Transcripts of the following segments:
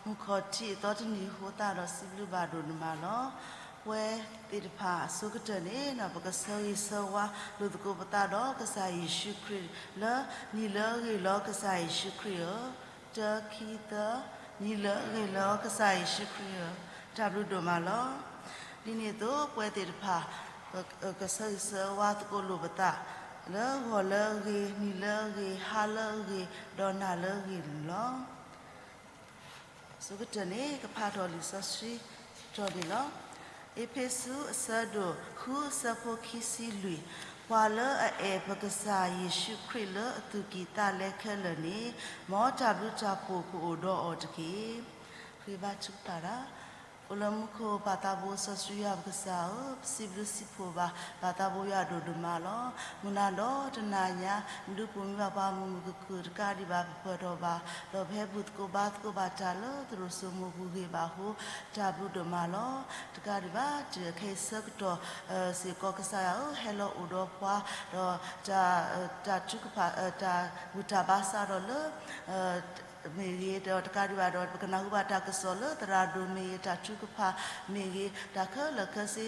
မုၢ်ခီၣ်ထံးအသီတနံၤအဃိသတးဒီး စံးဘျုးဘၣ်ဒိၣ်ဒိၣ်မးလီၤ. ပဝဲသ့ၣ်တဖၣ်အဆိကတၢၢ်န့ၣ် ပကဆၢဂ့ၤဆၢဝါလိာ်သကိးပသးဒီးကစၢ်ယ့ၣ်ၡူးခရံာ်လၢ နံၤလၢအဂ့ၤလီၤကစၢ်ယ့ၣ်ၡူးခရံာ်ဧၢ, တၢ, ခံ, သၢ, နံၤလၢအဂ့ၤလီၤကစၢ်ယ့ၣ်ၡူးခရံာ်ဧၢ, တၢ်ဘျုးဒိၣ်မးလီၤ. ဒ်န့ၣ်အသိး ပဝဲသ့ၣ်တဖၣ် ကဆၢဂ့ၤဆၢဝါသကိးလိာ်ပသး လၢဂီၤလၢအဂ့ၤ, နံၤလၢအဂ့ၤ, ဟါလၢအဂ့ၤ, ဒီးနၤလၢအဂ့ၤန့ၣ်လီၤ. အဆိကတၢၢ်န့ၣ် ကဖးထီၣ်လံာ်စီဆှံတီၤန့ၣ်လီၤ. အ့းဖ့းစူး အဆၢဒိၣ်ဃု အဆၢဖိခံဆံလွံၢ်, ပှၤလၢအအဲၣ်ပကစၢ်ယ့ၣ်ၡူးခရံာ်လၢအသူၣ်ကံၢ်သးလဲခဲလၢာ်န့ၣ်, မ်တၢ်ဘျုးတၢ်ဖှိၣ်ကအိၣ်ဒီးအီၤတက့ၢ်. ပဃ့ဘါထုကဖၣ်တၢ် အိၣ်လၢမူခိၣ်ပၢ်သးဘိစီဆှံယွၤပကစၢ်ဧၢ, ပစံးဘျုးစံးဖှိၣ်ဘၣ် ပၢ်သးဘိယွၤဒိၣ်ဒိၣ်မးလီၤ. မုၢ်နၤဒီးတနၤညါ မ့ၢ်ဒုးပူၤမံဘၣ်ပှၤမုၢ်မုၢ်ခုၣ်ခုၣ်တကးဒံးဘၣ် ပပၢၢ်ထီၣ်ဘၣ်, ဒီးပဟဲဘူၣ်သကိးဘါသကိးဘၣ်တၢ်လၢသရိာ်စိမိၢ်ပူၤဂ့ၤဘၣ်အဃိ တၢ်ဘျုးဒိၣ်မးလီၤ. တကးဒံးဘၣ် တုၤခဲအံၤဆၢကတီၢ်စ့ၢ်ကီး ကစၢ်ယွၤဧၢ, ဟဲလီၤအိၣ်ဒီးပှၤ, ဒီး တၢ်ထုကဖၣ် တၢ်ဘူၣ်တၢ်ဘါစးထီၣ်လၢ မ့ၢ်ဂ့ၤ, ဒီးတကးဒံးဘၣ်ဒီး ပကနၢ်ဟူဘၣ်တၢ်ကစီၣ်လၢသရၣ်ဒိၣ်မ့ၢ်ဂ့ၤ, တၢ်ထုကဖၣ်မ့ၢ်ဂ့ၤ, တၢ်ခဲလၢာ်ခဲဆ့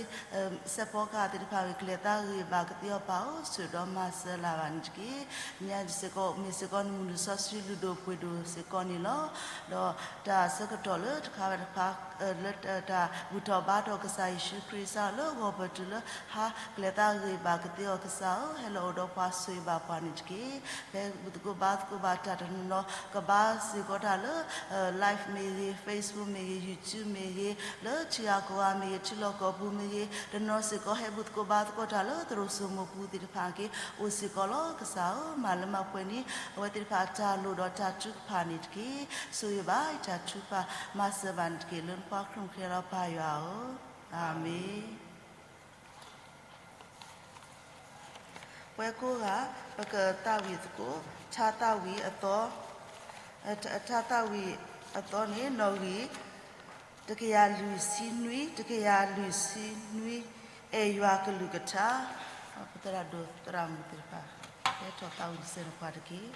စဲးဖီကဟၣ်သ့ၣ်တဖၣ်ဂ့ၤ, ကလဲၤသးဂ့ၤဘၣ်ကသ့အီၤ ပၢ်ဧၢ, ဆိၣ်ဒီးမၤစၢၤလၢ်ဘၣ်န့ၣ်တက့ၢ်. ညါစ့ၢ်ကီး မ့ၢ်စ့ၢ်ကီးနမုၢ်နံၤစီဆှံလုၢ်ဒိၣ်ပှ့ၤဒိၣ်စ့ၢ်ကီးန့ၣ်လီၤ. ဒီးတၢ်ဆၢကတီၢ်လၢတခါဘၣ်တခါ လၢတၢ်ဘူၣ်ထီၣ်ဘါထီၣ်ကစၢ်ယ့ၣ်ၡူးခရံာ်စးလၢဂီၤပတုၤလၢဟါ ကလဲၤသးဂ့ၤဘၣ်ကသ့အီၤ ကစၢ်ဧၢ, ဟဲလီၤအိၣ်ဒီးပှၤဆိၣ်ဂ့ၤဘၣ်ပှၤန့ၣ်တက့ၢ်. ဖဲဘူၣ်သကိးဘါသကိးဘၣ်တၢ်တနီၤနီၤ ကဘါစ့ၢ်ကီးတၢ်လၢ live မ့ၢ်ဂ့ၤ, Facebook မ့ၢ်ဂ့ၤ, YouTube မ့ၢ်ဂ့ၤ, လၢထံဂၤကီၢ်ဂၤမ့ၢ်ဂ့ၤ, ထံလီၢ်ကီၢ်ပူၤမ့ၢ်ဂ့ၤ, တနီၤစ့ၢ်ကီးဟဲဘူၣ်သကိးဘါသကိးတၢ်လၢသရိာ်စိမိၢ်ပူၤသ့ၣ်တဖၣ်က့ၤ အိၣ်စ့ၢ်ကီးလီၤ. ကစၢ်ဧၢ, မၤလၢမၤပှဲၤန့ၢ် အဝဲသ့ၣ်တဖၣ်အတၢ်လိၣ်ဒီးတၢ်ထုကဖၣ်န့ၣ်တက့ၢ်. ဆိၣ်ဂ့ၤဘၣ်တၢ်ထုကဖၣ် မၤစၢၤဘၣ်န့ၣ်တက့ၢ်. လၢနဖိခွါခရံာ်မုၢ်ဃဲလီၤပၢ်ယွၤဧၢ, အၤမ့ၣ်. ပဝဲကိးဂၤ ပကသးဝံၣ်သကိး ထါသးဝံၣ်အသီ, ထါသးဝံၣ်အသီန့ၣ် နီၣ်ဂံၢ် တကယၤလွံၢ်ဆံနွံ, တကယၤလွံၢ်ဆံနွံ, အဲၣ်ယွၤကလုၢ်ကထါ, ပသရၣ်ဒိၣ်သရၣ်မုၣ်သ့ၣ်တဖၣ် ဟဲထီၣ်သးဝံၣ်စဲးနပှၤတက့ၢ်.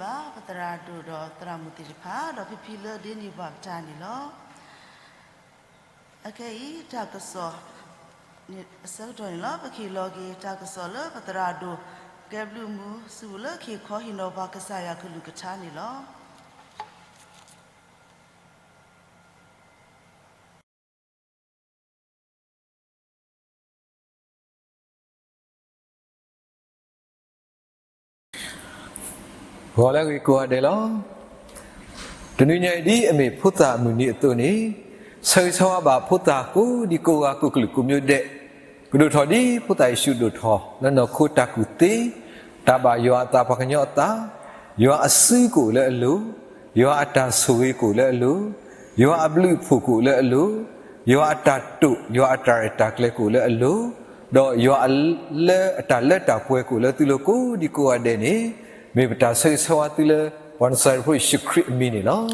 ဘၣ်ပသရၣ်ဒိၣ်ဒီးသရၣ်မုၣ်သ့ၣ်တဖၣ် ဒီးဖံဖံလၢဒ့န့ၢ်ဘၣ်ပတၢ်န့ၣ်လီၤ. အခဲအံၤတၢ်ကစီၣ် အဆၢကတီၢ်န့ၣ်လီၤ. ပကဟ့ၣ်လီၤက့ၤတၢ်ကစီၣ်လၢပသရၣ်ဒိၣ် ကဲဘျုးမူ စုပူၤလၢကဟ့ၣ်ခီဟ့ၣ်နီၤပှၤကစၢ်ယွၤကလုၢ်ကထါန့ၣ်လီၤ. ဂီၤလၢအဂ့ၤကိးဂၤဒဲးလီၤ. တနံၤညါအံၤဒ်အမ့ၢ်ဖိသၣ်အမုၢ်နံၤအသိးန့ၣ်, ဆၢဂ့ၤဆၢဝါဘၣ်ဖိသၣ်ကိးဒံကိးဂၤကိးကလုာ်ကိးမံၤဒဲး, ကဒိၣ်ထီၣ်ဒ်ဖိသၣ်ယ့ၣ်ၡူးဒိၣ်ထီၣ်လၢနီၢ်ခိတၢ်ကူၣ်သ့, တၢ်ဘၣ်ယွၤအသးပှၤကညီအသး, ယွၤအစုကအိၣ်လၢအလိၤ, ယွၤအတၢ်ဆိၣ်ဂ့ၤကအိၣ်လၢအလိၤ, ယွၤအဘျုးအဖှိၣ်ကအိၣ်လၢအလိၤ, ယွၤအတၢ်တိာ် ယွၤအတၢ်ရဲၣ်တၢ်ကျဲၤကအိၣ်လၢအလိၤ, ဒီးယွၤလၢအတၢ်လၢတၢ်ပှဲၤကအိၣ်လၢသုလိၤကိးဒံကိးဂၤဒဲးန့ၣ်, မ့ၢ်ပတၢ်ဆၢဂ့ၤဆၢဝါသုလၢ ပှၤနစၤရ့းဖိယ့ၣ်ၡူးခရံာ်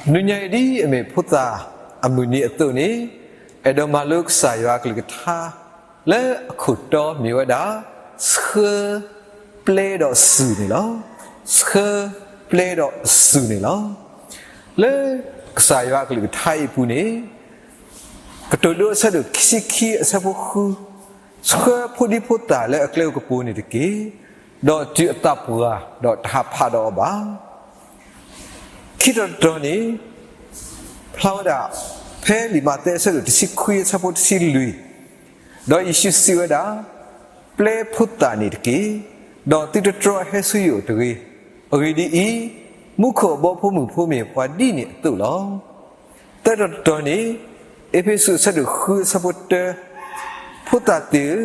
အမံၤန့ၣ်လီၤ. နံၤညါအံၤဒ်အမ့ၢ်ဖိသၣ်အမုၢ်နံၤအသိးန့ၣ်, အဲၣ်ဒိးမၤလိကစၢ်ယွၤအကလုၢ်ကထါ လၢအခိၣ်တီမ့ၢ်ဝဲဒၣ် ဆှၢပျဲဒီးစူၢ်န့ၣ်လီၤ. ဆှၢပျဲဒီးစူၢ်န့ၣ်လီၤ. လၢကစၢ်ယွၤအကလုၢ်ကထါအံၤအပူၤန့ၣ်, ကတိၤဒိအဆၢဒိၣ်ခံဆံခံအဆၢဖိဃု, ဆှၢဖိဒံဖိသၣ်လၢအကျဲအိၣ်ကပူၤန့ၣ်တက့ၢ်, ဒီးတုၤအသးပှၢ် ဒီးတဟးဖးဒီးအီၤဘၣ်. ခံတီၤတတီၤန့ၣ် ဖျါဝဲဒၣ် ဖဲလံာ်မးသဲအဆၢဒိၣ်တဆံခွံအဆၢဖိတဆံလွံၢ်, ဒီးယ့ၣ်ၡူးစံးဝဲဒၣ်, ပျဲဖိသၣ်န့ၣ်တက့ၢ်, ဒီးသုတတြီအဟဲဆူယအိၣ်တဂ့ၤ. အဂ့ၢ်ဒ်အံၤ, မူခိၣ်အဘီဖိမုၢ်ဖိမ့ၢ်ပှၤဒ်န့ၣ်အသိးလီၤ. သၢတီၤတတီၤန့ၣ်, အ့းဖ့းစူးအဆၢဒိၣ်ဃုအဆၢဖိတၢ, ဖိသၣ်သ့ၣ်ဧၢ,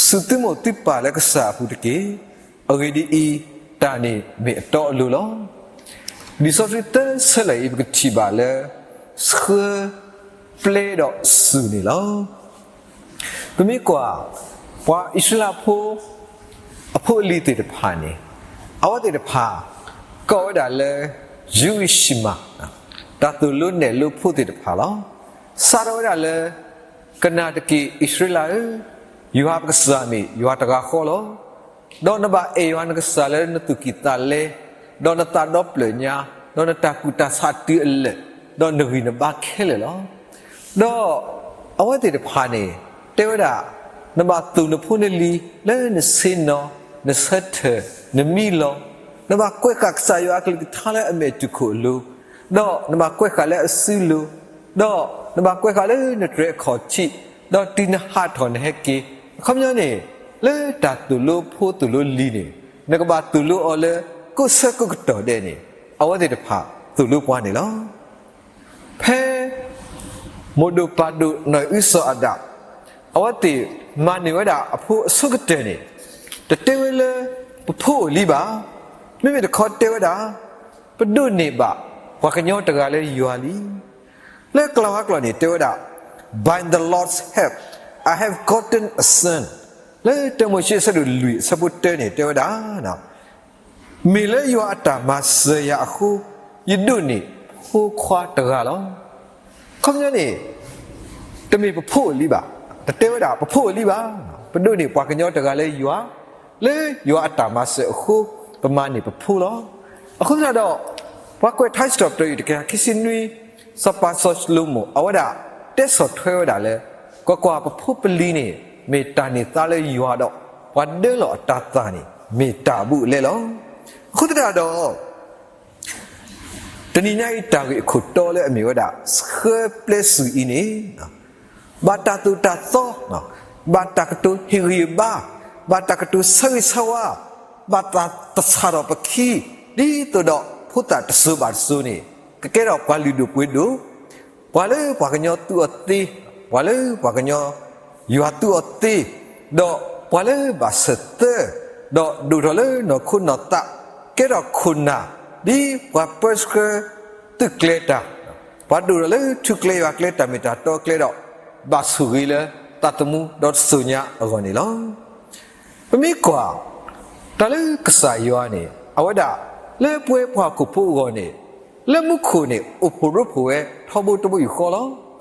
စူၢ်သုမိၢ်သုပၢ်လၢကစၢ်အပူၤတက့ၢ်. အဂ့ၢ်ဒ်အံၤ, တၢ်န့ၣ်မ့ၢ်အတီအလိၤလီၤ. လံာ်စီဆှံသၢဆၢလၢာ်အံၤ ပကထံၣ်ဘၣ်လၢ ဆှၢပျဲဒီးစူၢ်န့ၣ်လီၤ. ပမ့ၢ်ကွၢ် ပှၤအံၣ်စရ့လးဖိ အဖိအလံၤသ့ၣ်တဖၣ်န့ၣ်, အဝဲသ့ၣ်တဖၣ် ကိးဝဲဒၣ်လၢ Jewish မး, တၢ်သိၣ်လိနဲၣ်လိဖိသ့ၣ်တဖၣ်လီၤ. စးထီၣ်ဝဲဒၣ်လၢ ကနၣ်တက့ၢ် အံၣ်စရ့လးဧၢ, ယွၤပကစၢ်မ့ၢ်ယွၤတဂၤဃီလီၤ. ဒီးနဘၣ်အဲၣ်ယွၤနကစၢ်လၢနသူၣ်ကံၢ်သးလဲ, ဒီးနသးဒီဖျၢၣ်ညါ, ဒီးနတၢ်ကူၣ်တၢ်ဆးတုၤအလၢာ်, ဒီးနဂံၢ်နဘါခဲလၢာ်လီၤ. ဒီးအဝဲသ့ၣ်တဖၣ်န့ၣ် တဲဝဲဒၣ်, နဘၣ်သိၣ်နဖိနလံၤလၢနဆ့ၣ်နီၤ, နဆၢထၢၣ်, နမံလီၤ, နဘၣ်ကွဲးဃာ်ကစၢ်ယွၤအကလုၢ်ကထါလၢအမဲာ်တူၢ်ခိၣ်အလိၤ, ဒီးနဘၣ်ကွဲးဃာ်လၢအစုလိၤ, ဒီးနဘၣ်ကွဲးဃာ်လၢနတြဲၤအခီၣ်ထံး, ဒီးတုၤနဟးထီၣ်နဟဲက့ၤ, အခီပညီန့ၣ်, လၢတၢ်သိၣ်လိဖိသိၣ်လိလံၤန့ၣ်, နကဘၣ်သိၣ်လိအီၤလၢကိးဆၢကိးကတီၢ်ဒဲးန့ၣ်, အဝဲသ့ၣ်တဖၣ်သိၣ်လိပှၤန့ၣ်လီၤ. ဖဲ မိၢ်ဒိၣ်ပၢ်ဒိၣ်နီၢ်အုစီၤအၤဒၣ်, အဝဲသ့ၣ်မၤန့ၢ်ဝဲဒၣ်အဖိအဆိကတၢၢ်န့ၣ်, တတဲဝဲလၢ ပဖိအိၣ်လံဘၣ်. မ့မ့ၢ်တခီတဲဝဲဒၣ်, ပဒိးန့ၢ်ဘၣ်ပှၤကညီတဂၤလၢယွၤလံ. လၢကျိာ်ဟါကျိာ်န့ၣ်တဲဝဲဒၣ်, By the Lord's help, I have gotten a son. လၢတၢမိၤၡ့အဆၢဒိၣ်လွံၢ်အဆၢဖိတၢန့ၣ်တဲဝဲဒၣ် မ့ၢ်လၢယွၤအတၢ်မၤစၢၤယၤအဃိ, ယဒိးန့ၢ်ဖိခွါတဂၤလီၤ. အခီပညီန့ၣ်, တမ့ၢ်ပဖိအိၣ်လံဘၣ်, တတဲဝဲဒၣ်ပဖိအိၣ်လံဘၣ်, ပဒိးန့ၢ်ပှၤကညီတဂၤလၢယွၤ, လၢယွၤအတၢ်မၤစၢၤအဃိ, ပမၤန့ၢ်ပဖိလီၤ. အဃိသတးဒီး, ပှၤကွဲးထါစံးထီၣ်ပတြၢၤအံၤတကယၤခံဆံနွံ, စီၤပၤစီၤၡလိၤမိၣ် အဝဲဒၣ်တဲဆီၣ်ထွဲဝဲဒၣ်လၢ, ကွၢ်ကွၢ်, ပဖိပလံၤန့ၣ် မ့ၢ်တၢ်န့ၢ်သါလၢယွၤဒီး, ပှၤဒၢလီၤအတၤသၣ်န့ၣ် မ့ၢ်တၢ်အဘူးအလဲလီၤ. အဃိသတးဒီး တနံၤညါအံၤတၢ်ဂ့ၢ်အခိၣ်တီလၢအမ့ၢ်ဝဲဒၣ် ဆှၢပျဲစူၢ်အံၤန့ၣ်, ဘၣ်တၢ်သိၣ်တၢ်သီ, ဘၣ်တၢ်ကတိၤဟ့ၣ်ဂံၢ်ဘါ, ဘၣ်တၢ်ကတိၤဆၢဂ့ၤဆၢဝါ, ဘၣ်တၢ်သဆၣ်ထီၣ်ပခံ, ဒ်သိးဒီးဖိသၣ်တစိၤဘၣ်တစိၤန့ၣ်, ကကဲထီၣ်ပှၤလုၢ်ဒိၣ်ပှ့ၤဒိၣ်, ပှၤလၢပှၤကညီသူအီၤသ့, ပှၤလၢပှၤကညီ ယွၤသူအီၤသ့, ဒီးပှၤလၢဘၣ်ဆၢၣ်သၢ, ဒီးဒိၣ်ထီၣ်လၢနီၢ်ခိနီၢ်သး, ကဲထီၣ်ခိၣ်နၢ်, ဒ်ပှၤပၢဆှၢသုးကျဲၤတၢ်, ပှၤဒိၣ်ထီၣ်လၢထူကျဲယွၤကျဲတၢ်မ့ၢ်တၢ်တီကျဲဒီး, ဘၣ်ဆိၣ်ဂ့ၤလၢသးသမူဒီးတစိၤညါအဂီၢ်န့ၣ်လီၤ. ပမ့ၢ်ကွၢ်, တၢ်လၢကစၢ်ယွၤန့ၣ် အဝဲဒၣ်, လၢပဝဲပှၤဟီၣ်ခိၣ်ဖိအဂီၢ်န့ၣ်, လၢမူခိၣ်န့ၣ် အိၣ်ဖှိၣ်ရိဖှိၣ်ဝဲထီဘိတဘိယူၢ်ဃီလီၤ.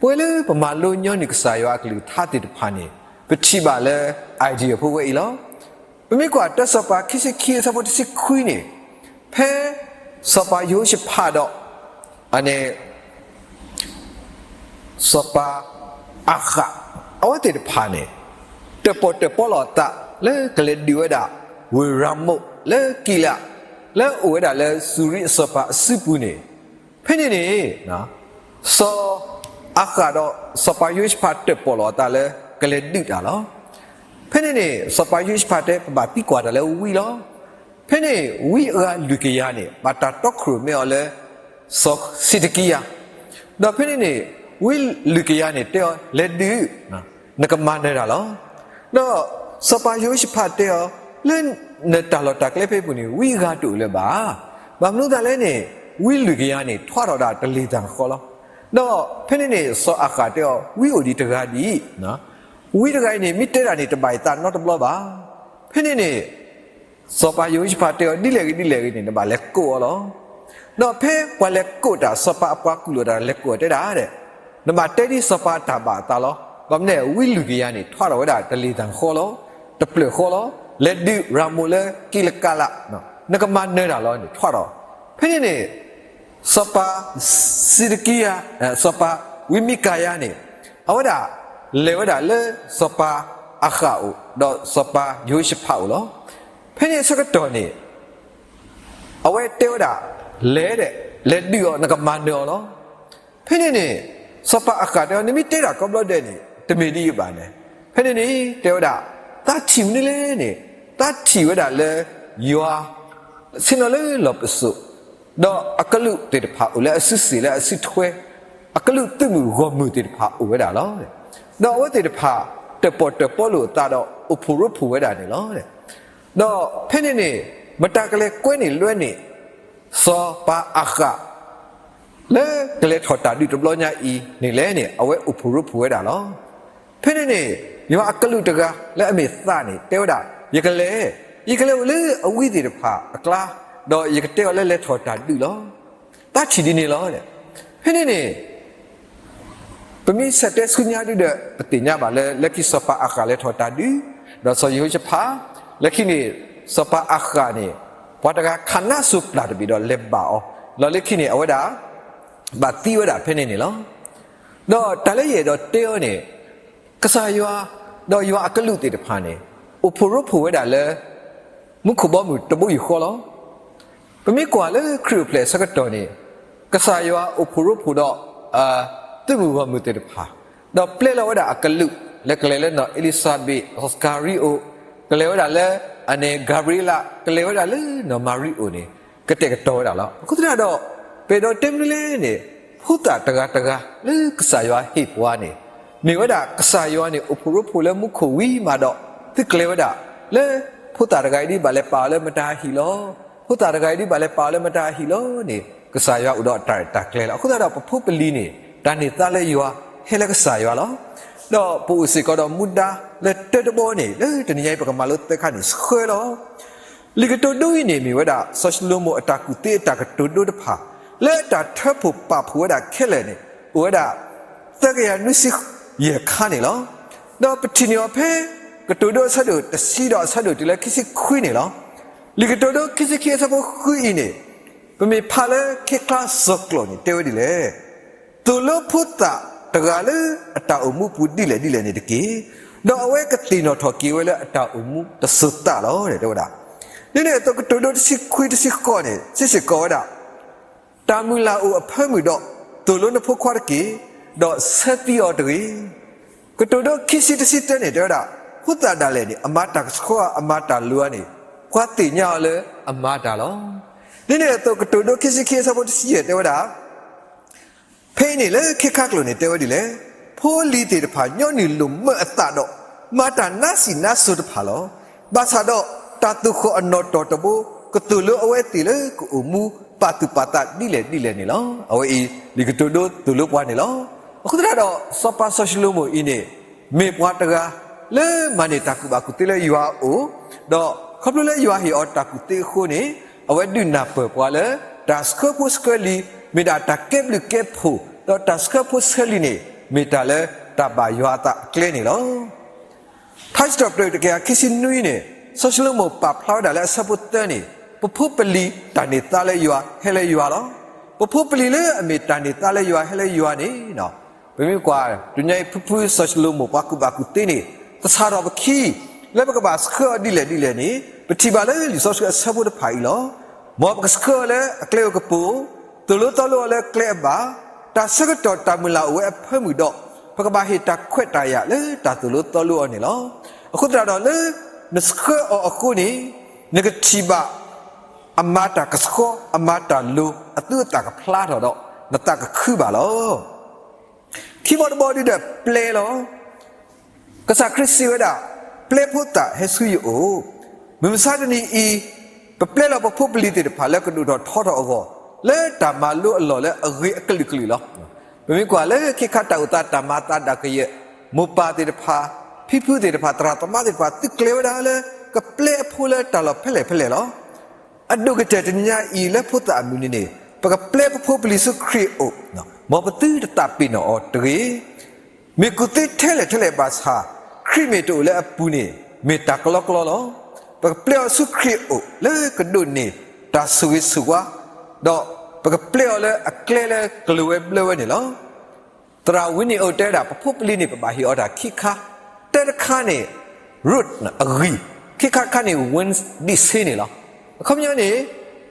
ပဝဲလၢပမၤလိညီနုၢ်ကစၢ်ယွၤအကလုၢ်ကထါသ့ၣ်တဖၣ်န့ၣ်, ပထံၣ်ဘၣ်လၢ idea ဖိဝဲအံၤလီၤ. ပမ့ၢ်ကွၢ်တၢစီၤပၤခံဆံခံအဆၢဖိတဆံခွံန့ၣ်, ဖဲစီၤပၤယဟိၤၡဖးဒီး အန့ၣ် စီၤပၤအၤဃး အဝဲသ့ၣ်တဖၣ်န့ၣ် တၢၣ်ပီၣ်တၢၣ်ပီလိာ်အသးလၢကလဲၤဒုးဝဲဒၣ် ဝ့ၢ်ရၤမိးလၢကံလး လၢအအိၣ်ဝဲဒၣ်လၢစူၤရံအစီၤပၤအစုပူၤန့ၣ်, ဖဲန့ၣ်န့ၣ် စီၤအၤဃးဒီးစီၤပၤယဟိၤၡဖးတၢၣ်ပီၣ်လိာ်အသးလၢကလဲၤဒုးတၢ်လီၤ. ဖဲန့ၣ်န့ၣ် စီၤပၤယဟိၤၡဖးတဲ ပဘၣ်သံကွၢ်တၢ်လၢဝံလီၤ. ဖဲန့ၣ် ဝံအဂၤလွံၢ်ကယၤန့ၣ် ဘၣ်တၢ်တီခိၣ်ရိၣ်မဲအီၤလၢ စီၤစ့းဒကံယၤ, ဒီးဖဲန့ၣ်န့ၣ် ဝံလွံၢ်ကယၤန့ၣ်တဲအီၤ လဲၤဒုး, နကမၤနၢၤတၢ်လီၤ. ဒီးစီၤပၤယဟိၤၡဖးတဲအီၤ, လၢနတၢ်လီၢ်တၢ်ကျဲဖဲအပူၤန့ၣ် ဝံအဂၤတအိၣ်လၢၤဘၣ်. ဘၣ်မနုၤအသးလဲၣ်န့ၣ် ဝံလွံၢ်ကယၤန့ၣ် ထွးထီၣ်ဝဲဒၣ်တလ့ၣ်တၢ်ဃီလီၤ. ဒီးဖဲန့ၣ်န့ၣ် စီၤအၤဃးတဲအီၤ ဝံအိၣ်ဒံးတဂၤဒံး ဝံတဂၤအံၤန့ၣ် မ့ၢ်တဲတၢ်န့ၣ် တဘၣ်ယသးနီတဘျီဘၣ်. ဖဲန့ၣ်န့ၣ် စီၤပၤယဟိၤၡဖးတဲအီၤ ဒ်လဲၣ်ဂ့ၤဒ်လဲၣ်ဂ့ၤန့ၣ် နဘၣ်လဲၤကိးအီၤလီၤ. ဒီးဖဲပှၤလဲၤကိးတၢ် စီၤပၤအပှၤကူၣ်လိာ်တၢ်လဲၤကိးအီၤတဲဒၣ်, နဘၣ်တဲဒ်စီၤပၤအတၢ်ဘၣ်အသးလီၤ. ဘၣ်မနုၤလဲၣ် ဝံလွံၢ်ကယၤန့ၣ် ထွးထီၣ်ဝဲဒၣ်တလ့ၣ်တၢ်ဃီလီၤ. တဖျၢၣ်ဃီလီၤ. လဲၤဒုးရၤမိးလၢကံလးကလး, နကမၤနၢၤတၢ်လီၤန့ၣ် ထွးထီၣ်. ဖဲန့ၣ်န့ၣ် စီၤပၤစ့းဒကံယၤ, စီၤပၤဝံမံကၤယၤန့ၣ် အဝဲဒၣ်လဲၤဝဲဒၣ်လၢစီၤပၤအၤဃးအအိၣ် ဒီးစီၤပၤယဟိၤၡဖးအအိၣ်လီၤ. ဖဲန့ၣ်အဆၢကတီၢ်န့ၣ် အဝဲတဲဝဲဒၣ်, လဲၤ, လဲၤဒုးအီၤ နကမၤနၢၤအီၤလီၤ. ဖဲန့ၣ်န့ၣ် စီၤပၤအၤဃးတဲအီၤ နမ့ၢ်တဲတၢ်ကိးဘျီဒဲးန့ၣ် တမ့ၢ်ဒ်အံၤဘၣ်န့ၣ်. ဖဲန့ၣ်န့ၣ် တဲဝဲဒၣ်, သးထံၣ်မနုၤလဲၣ်န့ၣ်, သးထံၣ်ဝဲဒၣ်လၢ ယွၤ ဆ့ၣ်နီၤလၢလီၢ်ပစိာ်, ဒီးအကလူးသ့ၣ်တဖၣ်အိၣ်လၢအစုစ့ၣ်လၢအစုထွဲ, အကလူးသုးမုၢ်ဂီၢ်မုၢ်သ့ၣ်တဖၣ်အိၣ်ဝဲဒၣ်လီၤ. ဒီးအဝဲသ့ၣ်တဖၣ် တၢၣ်ပီၣ်တၢၣ်ပီလိာ်အသးဒီးအိၣ်ဖှိၣ်ရိဖှိၣ်ဝဲဒၣ်န့ၣ်လီၤ. ဒီးဖဲန့ၣ်န့ၣ် မတၤကလဲၤကွဲန့ၢ်လွဲန့ၢ် စီၤပၤအၤဃး လၢကလဲၤထီၣ်တၢ်ဒုးတဘျီညါအံၤန့ၣ်လဲၣ်န့ၣ် အဝဲအိၣ်ဖှိၣ်ရိဖှိၣ်ဝဲဒၣ်လီၤ. ဖဲန့ၣ်န့ၣ် ယွၤအကလူးတဂၤလၢအမ့ၢ်သးန့ၣ် တဲဝဲဒၣ်, ယကလဲၤ, ယကလဲၤအိၣ်လၢအဝံသ့ၣ်တဖၣ်အကျါ, ဒီးယကတဲအီၤလၢလဲၤထီၣ်တၢ်ဒုးလီၤ. သးထံၣ်ဒ်န့ၣ်လီၤ. ဖဲန့ၣ်န့ၣ် ပမ့ၢ်ဆဲးတဲဆူညါဒုဒီး ပသ့ၣ်ညါဘၣ်လၢ လၢခံစီၤပၤအၤဃးလဲၤထီၣ်တၢ်ဒုး, ဒီးစီၤယဟိၤၡဖး, လၢခံန့ၣ် စီၤပၤအၤဃးန့ၣ် ပှၤတဂၤခးနါစိၤပျၢ်တဘ့ၣ်ဒီးလဲၤဘၣ်အီၤ, ဒီးလၢခံန့ၣ် အဝဲဒၣ် ဘၣ်သံဝဲဒၣ်ဖဲန့ၣ်န့ၣ်လီၤ. ဒီးတၢ်လၢယအဲၣ်ဒိးတဲအီၤန့ၣ် ကစၢ်ယွၤ ဒီးယွၤအကလူးသ့ၣ်တဖၣ်န့ၣ် အိၣ်ဖှိၣ်ရိဖှိၣ်ဝဲဒၣ်လၢ မူခိၣ်ဘီမုၢ်တဘိယူၢ်ဃီလီၤ. ပမ့ၢ်ကွၢ်လၢခရံာ်အိၣ်ဖျဲၣ်အဆၢကတီၢ်န့ၣ် ကစၢ်ယွၤအိၣ်ဖှိၣ်ရိဖှိၣ်ဒီး သုးမုၢ်ဂီၢ်မုၢ်သ့ၣ်တဖၣ်, ဒီးပျဲလီၤဝဲဒၣ်အကလူး လၢကလဲၤလၢနီၢ်အ့လံၤၡါဘ့း, စီၤစကၤရံအိၣ်, ကလဲၤဝဲဒၣ်လၢ အန့ၣ် ကၤဘြံၤအ့လး, ကလဲၤဝဲဒၣ်လၢနီၢ်မၤရံအိၣ်န့ၣ် ကတဲာ်ကတီၤဝဲဒၣ်လီၤ. အဃိသတးဒီး ပအဲၣ်ဒိးတဲမနုၤလဲၣ်န့ၣ် ဖိသၣ်တဂၤတဂၤလၢကစၢ်ယွၤဟ့ၣ်ပှၤန့ၣ် မ့ၢ်ဝဲဒၣ်ကစၢ်ယွၤန့ၣ် အိၣ်ဖှိၣ်ရိဖှိၣ်လၢမူခိၣ်ဝံၤမးဒီး သုကျဲၤဝဲဒၣ်လၢ ဖိသၣ်တဂၤအံၤဒ်ဘၣ်လဲၤပာ်အီၤလၢမတၤဟံၣ်လီၤ, ဖိသၣ်တဂၤအံၤဒ်ဘၣ်လဲၤပာ်အီၤလၢမတၤဟံၣ်လီၤန့ၣ် ကစၢ်ယွၤအိၣ်ဒီးတၢ်ရဲၣ်တၢ်ကျဲၤလီၤ. အဃိသတးဒီး ပဖိပလံၤန့ၣ် တၢ်န့ၢ်သါလၢယွၤ ဟဲလၢကစၢ်ယွၤလီၤ. ဒီးပအိၣ်စ့ၢ်ကီးဒီးမူဒါလၢတၢတဘီန့ၣ် လၢတနံၤညါအံၤပကမၤလိသၢခါန့ၣ် ဆှၢလီၤ. လံာ်ကတိၤဒိအံၤန့ၣ် မ့ၢ်ဝဲဒၣ် စီၤၡလိၤမိၣ်အတၢ်ကူၣ်သ့အတၢ်ကတိၤဒိတဖၣ် လၢအတၢ်ထၢဖှိၣ်ပာ်ဖှိၣ်ဝဲဒၣ်ခဲလၢာ်န့ၣ် အိၣ်ဝဲဒၣ် သၢကယၤနွံဆံယဲၢ်ခါန့ၣ်လီၤ. ဒီးပထံၣ်န့ၢ်အီၤဖဲ ကတိၤဒိအဆၢဒိၣ်တဆံဒီးအဆၢဒိၣ်တုၤလၢခံဆံခွံန့ၣ်လီၤ. လံာ်ကတိၤဒိခံဆံခံအဆၢဖိဃုအံၤန့ၣ် ပမ့ၢ်ဖးလၢခ့ချါစီၤကျိာ်န့ၣ် တဲဝဲဒ်လဲၣ်, သိၣ်လိဖိသၣ်တဂၤလၢအတၢ်အိၣ်မူပူၤဒ်လဲၣ်ဒ်လဲၣ်န့ၣ်တက့ၢ်. ဒီးအဝဲကသ့ၣ်နီၣ်ထီၣ်က့ၤဝဲလၢအတၢ်အိၣ်မူတစိၤသးလီၤ တဲဝဲဒၣ်. ဒ်န့ၣ်အသိးကတိၤဒိတဆံခွံတဆံဃိးန့ၣ် စံးစ့ၢ်ကီးဝဲဒၣ် တၢ်မုၢ်လၢ်အိၣ်အဖၢမုၢ်ဒီး သိၣ်လိနဖိခွါတက့ၢ်, ဒီးဆၢသံအီၤတဂ့ၤ. ကတိၤဒိခံဆံတဆံတၢန့ၣ် တဲဝဲဒၣ် ဖိသၣ်ဒၣ်လဲာ်န့ၣ် အမၤတၢ်ကဆှီဧါ အမၤတၢ်လိၤဧါန့ၣ် ပှၤသ့ၣ်ညါအီၤလၢအမၤတၢ်လီၤ. ဒ်န့ၣ်အသိးကတိၤဒိခံဆံယဲၢ်တဲဝဲဒၣ် ဖဲအံၤန့ၣ်လၢခ့ခါကျိာ်န့ၣ် တဲဝဲဒ်လဲၣ်, ဖိလံၤသ့ၣ်တဖၣ်ညီနုၢ်လိာ်မၢအသးဒီး မၤတၢ်နါစံးနါစိၤတဖၣ်လီၤ. ဘၣ်ဆၣ်ဒီးတၢ်သိၣ်ဃီၣ်အနီၣ်တီၢ်တဘိ ကသိၣ်လိအဝဲသ့ၣ်လၢကအိၣ်မူပာ်သူၣ်ပာ်သးဒ်လဲၣ်ဒ်လဲၣ်န့ၣ်လီၤ. အဝဲအံၤ လံာ်ကတိၤဒိသိၣ်လိပှၤန့ၣ်လီၤ. အဃိသတးဒီး စီၤပၤစီၤၡလိၤမိၣ်အံၤန့ၣ် မ့ၢ်ပှၤတဂၤလၢမၤန့ၢ်တၢ်ကူၣ်ဘၣ်ကူၣ်သ့လၢယွၤအအိၣ်, ဒီးခီဖျိလၢယွၤဟ့ၣ်အီၤတၢ်ကူၣ်သ့အဃိန့ၣ် အဝဲဒုးနၢ်ပၢၢ်ပှၤလၢ တၢ်ဆှၢဖိဆှၢလံၤ မ့ၢ်ဒၣ်တၢ်ကဲဘျုးကဲဖှိၣ်, ဒီးတၢ်ဆှၢဖိဆှၢလံၤန့ၣ် မ့ၢ်တၢ်လၢတၢ်ဘၣ်ယွၤအသးအကျဲန့ၣ်လီၤ. ထါစံးထီၣ်ပတြၢၤတကယၤခံဆံနွံန့ၣ် စီၤၡလိၤမိၣ်ပာ်ဖျါဝဲဒၣ်လၢအဆၢဖိသၢန့ၣ် ပဖိပလံၤတၢ်န့ၢ်သါလၢယွၤဟဲလၢယွၤလီၤ. ပဖိပလံၤလၢအမ့ၢ်တၢ်န့ၢ်သါလၢယွၤဟဲလၢယွၤန့ၣ် ပမ့ၢ်ကွၢ် တနံၤအံၤဖုဖုစီၤၡလိၤမိၣ်ပှၤကူၣ်ဘၣ်ကူၣ်သ့န့ၣ် သဆၣ်ထီၣ်ပခံ လၢပကဘၣ်ဆှၢအီၤဒ်လဲၣ်ဒ်လဲၣ်န့ၣ် ပထံၣ်ဘၣ်လၢလံာ်စီဆှံအဆၢဖိတဖၣ်အံၤလီၤ. မ်ပကဆှၢအီၤလၢအကျဲဧိၤကပူၤ, သိၣ်လိသီလိအီၤလၢကျဲအဘၣ်, တၢ်ဆၢကတီၢ်တၢ်မုၢ်လၢ်အိၣ်ဝဲအဖၢမုၢ်ဒီး ပကဘၣ်ဟ့ၣ်တၢ်ခွဲးတၢ်ယာ်လၢတၢ်သိၣ်လိသီလိအီၤန့ၣ်လီၤ. အဃိသတးဒီးလၢ နဆှၢအီၤအဃိန့ၣ် နကထံၣ်ဘၣ် အမၤတၢ်ကဆှီ အမၤတၢ်လိၤ အသုအသးကဖျါထီၣ်ဒီး နသးကခုဘၣ်လီၤ. ခံဘီတဘီဒ်ဒီးပျဲလီၤ. ကစၢ်ခရံာ်စံးဝဲဒၣ်, ပျဲဖိသၣ်ဟဲဆူယအိၣ်, မုၢ်မဆါတနံၤအံၤ ပပျဲလီၤပဖိပလံၤသ့ၣ်တဖၣ်လၢကဒိၣ်ထီၣ်ထီထီၣ်အဂီၢ် လၢတၢ်မၤလိအလီၢ်လၢအဂ့ၤအကလုာ်ကလုာ်လီၤ. ပမ့ၢ်ကွၢ်လၢခ့ခါတၢ်အိၣ်သးတၢ်မၤအသးဒၣ်ကယဲၢ် မိၢ်ပၢ်သ့ၣ်တဖၣ်, ဖံဖုသ့ၣ်တဖၣ်, သရၣ်သမါသ့ၣ်တဖၣ် သုးကျဲၤဝဲဒၣ်လၢ ကပျဲအဖိလၢတၢ်လီၢ်ဖဲလဲၣ်ဖဲလဲၣ်လီၤ. အဒိၣ်ကတၢၢ်တနံၤညါအံၤလၢဖိသၣ်အမုၢ်နံၤန့ၣ် ပကပျဲပဖိပလံၤဆူခရံာ်အအိၣ်, မ်ပသုတသးပ့ၤနီၣ်အီၤတဂ့ၤ. မ့ၢ်ကူၣ်သ့ထဲလဲၣ်ထဲလဲၣ်ဘၣ်ဆၣ် ခရံာ်မ့ၢ်တအိၣ်လၢအပူၤန့ၣ် မ့ၢ်တၢ်ကလီကလီလီၤ. ပကပျဲအီၤဆူခရံာ်အအိၣ်လၢကဒိးန့ၢ်တၢ်ဆိၣ်ဂ့ၤဆိၣ်ဝါ, ဒီးပကပျဲအီၤလၢအကျဲလၢကလိၤဝဲဘျၢဝဲန့ၣ်လီၤ. သရၣ်ဝံနံၣ်အိၣ်တဲဝဲဒၣ် ပဖိပလံၤန့ၣ် ပဘၣ်ဟ့ၣ်အီၤတၢ်ခံခါ, တၢတခါန့ၣ် root အဂံၢ်, ခံခါတခါန့ၣ် wind ဒံးဆ့န့ၣ်လီၤ. အခီပညီန့ၣ်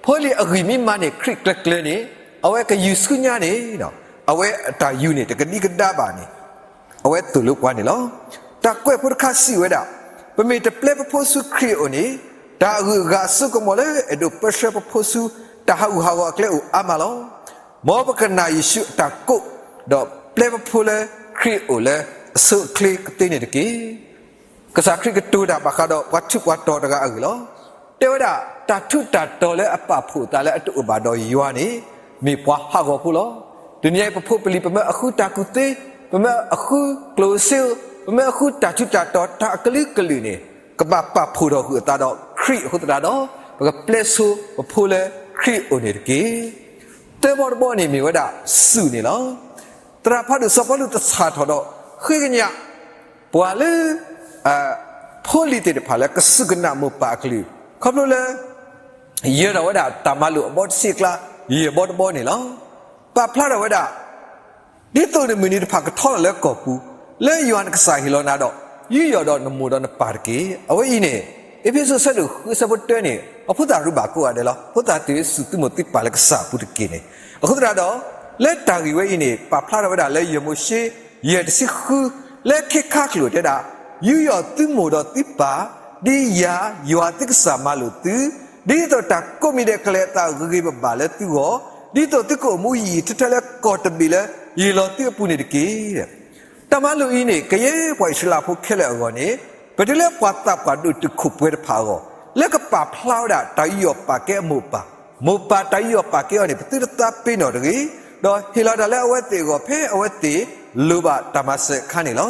ဖိလံၤအဂံၢ်မ့ၢ်မၤန့ၢ်ခရံာ်ကျၢၤကျၢၤန့ၣ် အဝဲကယူၤဆူညါန့ၣ် အဝဲအတၢ်ယူၤန့ၣ် တကဒံကဒါဘၣ်န့ၣ် အဝဲသိၣ်လိပှၤန့ၣ်လီၤ. တၢ်ကွဲးဖိတခါစံးဝဲဒၣ်, ပမ့ၢ်တပျဲပဖိဆူခရံာ်အအိၣ်န့ၣ် တၢ်အဂုၤအဂၤအစိကမီၤလၢအဲၣ်ဒိးပၢဆှၢပဖိဆူ တၢ်ဟးဂူာ်ဟးဂီၤအကျဲအိၣ်အါမးလီၤ. မ်ပကနာ်ယ့ၣ်ၡူးအတၢ်ကိး, ဒီးပျဲပဖိလၢခရံာ်အအိၣ်လၢအဆိအချ့ကသ့န့ၣ်တက့ၢ်. ကစၢ်ခရံာ်ကတိၤတၢ်ဘၣ်ဃးဒီးပှၤထူးပှၤတီၤတဂၤအဂ့ၢ်လီၤ. တဲဝဲဒၣ် တၢ်ထူးတၢ်တီၤလၢအပာ်ဖှိၣ်အသးလၢအတအိၣ်ဘၣ်ဒီးယွၤန့ၣ် မ့ၢ်ပှၤဟးဂီၤဖိလီၤ. တနံၤအံၤပဖိပလံၤ ပမၢအဃုတၢ်ကူၣ်သ့, ပမၢအဃုကျိၣ်စ့ဧိၤ, ပမၢအဃုတၢ်ထူးတၢ်တီၤ တၢ်အကလုာ်ကလုာ်န့ၣ် ကဘၣ်ပာ်ဖှိၣ်ထီၣ်ဃုာ်အသးဒီးခရံာ်အဃိသတးဒီး ပကပျဲဆိပဖိလၢခရံာ်အအိၣ်န့ၣ်တက့ၢ်. သၢဘီတဘီန့ၣ်မ့ၢ်ဝဲဒၣ်စူၢ်န့ၣ်လီၤ. သရၣ်ဖးဒိၣ်စီၤပီလူးသဆၣ်ထီၣ်ဒီး ဃ့ကညး ပှၤလၢ ဖိလံၤသ့ၣ်တဖၣ်လၢကစူၢ်ကနာ်မိၢ်ပၢ်အကလုၢ် ခီဖျိလၢ ယၢၤထီၣ်ဝဲဒၣ်တၢ်မၤလိာ်အဘီတဆံအကျါ ယဲၢ်ဘီတဘီန့ၣ်လီၤ. ပာ်ဖျါထီၣ်ဝဲဒၣ် ဒ်သိးနမုၢ်နံၤတဖၣ်ကထီထီၣ်လၢကီၢ်ပူၤ လၢယွၤနကစၢ်ဟ့ၣ်လီၤနၤဒီး ယူးယီၣ်ဒီးနမိၢ်ဒီးနပၢ်တက့ၢ်. အဝဲအံၤန့ၣ် အ့းဖ့းစူးအဆၢဒိၣ်ဃုအဆၢဖိတၢန့ၣ် ပှၤဖိသၣ်ရူးဘၣ်ကိးဂၤဒဲးလီၤ. ဖိသၣ်သ့ၣ်ဧၢ စူၢ်သုမိၢ်သုပၢ်လၢကစၢ်အပူၤတက့ၢ်န့ၣ်. အဃိသတးဒီး လၢတၢ်ဂ့ၢ်ဝဲအံၤန့ၣ် ပာ်ဖျါထီၣ်ဝဲဒၣ်လၢယဲၢ်မိၤၡ့ ယဲၢ်တဆံဃု လၢခ့ခါကျိာ်တဲဒၣ် ယူးယီၣ်သုမိၢ်ဒီးသုပၢ် ဒ်ယၤယွၤသုကစၢ်မၤလိာ်သု, ဒ်သိးတၢ်ကိးမံၤဒဲးကလဲၤအသးဂ့ၤဂ့ၤဘၣ်ဘၣ်လၢသုဂီၢ်, ဒ်သိးသုကအိၣ်မူယံာ်ယံာ်ထၢထၢလၢကီၢ်တဘ့ၣ်လၢယဟ့ၣ်လီၤသုအပူၤန့ၣ်တက့ၢ်. တၢ်မၤလိာ်အံၤန့ၣ် ကယဲၢ်ပှၤအံၣ်စရ့လးဖိခဲလၢာ်အဂီၢ်န့ၣ် ပတုၤလၢပှၤသးပှၢ်ဒိၣ်တုာ်ခိၣ်ပှဲၤတဖၣ်အဂီၢ် လၢကပာ်ဖျါဝဲဒၣ်တၢ်ယူးယီၣ်ပာ်ကဲအမိၢ်ပၢ်, မိၢ်ပၢ်တၢ်ယူးယီၣ်ပာ်ကဲအီၤန့ၣ် ပသုတသးပ့ၤနီၣ်တဂ့ၤ, ဒီးဟ့ၣ်လီၤတၢ်လၢအဝဲသ့ၣ်အဂီၢ် ဖဲအဝဲသ့ၣ်လိၣ်ဘၣ်တၢ်မၤစၢၤအခါန့ၣ်လီၤ.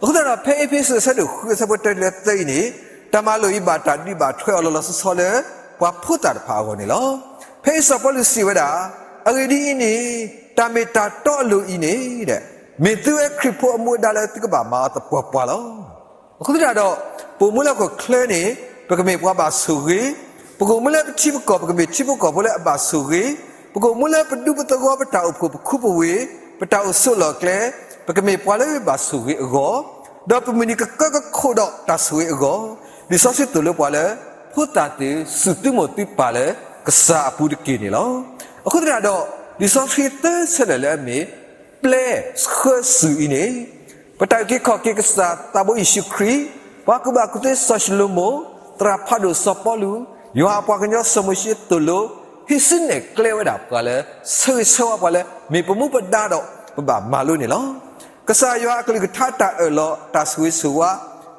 အဃိသတးဒီး ဖဲအ့းဖ့းစူးအဆၢဒိၣ်ဃုအဆၢဖိတၢတုၤလၢသၢအံၤန့ၣ် တၢ်မၤလိာ်အံၤဘၣ်တၢ်ဒုးဘၣ်ထွဲအီၤလီၤလီၤဆီဆီလၢ ပှၤဖိသၣ်တဖၣ်အဂီၢ်န့ၣ်လီၤ. ဖဲအံၤစီၤပီလူးစံးဝဲဒၣ်, အဂ့ၢ်ဒ်အံၤန့ၣ် တၢ်မ့ၢ်တၢ်တီအလိၤအံၤန့ၣ် မ့ၢ်သုဝဲခရံာ်ဖိအမူအဒါလၢသုကဘၣ်မၤအီၤသပှၢ်ပှၢ်လီၤ. အဃိသတးဒီး ပအိၣ်မူလၢဟီၣ်ခိၣ်ချၢန့ၣ် ပကမ့ၢ်ပှၤဘၣ်ဆိၣ်ဂ့ၤ, ပကအိၣ်မူလၢပထံပကီၢ် ပကမ့ၢ်ထံဖိကီၢ်ဖိလၢအဘၣ်ဆိၣ်ဂ့ၤ, ပကအိၣ်မူလၢပဒူပသဝီ ပတၢ်အိၣ်ဖှိၣ်ပခူပဝ့ၢ် ပတၢ်အိၣ်ဆိးလီၢ်ကျဲ ပကမ့ၢ်ပှၤလၢဘၣ်ဆိၣ်ဂ့ၤအဂီၢ်, ဒီးပမုၢ်နံၤကကၢကခိၣ်ဒီးတၢ်ဆိၣ်ဂ့ၤအဂီၢ်, လံာ်စီဆှံသိၣ်လိပှၤလၢ ဖိသၣ်သ့ၣ်ဧၢ စူၢ်သုမိၢ်သုပၢ်လၢကစၢ်အပူၤတက့ၢ်န့ၣ်လီၤ. အဃိသတးဒီး လံာ်စီဆှံသၢဆၢလၢာ်လၢအမ့ၢ် ပျဲဆှၢစူၢ်အံၤန့ၣ် ပတၢ်အုၣ်က့ၤခီၣ်က့ၤကစၢ်သးဘိယ့ၣ်ၡူးခရံာ်, ပှၤကူၣ်ဘၣ်ကူၣ်သ့စီၤၡလိၤမိၣ်, သရၣ်ဖးဒိၣ်စီၤပီလူး, ယွၤအပှၤကညီစီၤမိၤၡ့သိၣ်လိ, ဟံးစုနဲၣ်ကျဲဝဲဒၣ်ပှၤလၢ ဆၢဂ့ၤဆၢဝါပှၤလၢ မ့ၢ်ပမူပဒါဒီး ပဘၣ်မၤလိန့ၣ်လီၤ. ကစၢ်ယွၤအကလုၢ်ကထါတၢ်အၢၣ်လီၤတၢ်ဆိၣ်ဂ့ၤဆိၣ်ဝါ,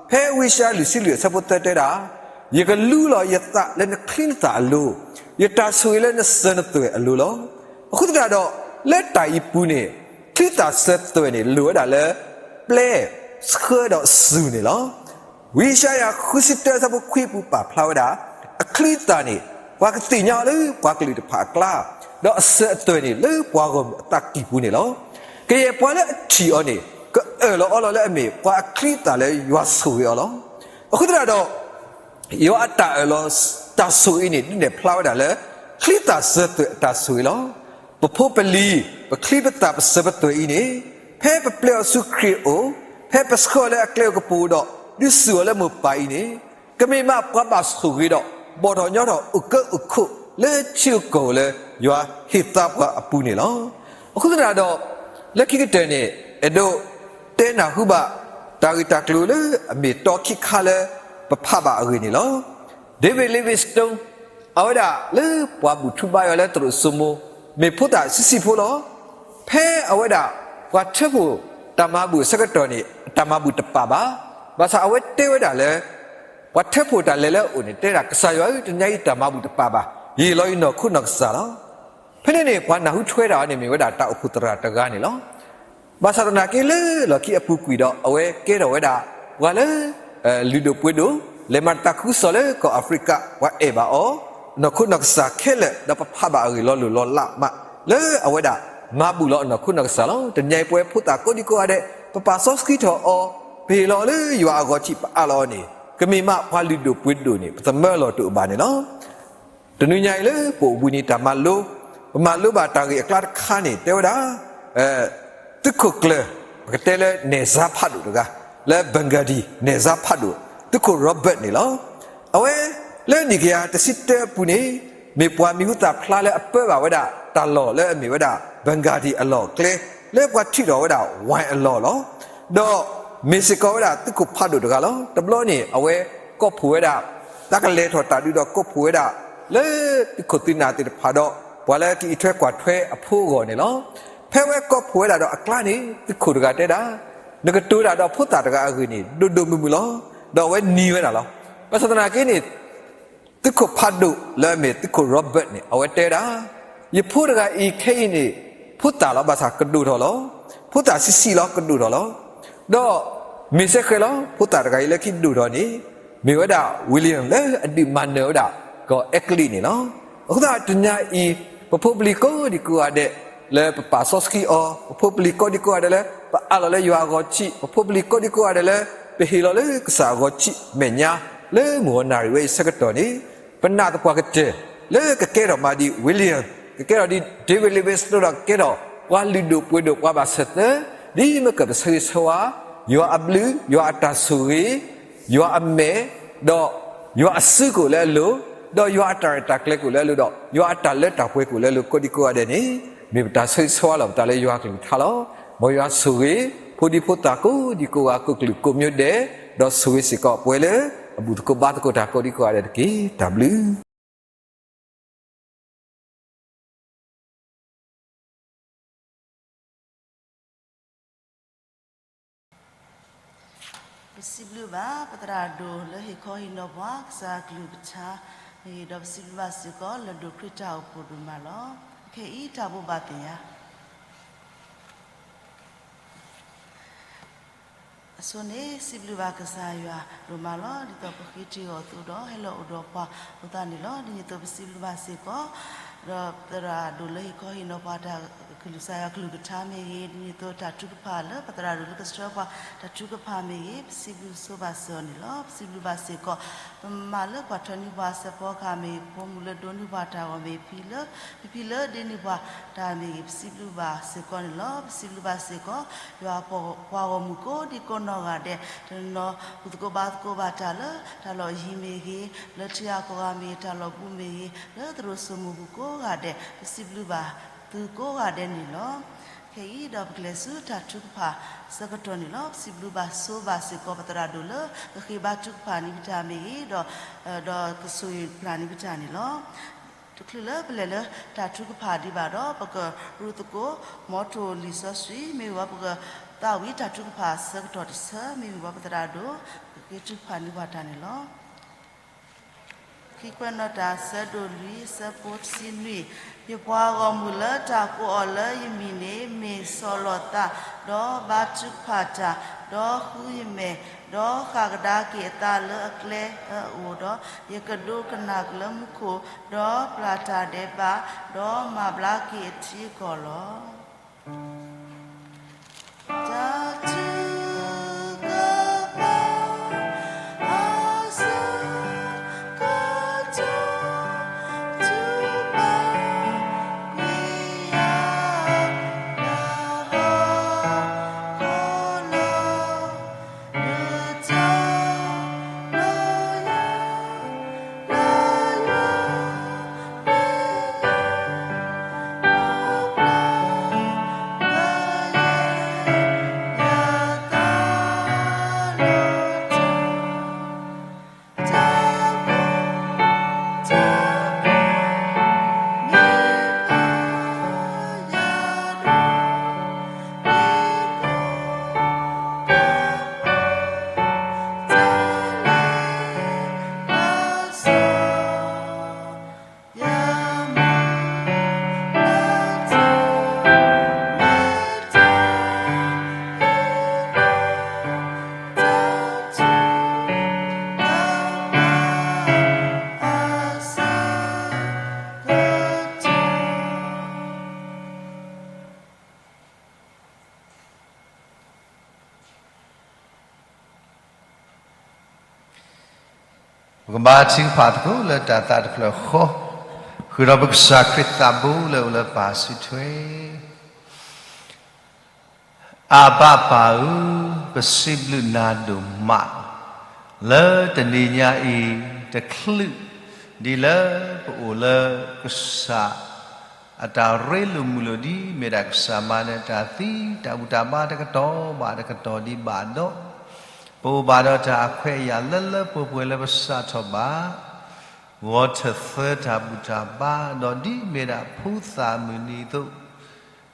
ဖဲဝံယၡါယၤလွံၢ်ဆံလွံၢ်အဆၢဖိသၢတဲဒၣ်, ယကလူလီၤယသးလၢနချံနသၣ်အလိၤ, ယတၢ်ဆိၣ်ဂ့ၤလၢနစၢၤနသွဲၣ်အလိၤလီၤ. အဃိသတးဒီး လၢတၢ်အံၤပူၤန့ၣ် ချံသၣ်စၢၤသွဲၣ်န့ၣ် လိၣ်ဝဲဒၣ်လၢ ပျဲဆှၢဒီးစူၢ်န့ၣ်လီၤ. ဝံယၡါယၤဃုဆံတၢအဆၢဖိခွံအပူၤပာ်ဖျါဝဲဒၣ်, အချံသၣ်န့ၣ် ပှၤကသ့ၣ်ညါအီၤလၢပှၤကလုာ်တဖၣ်အကျါ, ဒီးအစၢၤအသွဲၣ်န့ၣ် လၢပှၤဂီၢ်မုၢ်အသးကံၢ်ပူၤန့ၣ်လီၤ. ကယဲၢ်ပှၤလၢအထံၣ်အီၤန့ၣ် ကအၢၣ်လီၤအီလီၤလၢအမ့ၢ် ပှၤအချံသၣ်လၢယွၤဆိၣ်ဂ့ၤအီၤလီၤ. အဃိသတးဒီး ယွၤအတၢ်အၢၣ်လီၤတၢ်ဆိၣ်ဂ့ၤအံၤန့ၣ် ဒုးနဲၣ်ဖျါဝဲဒၣ်လၢ ချံသၣ်စၢၤသွဲၣ်အတၢ်ဆိၣ်ဂ့ၤလီၤ. ပဖိပလံၤ ပချံပသၣ်ပစၢၤပသွဲၣ်အံၤန့ၣ် ဖဲပပျဲအီၤဆူခရံာ်အအိၣ်, ဖဲပဆှၢအီၤလၢအကျဲအကပူၤဒီး ဒုးစူၢ်အီၤလၢမိၢ်ပၢ်အံၤန့ၣ် ကမ့ၢ်မးပှၤဘၣ်ဆိၣ်ဂ့ၤဒီး ဘီၣ်ထီၣ်ညီထီၣ်အိၣ်ကၢအိၣ်ခိးလၢထံဂုၤကီၢ်ဂၤလၢ ယွၤဟ့ၣ်သါပှၤအပူၤန့ၣ်လီၤ. အဃိသတးဒီး လၢခံကတၢၢ်န့ၣ် အဲၣ်ဒိးတဲနၢ်ဟူဘၣ် တၢ်ဂ့ၢ်တၢ်ကျိၤလၢအမ့ၢ်တီခံခါလၢ ပဖးဘၣ်အဂ့ၢ်န့ၣ်လီၤ. David Livingstone အဝဲဒၣ်လၢပှၤဘူၣ်ထူဘါယွၤလၢသရိာ်စိမိၤ မ့ၢ်ဖိသၣ်ဆံးဆံးဖိလီၤ. ဖဲအဝဲဒၣ် ပှၤထၢဖှိၣ်တၢ်မၤဘူၣ်အဆၢကတီၢ်န့ၣ် အတၢ်မၤဘူၣ်တပာ်ဘၣ်. ဘၣ်ဆၣ်အဝဲတဲဝဲဒၣ်လၢ ပှၤထၢဖှိၣ်တၢ်လဲၤလၢအအိၣ်န့ၣ် တဲဒၣ် ကစၢ်ယွၤဧၢ, တနံၤအံၤတၢ်မၤဘူၣ်တပာ်ဘၣ်, ယဟ့ၣ်လီၤယနီၢ်ခိနီၢ်ကစၢ်လီၤ. ဖဲန့ၣ်န့ၣ် ပှၤနၢ်ဟူထွဲတၢ်အီၤန့ၣ် မ့ၢ်ဝဲဒၣ်တၢ်အိၣ်ဖှိၣ်သရၣ်တဂၤန့ၣ်လီၤ. ဘၣ်ဆၣ်သနာ်က့လၢလီၢ်ခံအပူၤကွံာ်ဒီး အဝဲကဲထီၣ်ဝဲဒၣ် ပှၤလၢ လုၢ်ဒိၣ်ပှ့ၤဒိၣ်, လဲၤမၤတၢ်သးခုကစီၣ်လၢကီၢ်အၤဖရံကၤ, ပှၤအဲၣ်ဘၣ်အီၤ, အနီၢ်ခိနီၢ်ကစၢ်ခဲလၢာ် ဒီးပဖးဘၣ်အဂ့ၢ်လီၤလိၢ်လီၤလးမး လၢအဝဲဒၣ် မၤဘူၣ်လီၤအနီၢ်ခိနီၢ်ကစၢ်လီၤ. တနံၤအံၤပဝဲဖိသၣ်ကိးဒံကိးဂၤဒဲး ပပာ်စီဆှံထီၣ်အီၤ, ပဟ့ၣ်လီၤလၢယွၤအဂီၢ်ထံး ပအးလီၤအီၤန့ၣ် ကမ့ၢ်မးပှၤလုၢ်ဒိၣ်ပှ့ၤဒိၣ်န့ၣ် ပသမၢလီၤတအိၣ်ဘၣ်န့ၣ်လီၤ. တနွံညါအံၤလၢပအိၣ်ဘှံးနံၤတၢ်မၤလိ, ပမၤလိဘၣ်တၢ်ဂ့ၢ်အကျါတခါန့ၣ် တဲဝဲဒၣ် သုးခိၣ်ကျၢၢ်, ပကတဲလၢနဲၣ်စါဖးဒိၣ်တဂၤ, လၢ Bengali နဲၣ်စါဖးဒိၣ်, သုးခိၣ် Robert န့ၣ်လီၤ. အဝဲ လၢနံၣ်ကယၤတဆံတၢအပူၤန့ၣ် မ့ၢ်ပှၤမံၤဟူသၣ်ဖျါလၢအပၢဘၣ်ဝဲဒၣ်တၢ်လီၢ်လၢအမ့ၢ်ဝဲဒၣ် Bengali အလီၢ်အကျဲ, လၢပှၤထံၣ်ထီၣ်ဝဲဒၣ်ဝဲၢ်အလီၢ်လီၤ. ဒီးမ့ၢ်စ့ၢ်ကီးဝဲဒၣ်သုးခိၣ်ဖးဒိၣ်တဂၤလီၤ. တဘျီန့ၣ် အဝဲကိးဖှိၣ်ဝဲဒၣ် တၢ်ကလဲၤထီၣ်တၢ်ဒုးဒီးကိးဖှိၣ်ဝဲဒၣ် လၢသုးခိၣ်သုးနၢ်သ့ၣ်တဖၣ်ဒီး ပှၤလၢကအံးထွဲကွၢ်ထွဲအဖိအဂီၢ်န့ၣ်လီၤ. ဖဲဝဲကိးဖှိၣ်ဝဲဒၣ်ဒီးအကျါန့ၣ် သုးခိၣ်တဂၤတဲဒၣ် နကတိၤတၢ်ဒီးဖိသၣ်တဂၤအဂ့ၢ်န့ၣ် ဒိၣ်ဒိၣ်မုၢ်မုၢ်လီၤ. ဒီးအဝဲနံၤဝဲဒၣ်လီၤ. ဘၣ်ဆၣ်သနာ်က့န့ၣ် သုးခိၣ်ဖးဒိၣ်လၢအမ့ၢ်သုးခိၣ် Robert န့ၣ် အဝဲတဲဒၣ် ယဖိတဂၤအံၤခဲအံၤန့ၣ် ဖိသၣ်လီၤ. ဘၣ်ဆၣ်ကဒိၣ်ထီၣ်လီၤ. ဖိသၣ်ဆံးဆံးလီၤ ကဒိၣ်ထီၣ်လီၤ. ဒီးမ့ၢ်စ့ၢ်ကီးလီၤ ဖိသၣ်တဂၤအံၤလၢခံဒိၣ်ထီၣ်န့ၣ် မ့ၢ်ဝဲဒၣ် William လၢအဒုးမၤနၢၤဝဲဒၣ် ကီၢ်အဲကလံးန့ၣ်လီၤ. အဃိသတးတနံၤအံၤ ပဖိပလံၤကိးဒံကိးဂၤဒဲး လၢပပာ်စီဆှံအီၤ, ပဖိပလံၤကိးဒံကိးဂၤဒဲးလၢ ပအးလီၤလၢယွၤအဂီၢ်ထံး, ပဖိပလံၤကိးဒံကိးဂၤဒဲးလၢ ပဟ့ၣ်လီၤလၢကစၢ်အဂီၢ်ထံး မဲာ်ညါ လၢမုၢ်ဂီၤနၣ်ရံၣ်ဝဲအံၤဆၢကတီၢ်န့ၣ် ပနာ်သပှၢ်ကတၢၢ် လၢကကဲထီၣ်မးဒ် William, ကကဲထီၣ်ဒ် David Livingstone ဒီးကကဲထီၣ် ပှၤလုၢ်ဒိၣ်ပှ့ၤဒိၣ်ပှၤဘၣ်ဆၢၣ်သၢ ဒ်မ့ၢ်ကပဆၢဂ့ၤဆၢဝါ ယွၤအဘျုး, ယွၤအတၢ်ဆိၣ်ဂ့ၤ, ယွၤအမဲာ်, ဒီးယွၤအစုကအိၣ်လၢအလိၤ, ဒီးယွၤအတၢ်ရဲၣ်တၢ်ကျဲၤကအိၣ်လၢအလိၤ, ဒီးယွၤအတၢ်လၢတၢ်ပှဲၤကအိၣ်လၢအလိၤကိးဒံကိးဂၤဒဲးန့ၣ် မ့ၢ်ပတၢ်ဆၢဂ့ၤဆၢဝါလီၤပသးလၢယွၤကလုၢ်ကထါလီၤ. မ်ယွၤဆိၣ်ဂ့ၤ ဖိဒံဖိသၣ်ကိးဒံကိးဂၤ ကိးကလုာ်ကိးမံၤဒဲး, ဒီးဆိၣ်ဂ့ၤစ့ၢ်ကီးပဝဲလၢ အဘူၣ်သကိးဘါသကိးတၢ်ကိးဒံကိးဂၤဒဲးတက့ၢ်. တၢ်ဘျုး ပစံးဘျုးဘၣ် ပသရၣ်ဒိၣ်လၢဟ့ၣ်ခီဟ့ၣ်နီၤပှၤ ကစၢ်ကလုၢ်ကထါမ့ၢ်ဂ့ၤ, ဒီးပစံးဘျုးဘၣ်စ့ၢ်ကီး လၢဒိၣ်ခရံာ်တၢ်အိၣ်ဖှိၣ်ဒိၣ်မးလီၤ. ခဲအံၤတၢ်ဘိးဘၣ်သ့ၣ်ညါ အဆိန့ၣ် စံးဘျုးဘၣ်ကစၢ်ယွၤဒိၣ်မးလီၤ. ဒ်သိးပဃ့တ့ၢ်အီၤအသိးဒီး ဟဲလီၤအိၣ်ဒီးပှၤအဃိသတးန့ၣ်လီၤ. ဒ်န့ၣ်အသိးပစံးဘျုးဘၣ်စ့ၢ်ကီး ဒီးပသရၣ်ဒိၣ်လၢဟ့ၣ်ခီဟ့ၣ်နီၤပှၤတၢ်ကလုၢ်ကစၢ်ယွၤကလုၢ်ကထါမ့ၢ်ဂ့ၤ, ဒ်န့ၣ်အသိးတၢ်ထုကဖၣ်လၢပသရၣ်ဒိၣ်လၢကဆှၢပှၤတၢ်ထုကဖၣ်မ့ၢ်ဂ့ၤ, ပစံးဘျုးဆိဘၣ်စ့ၢ်ကီးန့ၣ်လီၤ. ပစံးဘျုးဘၣ်စ့ၢ်ကီး ပမၤလၢပှၤထၢနုၢ်ပှၤစဲးဖီကဟၣ်မ့ၢ်ဂ့ၤ, ဖိမုၣ်လၢဒိးနုၢ်ပှၤတၢ်ဂီၤမ့ၢ်ဂ့ၤ, ဖံလၢ ဖံဖံလၢဒိးနုၢ်ပှၤတၢ်မ့ၢ်ဂ့ၤ, ပစံးဘျုးဘၣ်စ့ၢ်ကီးန့ၣ်လီၤ. ပစံးဘျုးဘၣ်စ့ၢ်ကီး ယွၤပှၤဂီၢ်မုၢ်ကိးဒံကိးနီၢ်ဂၤဒဲး တနီၤနီၤ ဘူၣ်သကိးဘါသကိးဘၣ်တၢ်လၢ တၢ်လီၢ်ယံၤမ့ၢ်ဂ့ၤ, လၢထံဂၤကီၢ်ဂၤမ့ၢ်ဂ့ၤ, တၢ်လီၢ်ဘူးမ့ၢ်ဂ့ၤ, လၢသရိာ်စိမိၤပူၤကိးဂၤဒဲး ပစံးဘျုးဘၣ်သုကိးဂၤဒဲးန့ၣ်လီၤ. ခဲအံၤဒီးပကလဲၤဆူတၢ်ထုကဖၣ် ဆၢကတီၢ်န့ၣ်လီၤ. ပစံးဘျုးဘၣ်ဆိဘၣ်စ့ၢ်ကီး ပသရၣ်ဒိၣ်လၢ ကဃ့ဘါထုကဖၣ်န့ၢ်ပတၢ်မ့ၢ်ဂ့ၤ, ဒီး ဒီးကဆိၣ်ဂ့ၤပျၢ်န့ၢ်ပတၢ်န့ၣ်လီၤ. တချုးလၢပလဲၤလၢတၢ်ထုကဖၣ်ဒံးဘၣ်ဒီး ပကရူၢ်သကိး မီထိၣ်လံာ်စီဆှံ မ့ၢ်ဝံၤ ပကသးဝံၣ်တၢ်ထုကဖၣ်ဆၢကတီၢ်တဆၢ မ့ၢ်ဝံၤ ပသရၣ်ဒိၣ် ကဃ့ထုကဖၣ်န့ၢ်ပှၤတၢ်န့ၣ်လီၤ. ခံကွဲးနီၣ်တၢ် ဆၢဒိၣ်လွံၢ် ဆၢဖိတဆံနွံ, ယပှၤဂီၢ်မုၢ်လၢတၢ်ကိးအီၤလၢယမံၤန့ၣ် မ့ၢ်ဆီၣ်လီၤသး, ဒီးဘါထုကဖၣ်တၢ်, ဒီးဃုယမဲာ်, ဒီးဃၣ်ကဒါက့ၤအသးလၢအကျဲအအိၣ်ဒီး, ယကဒိကနၣ်ကလၢမူခိၣ်, ဒီးပျၢ်တၢ်ဒဲးဘး, ဒီးမၤဘျါက့ၤအထံအကီၢ်လီၤ. တၢ်ထုကဖၣ်အဆၢ ပကဘါထုကဖၣ်သကိးလၢတၢ်သးတဖျၢၣ်ဃီ, ဃုာ်ဒီးပကစၢ်ခရံာ်သးဘိလၢအိၣ်လၢပၢ်စုထွဲ အဘၣ်ပၢ်ဧၢ, ပစံးဘျုးနၤဒိၣ်မး လၢတနံၤညါအံၤ တချုးဒ်လၢပအိၣ်လၢကစၢ် အတၢ်ရ့လိာ်မုာ်လိာ်ဒ် မ့ၢ်ဒၣ်ကစၢ်မၤနၢၤတၢ်သံတၢ်ဘူၣ်တၢ်ဘါတကတီၢ်ဘၣ်တကတီၢ်ဒံးဘၣ်ဒီး, ပအိၣ်ဘၣ်ဒီးတၢ်အခွဲးအယာ်လၢလၢပှဲၤပှဲၤလၢပစးထီၣ်ဘၣ် ဂီၤထၢၣ်သၢတၢ်ဘူၣ်တၢ်ဘါ ဒီးဒ်မ့ၢ်ဒၣ်ဖိသၣ်မုၢ်နံၤအသိး,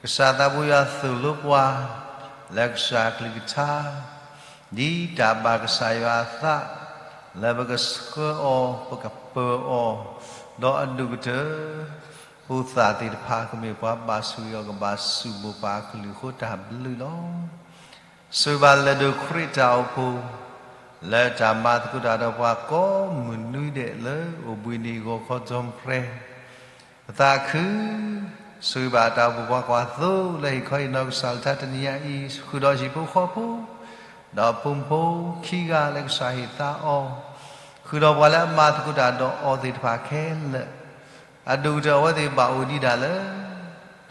ကစၢ်သးဘိယွၤသိၣ်လိပှၤ လၢကစၢ်အကလုၢ်ကထါ, ဒ်တၢ်ဘၣ်ကစၢ်ယွၤအသး လၢပကဆှၢအီၤ ပကပၢၤအီၤ, ဒီးအဒိၣ်ကတၢၢ် ဖိသၣ်သ့ၣ်တဖၣ် ကမ့ၢ်ပှၤဘၣ်ဆိၣ်ဂ့ၤအီၤ ကဘၣ်စူၢ်ဘိၣ်ပှၤအကလုၢ်အဃိတၢ်ဘျုးလီၤ. ဆိၣ်ဂ့ၤဘၣ်လၢၢ်ဒိၣ်ခရံာ်တၢ်အိၣ်ဖှိၣ် လၢတၢ်မၤသကိးတၢ်ဒီးပှၤကိးမုၢ်နွံဒဲးလၢအိၣ်ဘှံးနံၤဂီၤခီ ဒီမုၢ်ပြဲၤ ပသးခု, ဆိၣ်ဂ့ၤဘၣ်တၢ်အိၣ်ဖှိၣ်ပှၤကွၢ်သိလၢဟ့ၣ်ခီဟ့ၣ်နီၤကစၢ်လၢထါတနံၤညါအံၤ, ဃုာ်ဒီးဟံၣ်ဖိဃီဖိ, ဒီးဖိမုၣ်ဖိခံဂၤလၢကစၢ်ဟ့ၣ်သါအီၤ, ဃုာ်ဒီးပှၤလၢအမၤသကိးတၢ်ဒီးအီၤသ့ၣ်တဖၣ်ခဲလၢာ်, အဒိၣ်ကတၢၢ်အဝဲသ့ၣ်ဘၣ်အိၣ်ဒံးဒၣ်လၢ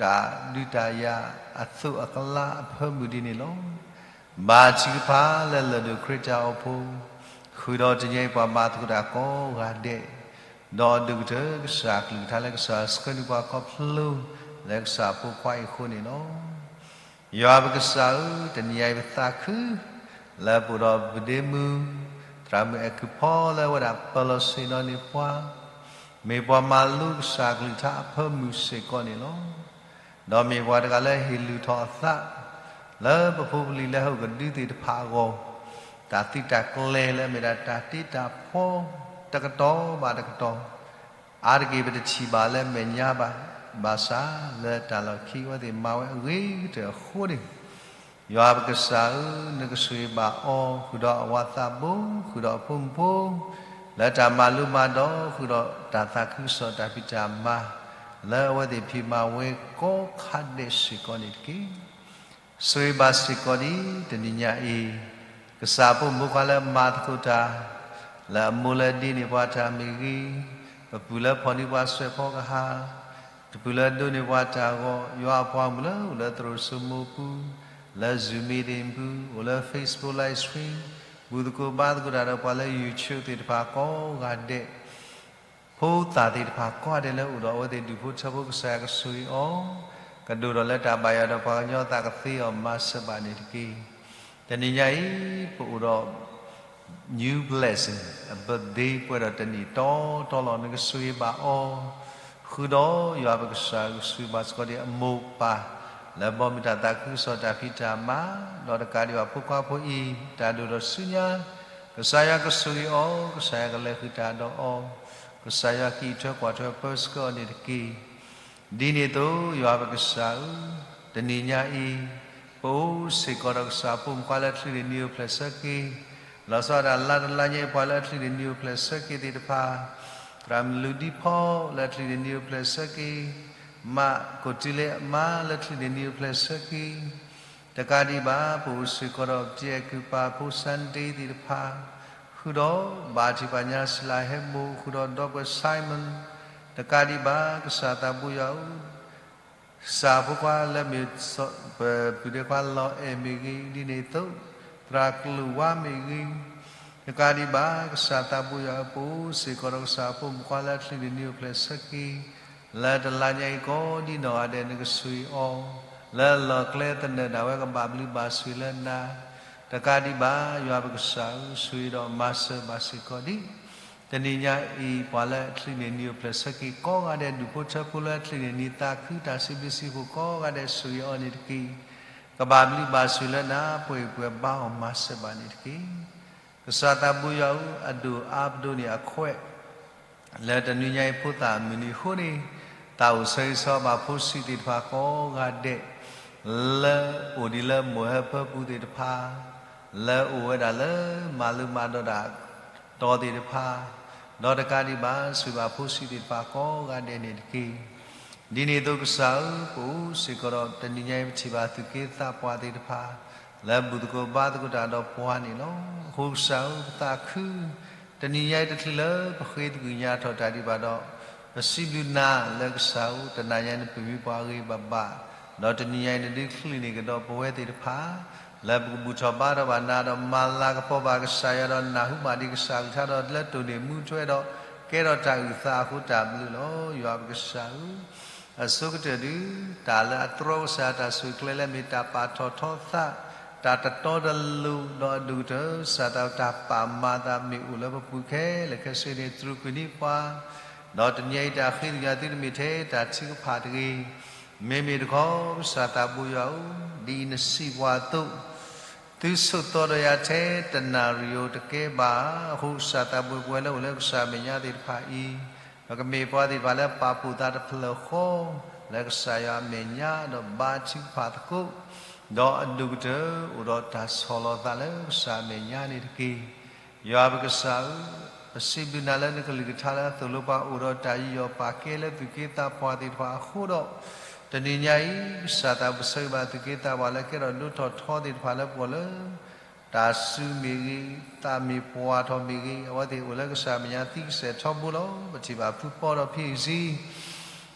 တၢ်ဒုးတၢ်ယၤအသိးအကလါအဖၢမုၢ်ဒ်န့ၣ်လီၤ. ဘါထုကဖၣ်လၢလၢၢ်ဒိၣ်ခရံာ်တၢ်အိၣ်ဖှိၣ်, ဃုာ်ဒီးတနံၤညါအံၤပှၤမၤသကိးတၢ်ကိးဂၤဒဲး, ဒီးအဒိၣ်ကတၢၢ်ကစၢ်အကလုၢ်ကထါလၢကစၢ်ဆှၢန့ၢ်ပှၤခီဖျိ လၢကစၢ်ဖိခွါအံၤအဃိန့ၣ်လီၤ. ယွၤပကစၢ်ဧၢ, တနံၤညါအံၤပသးခု လၢပအိၣ်ဒီးပဒ့မုၣ် သရၣ်မုၣ်အဲၣ်ကုၢ်ဖီလၢအဝဲဒၣ်ပၢၤလီၤဆ့ၣ်နီၤန့ၢ်ပှၤ, မ့ၢ်ပှၤမၤလိကစၢ်အကလုၢ်ကထါအဖၢမုၢ်စ့ၢ်ကီးန့ၣ်လီၤ. ဒီးမ့ၢ်ပှၤတဂၤလၢဟ့ၣ်လုၢ်ထီၣ်အသး လၢပဖိပလံၤလၢဟီၣ်ကဒုသ့ၣ်တဖၣ်အဂီၢ်, တၢ်သံတၢ်ကျဲၤလၢအမ့ၢ်ဒၣ်တၢ်တ့တၢ်ဖှီ တကတီၢ်ဘၣ်တကတီၢ်, အါတက့ၢ်ပတထံၣ်ဘၣ်လၢမဲာ်ညါဘၣ်, ဘၣ်ဆၣ်လၢတၢ်လီၢ်ခံအဝဲသ့ၣ်မၤဝဲအဂ့ၤကတၢၢ်အဃိန့ၣ်, ယွၤပကစၢ်ဧၢ, နကဆိၣ်ဂ့ၤဘၣ်အီၤ, ဃုာ်ဒီးအဝၤသးဘိ, ဃုာ်ဒီးအဖိမုၣ်ဖိ, လၢတၢ်မၤလိမၤဒိး, ဃုာ်ဒီးတၢ်သးခုကစီၣ်တၢ်ဖံးတၢ်မၤ လၢအဝဲသ့ၣ်ဖံးမၤဝဲကိးခါဒဲးစ့ၢ်ကီးန့ၣ်တက့ၢ်. ဆိၣ်ဂ့ၤဘၣ်စ့ၢ်ကီးဒ်တနံၤညါအံၤ, ကစၢ်ဖိမုၣ်ဖိခွါလၢမၤသကိးတၢ်, လၢအမိၢ်လၢဒ့န့ၢ်ပှၤတၢ်မ့ၢ်ဂ့ၤ, ပပုၢ်လၢဖီၣ်န့ၢ်ပှၤစွဲးဖီကဟၣ်, တပုၢ်လၢဒိးန့ၢ်ပှၤတၢ်အဂီၢ်, ယွၤအပှၤမုၣ်လၢအိၣ်လၢသရိာ်စိမိၤပူၤ, လၢ Zoom meeting ပူၤ, အိၣ်လၢ Facebook Live Stream, ဘူၣ်သကိးဘါသကိးတၢ်ဒီးပှၤလၢ YouTube သ့ၣ်တဖၣ်ကိးဂၤဒဲး ဖိသၣ်သ့ၣ်တဖၣ်ကိးဂၤဒဲးလၢအိၣ်ဒီးအဝဲသ့ၣ်ဒူၣ်ဖိထၢဖိ ကစၢ်ယွၤကဆိၣ်ဂ့ၤအီၤ, ကဒိၣ်ထီၣ်လၢတၢ်ဘၣ်ယွၤဒီးပှၤကညီသးကသ့အီၤမၤစၢၤဘၣ်န့ၣ်တက့ၢ်. တနံၤညါအံၤ ပအိၣ်ဒီး new blessing, အ birthday ပှဲၤဒီးတနံၣ်တီတီလီၤ. နကဆိၣ်ဂ့ၤဘၣ်အီၤ, ဃုာ်ဒီးယွၤပကစၢ်ကဆိၣ်ဂ့ၤဘၣ်စ့ၢ်ကီးဒံးအမိၢ်ပၢ် လၢဘီမုၢ်တၢ်သးခုကစီၣ်တၢ်ဖံးတၢ်မၤ, ဒီးတကးဒံးဘၣ်ဖိခွါဖိအံၤ တၢ်ဒိၣ်ထီၣ်ဆူညါ, ကစၢ်ယွၤကဆိၣ်ဂ့ၤအီၤ, ကစၢ်ယွၤကလဲၤဃုာ်တၢ်ဒီးအီၤ, ကစၢ်ယွၤကအံးထွဲကွၢ်ထွဲပၢဆှၢအီၤန့ၣ်တက့ၢ်. ဒ်န့ၣ်အသိး ယွၤပကစၢ်ဧၢ, တနံၤညါအံၤ ပအိၣ်စ့ၢ်ကီးဒီးကစၢ်ဖိမုၣ်ဖိခွါလၢအချံးန့ၢ်နံၤအိၣ်ဖျဲၣ်ဆၢက့ၤ, လီၤဆီဒၣ်တၢ်လါတလါညါအံၤပှၤလၢအချံးန့ၢ်နံၤအိၣ်ဖျဲၣ်ဆၢက့ၤသ့ၣ်တဖၣ်, သရၣ်မုၣ်လူၢ်ဒံဖီလၢအချံးန့ၢ်နံၤအိၣ်ဖျဲၣ်ဆၢက့ၤ, မးကိးတံလ့အမါလၢအချံးန့ၢ်နံၤအိၣ်ဖျဲၣ်ဆၢက့ၤ, တကးဒံးဘၣ် ပအိၣ်စ့ၢ်ကီးဒီးပတံၤအဲၣ်ကုၢ်ပၢ်ဖိ Sunday သ့ၣ်တဖၣ်, ဃုာ်ဒီးဘၣ်ထံးပှၤညါစံလၤဟဲမိၢ်, ဃုာ်ဒီးဒီပုၢ်ဝဲၢ် Simon, တကးဒံးဘၣ် ကစၢ်သးဘိယွၤဧၢ, ကစၢ်ဖိခွါလၢမ့ၢ် ပပုၢ်ဒ့ခွါလီၤအဲၣ်မ့ၢ်ဂ့ၤ, ဒ်န့ၣ်အသိး သရၣ်ကလုၢ်ဝါမ့ၢ်ဂ့ၤ, တကးဒံးဘၣ် ကစၢ်သးဘိယွၤဧၢ, ပအိၣ်စ့ၢ်ကီးဒီးကစၢ်ဖိမုၣ်ဖိခွါလၢအချံးန့ၢ်နံၤအိၣ်ဖျဲၣ်ဆၢက့ၤ လၢတလါညါအံၤကိးဒ်နီၢ်ဂၤဒဲး နကဆိၣ်ဂ့ၤအီၤ, လၢအလီၢ်ကျဲသနၢၣ်ဒၣ်ဝဲကဘၣ်ဘျုးဘၣ်ဆိၣ်ဂ့ၤလၢနၤ, တကးဒံးဘၣ် ယွၤပကစၢ်ဧၢ, ဆိၣ်ဂ့ၤဒီးမၤစၢၤဘၣ်စ့ၢ်ကီးဒံး တနံၤညါအံၤ ပှၤလၢအချံးန့ၢ်နံၤအိၣ်ဖျဲၣ်ဆၢက့ၤကိးဂၤဒဲး, ဒူၣ်ဖိထၢဖိလၢအချံးန့ၢ်နံၤသးခုတၢ်စံးဘျုးစံးဖှိၣ်ကိးဂၤဒဲး, ဆိၣ်ဂ့ၤအီၤန့ၣ်တက့ၢ်. ကဘၣ်ဘျုးဘၣ်ဆိၣ်ဂ့ၤလၢနၤ, ပှဲၤပှဲၤဘါအီၤမၤစၢၤဘၣ်န့ၣ်တက့ၢ်. ကစၢ်သးဘိယွၤဧၢ, အဒိၣ်အါပဒိၣ်န့ၣ်အခွဲး လၢတနွံညါအံၤဖိသၣ်မုၢ်နံၤအဃိန့ၣ်, သးအိၣ်ဆၢဂ့ၤဆၢဝါဘၣ်ဖိဆံးသ့ၣ်တဖၣ်ကိးဂၤဒဲး, လၢအိၣ်ဒံးလၢမိၢ်ဟၢဖၢပူၤသ့ၣ်တဖၣ်, လၢအိၣ်ဝဲဒၣ်လၢမၤလိမၤဒိးတၢ်တီၤသ့ၣ်တဖၣ်, ဒီးတကးဒံးဘၣ် ဆိၣ်ဂ့ၤဘၣ်ဖိဆံးသ့ၣ်တဖၣ်ကိးဂၤဒဲးန့ၣ်တက့ၢ်. ဒ်န့ၣ်အသိးကစၢ်ဧၢ, ပအိၣ်စ့ၢ်ကီးဒီးတနံၤညါအံၤ ပထံၣ်ဘၣ်သူၣ်က့သးပှၢ်သ့ၣ်တဖၣ် လၢဘူၣ်သကိးဘါသကိးတၢ်ဒီးပှၤန့ၣ်လီၤ. အဃိကစၢ်ဧၢ, ပသးခု တနံၤညါအံၤတချုးလၢပဃ့သကွံာ်ညါထီၣ်တၢ်ဒံးဘၣ်ဒီး, ပစံးဘျုးနၤလၢကစၢ်ဧၢ, တနၤညါအံၤနပၢၤမံပှၤအဂ့ၤဘၣ်ဘၣ်, ဒီးတနံၤညါအံၤ နဒုးချုးန့ၢ်ကဒီးပဝဲသ့ၣ်တဖၣ် လၢပကဘူၣ်ထီၣ်ဘါထီၣ်ဘၣ်နၤဒီး မၤလၤကပီၤဘၣ်ကစၢ်ယွၤဒီး နၢ်ဟူဘၣ်ဒံးကစၢ်အကလုၢ်ကထါဒီး လၢတိၢ်န့ၢ်မူထွဲဒီး ကဲထီၣ်တၢ်အုၣ်သးအဃိ တၢ်ဘျုးလီၤ. ယွၤပကစၢ်ဧၢ, အဆိကတၢၢ်ဒုး တၢ်လၢအတြီကစၢ်တၢ်ဆိၣ်ဂ့ၤကျဲလၢ မ့ၢ်တၢ်ပာ်ထီၣ်ထီသး, တၢ်တတီတလိၤ, ဒီးအဒိၣ်ကတၢၢ် ကစၢ်သးတၢ်ပာ်မၤသးမ့ၢ်အိၣ်လၢပပူၤခဲလၢာ်ခဲဆ့န့ၣ် တြူာ်ကွံာ်န့ၢ်ပှၤ, ဒီးတနံၤအံၤတၢ်ဃ့သကွံာ်ညါသုတမ့ၢ်ထဲတၢ်ထုကဖၣ်တဂ့ၤ မ့မ့ၢ်တခီ ကစၢ်သးဘိယွၤဧၢ, ဒ်နစံးပှၤအသိး, သုဆိးသီဒီးယၤထဲတနၣ်ရံၣ်ဧိၤတကဲဘၣ်. အဃိကစၢ်သးဘိပဝဲလၢအိၣ်လၢကစၢ်အမဲာ်ညါသ့ၣ်တဖၣ်အံၤ, ပကမ့ၢ်ပှၤသ့ၣ်တဖၣ်လၢပာ်ဖှိၣ်သးတဖျၢၣ်ဃီ လၢကစၢ်ယွၤအမဲာ်ညါ ဒီးဘါထုကဖၣ်သကိး, ဒီးအဒိၣ်ကတၢၢ်အိၣ်ဒီးတၢ်ဆီၣ်လီၤသးလၢကစၢ်အမဲာ်ညါန့ၣ်တက့ၢ်. ယွၤပကစၢ်ဧၢ, ပစံးဘျုးနၤလၢနကလုၢ်ကထါလၢအသိၣ်လိပှၤအိၣ်ဒီးတၢ်ယူးယီၣ်ပာ်ကဲလၢသူၣ်က့သးပှၢ်သ့ၣ်တဖၣ်အဃိဒီး, တနံၤညါအံၤ ကစၢ်သးပဆၢဂ့ၤဘၣ်သူၣ်က့သးပှၢ်လၢကဲထီၣ်ဒိၣ်ထီၣ်ထီသ့ၣ်တဖၣ်လၢပဂီၢ်လၢ တၢ်စူၤမ့ၢ်ဂ့ၤ, သးမ့ၢ်ပှၢ်ထီၣ်မ့ၢ်ဂ့ၤ, အဝဲသ့ၣ်အိၣ်လၢကစၢ်အမဲာ်ညါသံကစဲၣ်ထီဘိလီၤ. ပထံၣ်ဘၣ်ဖုပီဒီးဖံအုၣ်စံ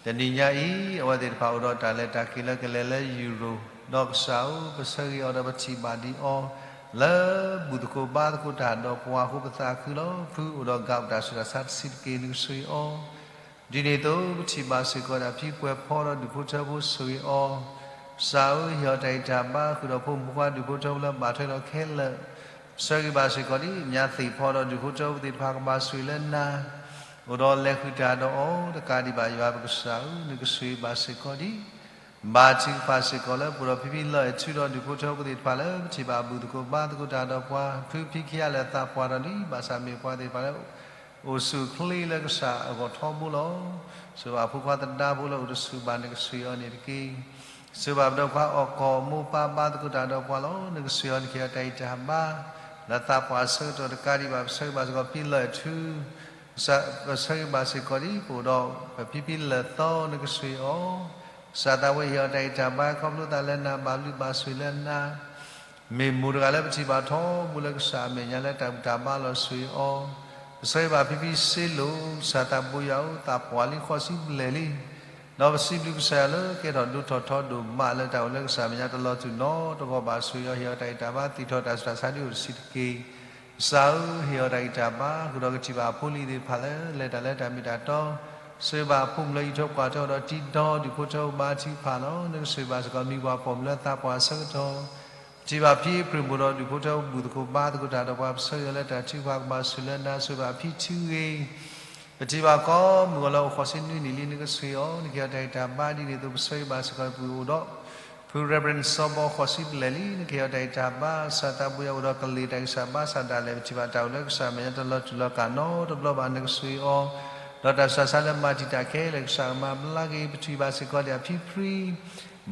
တနံၤညါအံၤ အဝဲသ့ၣ်တဖၣ်အိၣ်ဒီးတၢ်လဲၤတၢ်က့ၤလၢကလဲၤလၢယူရိၣ်, ဒီးကစၢ်ဧၢ, ပဆၢဂ့ၤအီၤဒီးပထံၣ်ဘၣ်ဒံးအီၤ လၢဘူၣ်သကိးဘါသကိးတၢ်ဒီးပှၤအဃိပသးခုလီၤ. ဖုအိၣ်ဒီးကးတၢ်ဆူးတၢ်ဆါတဆံးတက့ၢ် နကဆိၣ်ဂ့ၤအီၤ ဒ်န့ၣ်အသိး ပထံၣ်ဘၣ်စ့ၢ်ကီးဒၣ်ဖံပှဲၤဖီဒီးဒူၣ်ဖိထၢဖိဆိၣ်ဂ့ၤအီၤ, ကစၢ်ဧၢ, ဟ့ၣ်အီၤတၢ်ဂံၢ်တၢ်ဘါ ဃုာ်ဒီးဖိမုၣ်ဖိခွါဒူၣ်ဖိထၢဖိလၢဘၣ်ထွဲဒီးခဲလၢာ်, ပဆၢဂ့ၤဘၣ်စ့ၢ်ကီးဒ်အမါသ့ၣ်ဖီဒီးဒူၣ်ဖိထၢဖိသ့ၣ်တဖၣ်ကဘၣ်ဆိၣ်ဂ့ၤလၢနၤ အိၣ်ဒီးလဲၤဃုာ်တၢ်ဒီးအီၤ တကးဒံးဘၣ်ယွၤပကစၢ်ဧၢ, နကဆိၣ်ဂ့ၤဘၣ်စ့ၢ်ကီးဒ် ဘါထုကဖၣ်စ့ၢ်ကီးလၢပအိၣ်ဒီးဖံဖံလီၢ်အဲၣ်ထူဒီးဒူၣ်ဖိထၢဖိသ့ၣ်တဖၣ်လၢ ပထံၣ်ဘၣ်ဘူၣ်သကိးဘါသကိးတၢ်ဒီးပှၤ ဖုဖံခံဂၤလၢာ်သးပှၢ်ထီၣ်လံ ဘၣ်ဆၣ်မ့ၢ်ပှၤသ့ၣ်တဖၣ်လၢ အိၣ်ဆူၣ်အိၣ်ချ့လၢကစၢ်အဂီၢ်ထီဘိလီၤ. စၢၤဘၣ်ဖိခွါသဒါဖိလၢအိၣ်တဆူၣ်ဘၣ် နကဆိၣ်ဂ့ၤအီၤန့ၣ်တက့ၢ်. စၢၤဘၣ်ပဒီပုၢ်ဝဲၢ်အီၣ်ကီၢ်မိၢ်ပၢ်ဘါသကိးတၢ်ဒီးပှၤလီၤ. နကဆိၣ်ဂ့ၤအီၤ နကဟ့ၣ်အီၤတၢ်ဂံၢ်တၢ်ဘါ လၢသးပှၢ်အဆၢကတီၢ်တကးဒံးဘၣ် ပဆၢဂ့ၤဘၣ်စ့ၢ်ကီးဖံလီၢ်အဲၣ်ထူ ပဆၢဂ့ၤဘၣ်စ့ၢ်ကီးဒ် ပအိၣ်ဒီးပဖံဖံလၢာ်သီ နကဆိၣ်ဂ့ၤအီၤ, ကစၢ်သးဝဲဟ့ၣ်အီၤတၢ်ဂံၢ်တၢ်ဘါ ခီဖျိသးလၢနၤ ဘၣ်ဘျုးဘၣ်ဆိၣ်လၢနၤ မ့ၢ်မိၢ်တဂၤလၢပထံၣ်ဘၣ်ထီဘိလၢကစၢ်အမဲာ်ညါလၢတၢ်ဘူၣ်တၢ်ဘါလီၤဆိၣ်ဂ့ၤအီၤ, ကစၢ်ဂ့ၤဘၣ်ဖံဖံစ့လိာ် ကစၢ်သးဘိယွၤဧၢ သးပှၢ်လံဃိးဆံဘျဲၣ်လံ ဒီးပစံးဘျုးကစၢ်ယွၤလၢကဲထီၣ်ဒိၣ်ထီၣ်ထီဒိၣ်မးလၢတၢ်အိၣ်လၢကစၢ်အမဲာ်ညါ တလီၤတူာ်နီတဂီၢ်ဘၣ် ဆိၣ်ဂ့ၤအီၤ ဟ့ၣ်အီၤတၢ်ဂံၢ်တၢ်ဘါ သ့ၣ်ထီၣ်တၢ်ဆူးတၢ်ဆါဒ်အိၣ်တဆံးတက့ၢ်. ကစၢ်ဧၢ ဟ့ၣ်အီၤတၢ်ဂံၢ်တၢ်ဘါ ဃုာ်ဒီးကထံၣ်ဘၣ်အဖိလံၤသ့ၣ်တဖၣ်လၢ လဲၤတၢ်လၢတၢ်မ့ၢ်တၢ်တီ ဆိၣ်ဂ့ၤဘၣ်အဖိမုၣ်လၢယံာ်ထီၣ်ပှၢ်ထီၣ်ဒီးတံၤဒီဒူၣ်ဖိထၢဖိဘါထုကဖၣ်လီၤ. နကဆိၣ်ဂ့ၤဘၣ်စ့ၢ်ကီးမံၤပှၢ်ပိာ်မုၣ်လၢသးပှၢ်အဆၢကတီၢ် ပထံၣ်ဘၣ်ဖံအ့ဖြ့ၣ်မိၢ်ဒီးဒူၣ်ဖိထၢဖိဘူၣ်သကိးဘါသကိးတၢ်ဒီးပှၤ ပဆၢဂ့ၤအီၤလၢတၢ်ထုကဖၣ်ကဘၣ်ဆိၣ်လၢနၤ ဆိၣ်ဂ့ၤဘၣ်ဖံထံဂ့ၤ ပထံၣ်ဘၣ်ကိးမုၢ်ဂီၤလၢအိၣ်ဃိးဆံနွံနံၣ်လံ နကဆိၣ်ဂ့ၤအီၤ နကဟ့ၣ်အီၤတၢ်ဂံၢ်တၢ်ဘါဒ်န့ၣ်အသိး ပဆၢဂ့ၤဘၣ်စ့ၢ်ကီးပအိၣ်ဒီး ဖု Reverend စီၤဘီဃိးဆံဘျဲၣ်လံ နကဟ့ၣ်အီၤတၢ်ဂံၢ်တၢ်ဘါ ကစၢ်သးဘိယွၤအိၣ်ဒီးကလ့ၢ်တၢ်ဂံၢ်စၢ်ဘါစၢ်ဒၣ်လဲာ် ပထံၣ်ဘၣ်တၢ်အိၣ်လၢကစၢ်အမဲာ်ညါတလီၤတူာ်လီၤကာ်နီတဘျီဘၣ် နကဆိၣ်ဂ့ၤအီၤ ဒီးတၢ်ဆူးတၢ်ဆါလၢမၤတံာ်တာ်ခဲလၢာ် ကစၢ်ကမၤဘျါက့ၤ ပထံၣ်ဘၣ်စ့ၢ်ကီးဒၣ်ဖံဖရံ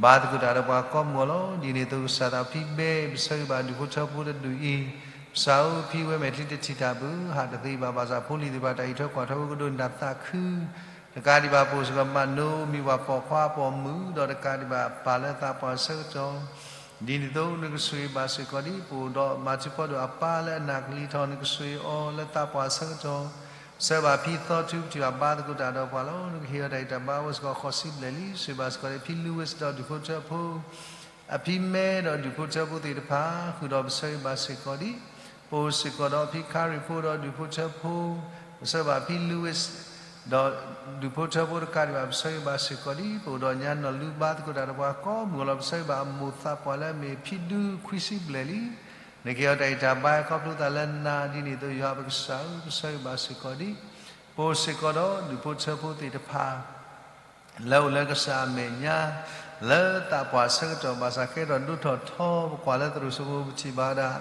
ဘါသကိးတၢ်ဒီးပှၤကိးမုၢ်ဂီၤလီၤ. ဒ်န့ၣ်အသိးကစၢ်သးဖံဘဲ ပဆၢဂ့ၤဘၣ်ဒူၣ်ဖိထၢဖိတဒူၣ်အံၤ ကစၢ်ဧၢ ဖံဝဲမဲာ်ချံတထံၣ်တၢ်ဘၣ် ဟးတသ့ဘၣ် ဘၣ်ဆၣ်ဖိလံၤသ့ၣ်တဖၣ်တၢ်အံးထွဲကွၢ်ထွဲဝဲကဒိးန့ၢ်တၢ်သးခု တကးဒံးဘၣ်ပအိၣ်စ့ၢ်ကီးမၤနိမံၤဝဲပိာ်ခွါပိာ်မုၣ် ဒီးတကးဒံးဘၣ်ပၢ်လၢသးပှၢ်အဆၢကတီၢ် ဒ်န့ၣ်အသိး နကဆိၣ်ဂ့ၤဘၣ်စ့ၢ်ကီးဒ် ပအိၣ်ဒီးမၤထူဖီဒိၣ်အပၢ်လၢအနၢ်ကလံၤထီၣ် နကဆိၣ်ဂ့ၤအီၤလၢသးပှၢ်အဆၢကတီၢ် ဆၢဘၣ်ဖံသီထူ ပထံၣ်ဘၣ်ဘါသကိးတၢ်ဒီးပှၤလီၤ. နကဟ့ၣ်အီၤတၢ်ဂံၢ်တၢ်ဘါအိၣ်စ့ၢ်ကီးဃိးဆံဘျဲၣ်လံ ဆိၣ်ဂ့ၤဘၣ်စ့ၢ်ကီးဒ်ဖံ Louis ဒီးဒူၣ်ဖိထၢဖိ အဖံမဲဒီးဒူၣ်ဖိထၢဖိသ့ၣ်တဖၣ် ဃုာ်ဒီးပဆၢဂ့ၤဘၣ်စ့ၢ်ကီးဒ် ပအိၣ်စ့ၢ်ကီးဒီးဖံခါရံၣ်ဖိဒီးဒူၣ်ဖိထၢဖိ ပဆၢဘၣ်ဖံ Louis ဒီးဒူၣ်ဖိထၢဖိတကးဒံးဘၣ် ပဆၢဂ့ၤဘၣ်စ့ၢ်ကီးဒ် ပအိၣ်ဒီးညါနီၢ်လူဘါသကိးတၢ်ဒီးပှၤကိးမုၢ်ဂီၤလီၤ ပဆၢဂ့ၤဘၣ်အမိၢ်သးပှၢ်လၢအမ့ၢ်ဖံဒူခွံဆံဘျဲၣ်လံ နကဟ့ၣ်အီၤတၢ်ဂံၢ်တၢ်ဘါခီဖျိသးလၢနၤ ဒ်န့ၣ်အသိးယွၤပကစၢ်ဧၢ ပဆၢဂ့ၤဘၣ်စ့ၢ်ကီးဒ် ပအိၣ်စ့ၢ်ကီးဒီးဒူၣ်ဖိထၢဖိသ့ၣ်တဖၣ် လၢအိၣ်လၢကစၢ်အမဲာ်ညါ လၢသးပှၢ်အဆၢကတီၢ်ဘၣ်ဆၣ်ကဲထီၣ်ဒိၣ်ထီၣ်ထီ ပကွၢ်လၢသရိာ်စိမိၤ ပထံၣ်ဘၣ်ဝဲဒၣ်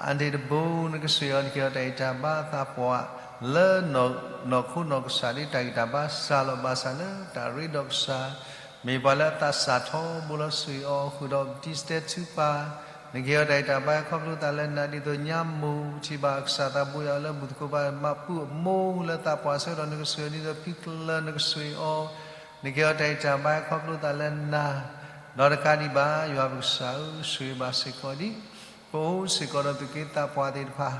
အၣ်ဒ့တဘိ နကဆိၣ်ဂ့ၤအီၤ နကဟ့ၣ်အီၤတၢ်ဂံၢ်တၢ်ဘါသးပှၢ် လၢနီၢ်ခိနီၢ်ကစၢ်ဒ်တၢ်ဂံၢ်တၢ်ဘါစှၤလီၤဘၣ်ဆၣ်လၢတၢ်ရ့ဒီးကစၢ် မ့ၢ်ပှၤလၢအသးစၢ်ထီဘိလီၤ ဆိၣ်ဂ့ၤအီၤ ဃုာ်ဒီးပတံၤစတဲထူပၢ် နကဟ့ၣ်အီၤတၢ်ဂံၢ်တၢ်ဘါခီဖျိသးလၢနၤ ဒ်သိးညါမိၢ် ပထံၣ်ဘၣ်ကစၢ်သးဘိယွၤလၢဘူၣ်သကိးဘါမၤပူအမိၢ်လၢသးပှၢ်အဆၢကတီၢ် နကဆိၣ်ဂ့ၤအီၤ ဒ်သိးဖံကလၢၤ နကဆိၣ်ဂ့ၤအီၤ နကဟ့ၣ်အီၤတၢ်ဂံၢ်တၢ်ဘါခီဖျိသးလၢနၤ ဒီးတကးဒံးဘၣ် ယွၤပကစၢ်ဧၢ ဆိၣ်ဂ့ၤဘၣ်စ့ၢ်ကီးဒ် ပအိၣ်စ့ၢ်ကီးဒီးသူၣ်က့သးပှၢ်သ့ၣ်တဖၣ်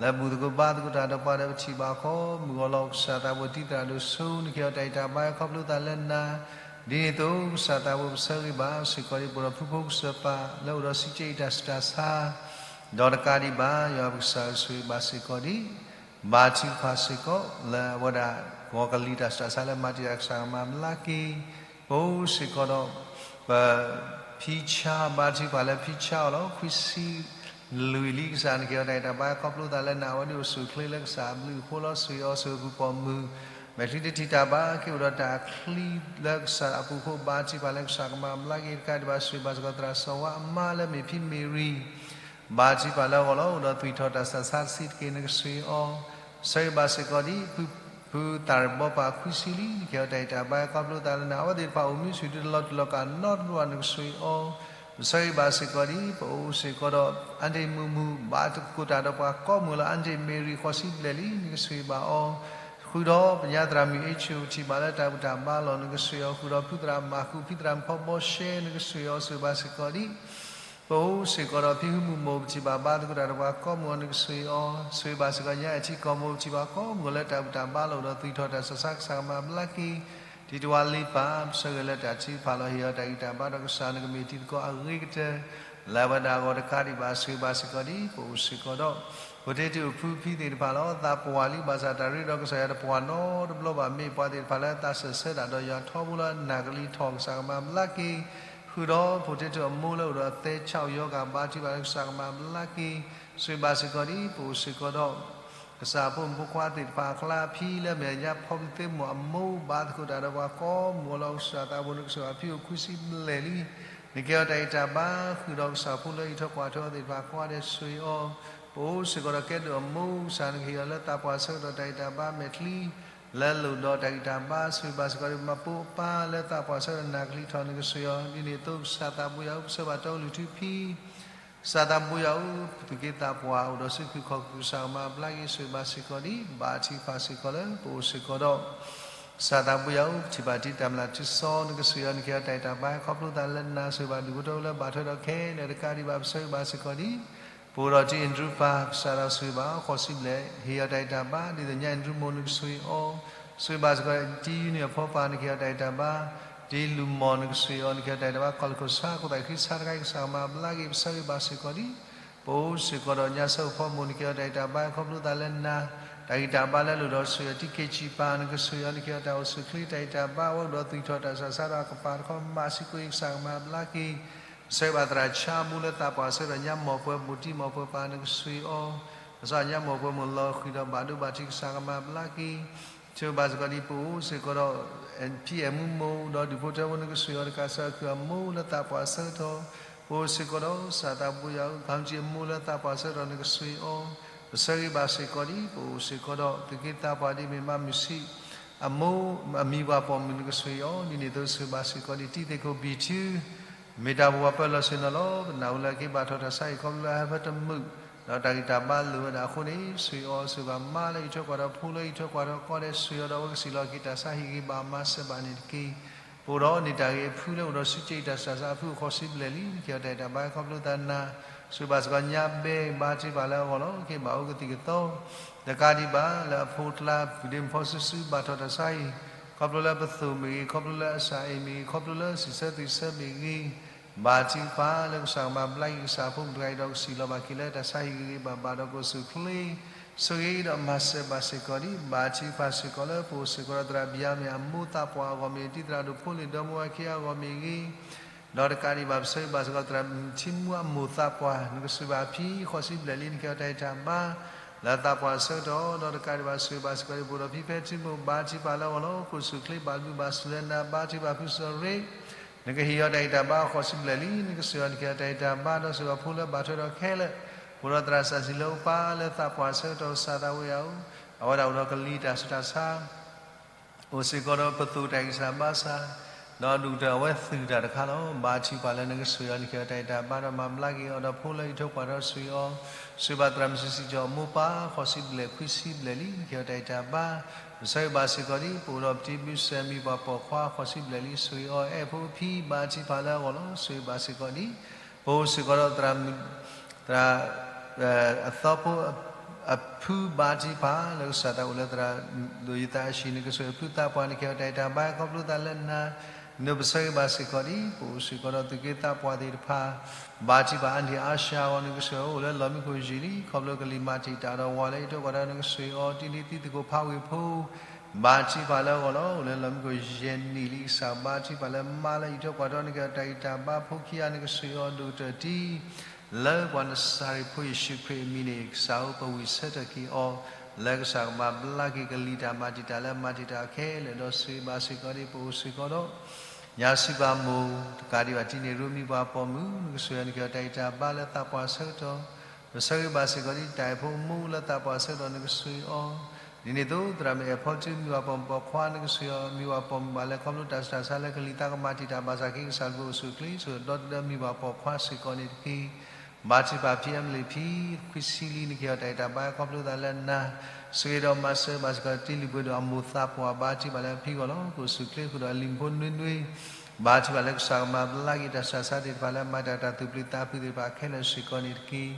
လၢဘူၣ်သကိးဘါသကိးတၢ်ဒီးပှၤဒီးပထံၣ်ဘၣ်အခီ မုၢ်ဂီၤလီၤ ကစၢ်သးဘိတံၢ်သရၣ်ဒိၣ်ဆူ နကဟ့ၣ်အီၤတၢ်အဲၣ်တၢ်ဘါခီဖျိသးလၢနၤ, ဒ်န့ၣ်အသိး ကစၢ်သးဘိပဆၢဂ့ၤဘၣ်စ့ၢ်ကီးဒ် ပအိၣ်ဒီးဖုဖိကစၢၢ်ပၢ် လၢအိၣ်ဒီးစံးကဲအံၤတၢ်ဆူးတၢ်ဆါ ဒီးတကးဒံးဘၣ် ယွၤပကစၢ်ဆိၣ်ဂ့ၤဘၣ်စ့ၢ်ကီးဒ် ဘါထုကဖၣ်စ့ၢ်ကီး လၢအဝဲဒၣ်ဂီၤကလံၤတၢ်ဆူးတၢ်ဆါလၢမၤတ့ၢ်တၢ်ကစၢ်ကမၤဘျါက့ၤ ပအိၣ်စ့ၢ်ကီးဒီး ပ ဖံဆါ ဘါထုကဖၣ်လၢဖံဆါအီၤလီၤ. ခွံဆံလွံၢ်လံ ကစၢ်နကဟ့ၣ်အီၤတၢ်အဲၣ်တၢ်ဘါ ခီဖျိသးလၢနၤ အဝဲဒၣ်အိၣ်ဆူၣ်အိၣ်ချ့လၢကစၢ်အဘျုးအဖှိၣ်လီၤ. ဆိၣ်ဂ့ၤအီၤဆိၣ်ဂ့ၤအပူၤပိာ်မုၣ် မဲာ်ချံတထံၣ်တၢ်ဘါ က့ၤအိၣ်ဒီးတၢ်ချံလၢကစၢ်အပူၤအဃိ ဘါထုကဖၣ်လၢကစၢ်ကမၤဘျါက့ၤ တကးဒံးဘၣ်ဆိၣ်ဂ့ၤဘၣ်စ့ၢ်ကီးသရၣ်စီၤဝါအမါလၢမ့ၢ်ဖံမ့ၢ်ရံ ဘါထုကဖၣ်လၢအဂီၢ်လီၤ အိၣ်ဒီးသွံၣ်ထီၣ်တၢ်ဆူးတၢ်ဆါတဆံးတက့ၢ် နကဆိၣ်ဂ့ၤအီၤ ဆၢဂ့ၤဘၣ်စ့ၢ်ကီးဒ် ဖုသၣ်ရံၣ်ဘီပၢ်ခွံဆံလံ နကဟ့ၣ်အီၤတၢ်အဲၣ်တၢ်ဘါခီဖျိသးလၢနၤ အဝဲသ့ၣ်တဖၣ်အိၣ်မူဆူၣ်တုၤလီၤတူာ်လီၤကာ်နီတဘျီဘၣ် နကဆိၣ်ဂ့ၤအီၤ ပဆၢဂ့ၤဘၣ်စ့ၢ်ကီးဒ် ပအိၣ်စ့ၢ်ကီးဒီး အါဒ့ၣ်မုၢ်မုၢ် ဘါသကိးတၢ်ဒီးပှၤကိးမုၢ်လၢ အါဒ့ၣ်မ့ၢ်ရံၣ်ဃိးဆံဘျဲၣ်လံ နကဆိၣ်ဂ့ၤဘၣ်အီၤ ဃုာ်ဒီးပညါသရၣ်မုၣ်အ့ၣ်ဆူၣ် ပထံၣ်ဘၣ်လၢတၢ်ဘူၣ်တၢ်ဘါလီၤ နကဆိၣ်ဂ့ၤအီၤ ဃုာ်ဒီးဖုသရၣ်မၤဃူ ဖံသရၣ်မုၣ်ဖီဘီရှဲ နကဆိၣ်ဂ့ၤအီၤ ဆိၣ်ဂ့ၤဘၣ်စ့ၢ်ကီးဒ် ပအိၣ်စ့ၢ်ကီးဒီးဖံဟုမုၣ်မိၢ် ပထံၣ်ဘၣ်ဘါသကိးတၢ်ဒီးပှၤကိးမုၢ်အီၤ နကဆိၣ်ဂ့ၤအီၤ ဆိၣ်ဂ့ၤဘၣ်စ့ၢ်ကီးညါအဲၣ်ထံကီၢ်မိၢ် ပထံၣ်ဘၣ်ကိးမုၢ်လၢတၢ်ဘူၣ်တၢ်ဘါလီၤ အိၣ်ဒီးသွံၣ်ထီၣ်တၢ်ဆူးတၢ်ဆါကစၢ်ကမၤဘျါက့ၤ တံၤတဝါလံပၢ် ပဆၢဂ့ၤလၢတၢ်ထုကဖၣ်လီၤ ဟ့ၣ်အီၤတၢ်ဂံၢ်တၢ်ဘါဒီးကစၢ်နကမ့ၢ်တံၤသကိးအဂ့ၤကတၢၢ် လၢအဝဲဒၣ်အဂီၢ်တကးဒံးဘၣ် ဆိၣ်ဂ့ၤဘၣ်စ့ၢ်ကီးဒ် ပအိၣ်စ့ၢ်ကီးဒီး ဖိတ့ၢ်တ့ၢ်အိၣ်ဖုဖံသ့ၣ်တဖၣ်လီၤ သးပှၢ်လံ ဘၣ်ဆၣ်တၢ်ရ့ဒီးကစၢ်ယွၤတပှၢ်နီတဘျီဘၣ် မ့ၢ်ပှၤသ့ၣ်တဖၣ်လၢသးစၢၢ်ဆၢတၢ်ဒီးယွၤထီဘိလၢအနၢ်ကလံၤထီၣ် ကစၢ်ကမၤဘျါက့ၤ ဃုာ်ဒီးဖိတ့ၢ်တ့ၢ်အမိၢ်လၢအိၣ်ဒီးသဲဆးအီၤယီၤဂၤ ဘါထုကဖၣ်လၢကစၢ်ကမၤဘျါက့ၤ ဆိၣ်ဂ့ၤဘၣ်စ့ၢ်ကီးဒ် ပအိၣ်စ့ၢ်ကီးဒီး ကစၢ်ဖိမုၣ်ဖိခွါသ့ၣ်တဖၣ်အကျါ ဖံလၢအမ့ၢ်ညါဖီဘုသ့ၣ်မိၢ်အမိၢ် ဘါသကိးတၢ်ဒီးပှၤကိးမုၢ်အီၤလီၤ ကစၢ်သးဘိ နကဆိၣ်ဂ့ၤအီၤ ဖံအိၣ်ခွံဆံဘျဲၣ်လံ နကဟ့ၣ်အီၤတၢ်ဂံၢ်တၢ်ဘါ ဃုာ်ဒီးကစၢ်ဖိလၢအအံးထွဲကွၢ်ထွဲအီၤသ့ၣ်တဖၣ်ကိးဂၤဒဲး ဆိၣ်ဂ့ၤအီၤ ပအိၣ်စ့ၢ်ကီးဒီးကဲဒိၣ်အမိၢ် ကစၢ်နကဟ့ၣ်အီၤလၢသးပှၢ်ဆၢကတီၢ်တၢ်ဂံၢ်တၢ်ဘါမဲာ်ချံ လၢလိၣ်ဒီးတၢ်ဂံၢ်တၢ်ဘါ ဆိၣ်ဂ့ၤဘၣ်စ့ၢ်ကီးဒ် မၤပိာ်အပၢ်လၢသးပှၢ်ဆၢကတီၢ်နၢ်ကလံၤထီၣ် နကဆိၣ်ဂ့ၤအီၤ ဒ်န့ၣ်အသိး ကစၢ်သးဘိယွၤဧၢ ပဆၢဘၣ်တီအကလုၢ်ထူဖံ ကစၢ်သးဘိယွၤဧၢ ပသူၣ်က့သးပှၢ်အိၣ်ဒီးစုဖုၣ်ခီၣ်ကုၢ် ကစၢ်ကမၤဘျါက့ၤ ဆိၣ်ဂ့ၤဘၣ်စ့ၢ်ကီးဒ် ဘါထုကဖၣ်စ့ၢ်ကီးလၢ ပအိၣ်စ့ၢ်ကီးဒီး ကစၢ်သးဘိယွၤဧၢ ပထံၣ်ဘၣ်တံၤတၢ်မျၢ်ထူစီ နကဆိၣ်ဂ့ၤအီၤ နကဟ့ၣ်အီၤတၢ်ဂံၢ်တၢ်ဘါ ခီဖျိသးလၢနၤ ဆိၣ်ဂ့ၤဘၣ်ဒူၣ်ဖိထၢဖိလၢဘၣ်ထွဲဒီးခဲလၢာ်တကးဒံးဘၣ် ပဆၢဂ့ၤဘၣ်စ့ၢ်ကီးဒ် ပအိၣ်ဒီးတံၤအ့ၣ်ဒရူပၢ် ကစၢ်ဒီးဆိၣ်ဂ့ၤဘၣ်အီၤ ဃိးဆံဘျဲၣ် ဟ့ၣ်အီၤတၢ်ဂံၢ်တၢ်ဘါ ဒ်သိးညါအ့ၣ်ဒရူမိၢ် နကဆိၣ်ဂ့ၤအီၤ ဆိၣ်ဂ့ၤဘၣ်စ့ၢ်ကီး တံၤယူနံၣ်အဖီပၢ် နကဟ့ၣ်အီၤတၢ်ဂံၢ်တၢ်ဘါ တံၤလူၤမီၢ် နကဆိၣ်ဂ့ၤအီၤ နကဟ့ၣ်အီၤတၢ်ဂံၢ်တၢ်ဘါ ကီၢ်လူၢ်ခိၣ်ဆါ ခိၣ်သၣ်ဃံဆါတခါအံၤ ကစၢ်ကမၤဘျါက့ၤ ပဆၢဂ့ၤဘၣ်စ့ၢ်ကီးဒ် ပအိၣ်စ့ၢ်ကီးဒီးညါဆၢဖီမိၢ် နကဟ့ၣ်အီၤတၢ်ဂံၢ်တၢ်ဘါ ခီဖျိသးလၢနၤ တၢ်ဂံၢ်တၢ်ဘါလၢအလိၣ်ဒီးဆိၣ်ဂ့ၤအီၤ တံၤက့ၣ်ကၠံၣ်ပၢ် နကဆိၣ်ဂ့ၤအီၤ နကဟ့ၣ်အီၤတၢ်အိၣ်ဆူၣ်အိၣ်ချ့ တၢ်ဂံၢ်တၢ်ဘါ အဝဲအိၣ်ဒီးသွံၣ်ထီၣ်တၢ်ဆူးတၢ်ဆါဒီးအကပၤတခီ မၤစ့ၢ်ကီးအံၤ ကစၢ်ကမၤဘျါက့ၤ ပဆၢဂ့ၤဘၣ်သရၣ်ဆါဘူလၢသးပှၢ်ဆၢကတီၢ်ညါ မီၢ်ပှဲၤမိၢ်တံၤ မီၢ်ပှဲၤပၢ် နကဆိၣ်ဂ့ၤအီၤ ကစၢ်ညါမီၢ်ပှဲၤမိၢ်လီၤဃံၤဒီးဘၣ်ဒိဘၣ်ထံး ကစၢ်ကမၤဘျါက့ၤ ဆိၣ်ဂ့ၤဘၣ်စ့ၢ်ကီးဒ် ပအိၣ်စ့ၢ်ကီးဒီး ဖံအဲၣ်မူမိၢ်ဒီးဒူၣ်ဖိထၢဖိ နကဆိၣ်ဂ့ၤအီၤ တကးစၢ်အခုၣ်အမိၢ်လၢသးပှၢ်ဆၢကတီၢ် ပအိၣ်စ့ၢ်ကီးဒီး ကစၢ်သးဘိယွၤဧၢ ခီၣ်ကၠံၣ်အမိၢ်လၢသးပှၢ်ဆၢကတီၢ် နကဆိၣ်ဂ့ၤအီၤ ပဆၢဂ့ၤဘၣ်စ့ၢ်ကီးဒ် ပအိၣ်စ့ၢ်ကီးဒီး သူၣ်က့သးပှၢ်ဒ်မ့ၢ်မါမုၢ်ဆံး အမိၢ်အမံၤပှၤပိာ်မုၣ် နကဆိၣ်ဂ့ၤအီၤ ဒ်န့ၣ်အသိး ဆိၣ်ဂ့ၤဘၣ်စ့ၢ်ကီးဒ် တံၤသကိးဘံၣ်ထူ မ့ၢ်တၢ်ပဝဲပၢၤလီၢ်ဆ့ၣ်နီၤလီၤ. ပနၢ်ဟူလၢအက့ၤဘၣ်ထီၣ်တၢ်ဆါဟံၣ် ခီဖျိလၢအဟၢဖၢတမုာ် ဒီးတၢ်ဂံၢ်တၢ်ဘါလိာ်ဝဲဒၣ်အဃိန့ၣ် ဆိၣ်ဂ့ၤအီၤ ဆိၣ်ဂ့ၤဘၣ်မါလၢအအံးထွဲကွၢ်ထွဲ ဖိလၢအအံးထွဲကွၢ်ထွဲကိးဂၤဒဲး ဆိၣ်ဂ့ၤအီၤဒီး အဝဲကစံၣ်လီၤက့ၤတၢ်ဆါဟံၣ်ဂ့ၤ ဘၣ်မၤစၢၤဘၣ်န့ၣ်တက့ၢ်. ပအိၣ်ဒီးန့ၢ်တၢ်ဂ့ၤအဖုလၢအိၣ်ဒီးစုကၠံၣ်တၢ်ဆူးတၢ်ဆါ အဖုအိၣ်ဃိးဆံဘျဲၣ်လံ နကဟ့ၣ်အီၤတၢ်ဂံၢ်တၢ်ဘါ ခီဖျိသးနၤ ဆိၣ်ဂ့ၤဘၣ်စ့ၢ်ကီးညါဘဲ ဘါထုကဖၣ်လၢအဂီၢ်လီၤ က့ၤဘၣ်အိၣ်ကသံၣ်ကသီ တကးဒံးဘၣ် လၢအဖိအကျါ ပုၢ်ဒ့မုၣ်ဖီစုစု ဘၣ်ထီၣ်တၢ်ဆါဟံၣ် ခီဖျိလၢပသိၣ်မ့ၢ်ဂ့ၤ ခီဖျိလၢအစၢ်အ့ၣ်မ့ၢ်ဂ့ၤ ခီဖျိလၢစံးဆၢသ့ၣ်ဆၢမ့ၢ်ဂ့ၤ ဘါထုကဖၣ်လၢကစၢ်ကမၤဘျါက့ၤကစၢ်အဖိမုၣ်တဂၤအံၤဒီး ကစံၣ်လီၤဘၣ်က့ၤလၢတၢ်ဆါဟံၣ်ဂ့ၤဂ့ၤဘၣ်ဘၣ်ဒီး ကအိၣ်ဆူၣ်အိၣ်ချ့ ဆိၣ်ဂ့ၤဒီးမၤစၢၤဘၣ်စ့ၢ်ကီးဒ် ဘါထုကဖၣ်စ့ၢ်ကီးလၢ ပအိၣ်စ့ၢ်ကီးဒီးသရၣ်ဘံၣ်ယၤမံၣ်အမိၢ်သးပှၢ်အဂီၢ်မ့ၢ်ဂ့ၤ တံၤသရၣ်ဒိၣ်ဖိလ့ၣ်ဒီမါဝၤခံဂၤအဂီၢ်မ့ၢ်ဂ့ၤ ဒီးတကးဒံးဘၣ် ပဆၢဂ့ၤဘၣ်စ့ၢ်ကီးသရၣ်မုၣ်ထံမူအမိၢ်သးပှၢ် နကဆိၣ်ဂ့ၤဘၣ်ဖံဃိးဆံဘျဲၣ်လံ နကဟ့ၣ်အီၤတၢ်ဂံၢ်တၢ်ဘါ လၢသးပှၢ်ဆၢကတီၢ် ဒီးတကးဒံးဘၣ် ဆိၣ်ဂ့ၤဘၣ်စ့ၢ်ကီးဒ် ပအိၣ်ဒီးဖံဖဲထံမိၢ် ဘါထုကဖၣ်လၢအဂီၢ်လီၤ ကအိၣ်ဆူၣ်အိၣ်ချ့ဘၣ်ဘျုးဘၣ်ဆိၣ်လၢနၤ ဘါထုကဖၣ်ဖုစီၤရ့ နကဟ့ၣ်အီၤတၢ်ဂံၢ်တၢ်ဘါဃိးဆံဘျဲၣ်လံ နကဆိၣ်ဂ့ၤအီၤ နကဟ့ၣ်အီၤတၢ်ဂံၢ်တၢ်ဘါ ဒီးဆိၣ်ဂ့ၤဖိလၢဘၣ်ထွဲဒီးခဲလၢာ် ပအိၣ်ဒီးသရၣ်စီဆှံလၢအိၣ်ပၢ်လၢသးပှၢ်ဆၢကတီၢ် ကစၢ်သးဝံၣ်ယၤဧၢ အဝဲဒၣ်အိၣ်ဒီးကလံၤတၢ်ဆူးတၢ်ဆါ အိၣ်စ့ၢ်ကီးဒီးပသိၣ်တၢ်ဂံၢ်စၢ်ဘါစၢ် ဒီးဒုၣ်ကတၢၢ်အဝဲသုးတၢ်တခါလီၤ. ဘါထုကဖၣ်လၢနကဆိၣ်ဂ့ၤအီၤ နကဟ့ၣ်အီၤတၢ်ဂံၢ်တၢ်ဘါ ဒီးမၤဘျါက့ၤအီၤဒီးဖိလၢအအံးထွဲကွၢ်ထွဲ ဆိၣ်ဂ့ၤအီၤ ဆိၣ်ဂ့ၤဘၣ်သရၣ်မုၣ်စုစံၣ်ကၠီၣ်အမိၢ်ပၢ် ဃိးဆံဘျဲၣ် ခွံဆံဘျဲၣ်လံ နကဟ့ၣ်အီၤတၢ်ဂံၢ်တၢ်ဘါ ပဆၢဂ့ၤဘၣ်စ့ၢ်ကီးဒ် ပအိၣ်ဒီးပတံၤဘုၣ်စဲးမံၤပှၤပိာ်ခွါ ဃိးဆံဘျဲၣ်လံ ဆိၣ်ဂ့ၤအီၤ အဲၣ်ဖိဖံ ဘါထုကဖၣ်လၢအဂီၢ်လီၤ. ဆိၣ်ဂ့ၤဘၣ်စ့ၢ်ကီးဒ် ပအိၣ်စ့ၢ်ကီးဒီးသရၣ်မုၣ် သရၣ် အသီဖိ အဖုဘါထုကဖၣ်လၢကစၢ်သးအိၣ်လၢသရၣ်ဒိၣ်ယသးအဟံၣ် နကစၢ်အဖုသးပှၢ် နကဟ့ၣ်အီၤတၢ်ဂံၢ်တၢ်ဘါ ခီဖျိသးလၢနၤ, နပဆၢဂ့ၤဘၣ်စ့ၢ်ကီးဒ် ပအိၣ်စ့ၢ်ကီးဒီးသုးက့သးပှၢ်သ့ၣ်တဖၣ် ဘါထုကဖၣ်အါန့ၢ်အါစှၤအဂီၢ် နကစၢ်အအိၣ်လၢလီၢ်မံခိၣ်ယံာ်လံ ခီဖျိကလံၤမၤတံာ်တာ်ဒီးဝၤလၢအံးထွဲကွၢ်ထွဲနကစၢ်အံၤအီၤ တံၤလံၤသံသကိးဖးဝ့ၢ်ဖိ ဘါထုကဖၣ်လၢအဂီၢ်လီၤ. အိၣ်လၢလီၢ်မံခိၣ်ယဲၢ်နံၣ်လံ ကစၢ်ဘါထုကဖၣ်လၢမါလၢအံးထွဲကွၢ်ထွဲ နကဟ့ၣ်အီၤတၢ်ဂံၢ်တၢ်ဘါ ဖိခံဂၤ နကစၢ်အံၤအီၤ ဒိၣ်ကတၢၢ်တံၢ် လၢပှၤနစၤရ့းဖိယ့ၣ်ၡူးခရံာ်အမံၤန့ၣ် ကစၢ်ဧၢ ပဝံၣ်ဆၢထၢၣ်က့ၤအီၤ လၢကစၢ်ကမၤဘျါက့ၤကလံၤတၢ်မၤတံာ်တာ်လၢအမၤတံာ်တာ်အီၤခဲလၢာ် ဒီးစံးဘၣ်စ့ၢ်ကီးဒ် ပအိၣ်စ့ၢ်ကီးဒီး ညါစံးပာ်မိၢ် တကးဒံးဘၣ်တံၤန့ၣ်ရူမံၤပှၤပိာ်မုၣ် နကစၢ်အံၤ နကဟ့ၣ်အီၤတၢ်ဂံၢ်တၢ်ဘါလၢသးပှၢ်ဆၢကတီၢ် ပဆၢဂ့ၤဘၣ်စ့ၢ်ကီးဒ်တၢ်အဲၣ်ဖိမူလၢသးပှၢ်ဆၢကတီၢ် နကစၢ်အံၤအီၤ ဒ်န့ၣ်အသိး သရၣ်မုၣ်အဲၣ်ဖီထူ မံၤပှၤပိာ်မုၣ်ပိာ်ခွါ နကစၢ်အံၤအီၤ မံၤပှၤပိာ်မုၣ်ဘၣ်လဲၤခီဖျိတၢ်ဆူးတၢ်ဆါလၢကလံၤသးကမၤတံာ်တာ်ဘၣ်ဆၣ်က့ ကစၢ်ကအိၣ်ဆူၣ်အိၣ်ချ့ ဆိၣ်ဒီတဒၢ မံၤပှၤပိာ်ခွါစ့ၢ်ကီးန့ၣ်တက့ၢ်. ဘါထုကဖၣ်ဖံအမလ့ၣ်ဖံ ခွံဆံလံ နကဟ့ၣ်အီၤတၢ်ဂံၢ်တၢ်ဘါ ခီဖျိသးလၢနၤ ဆၢဂ့ၤဒီးမၤစၢၤဘၣ်စ့ၢ်ကီးတံၤလုၢ်ပှ့ၤဒိၣ်အမိၢ်သးပှၢ် ဘါထုကဖၣ်လၢအဖံအဂီၢ်လီၤ. ကအိၣ်ဆူၣ်အိၣ်ချ့ဃုာ်ဒီးအလံၤဖိနွ့နွ့ ဘါထုကဖၣ်လၢကစၢ်ကမၤဘျါက့ၤတၢ်ဆူးတၢ်ဆါသ့ၣ်တဖၣ်လၢအမၤတံာ်တာ်တၢ်သူၣ်ပျံၤသးဖုးသ့ၣ်တဖၣ်ခဲလၢာ်စ့ၢ်ကီးန့ၣ်တက့ၢ်.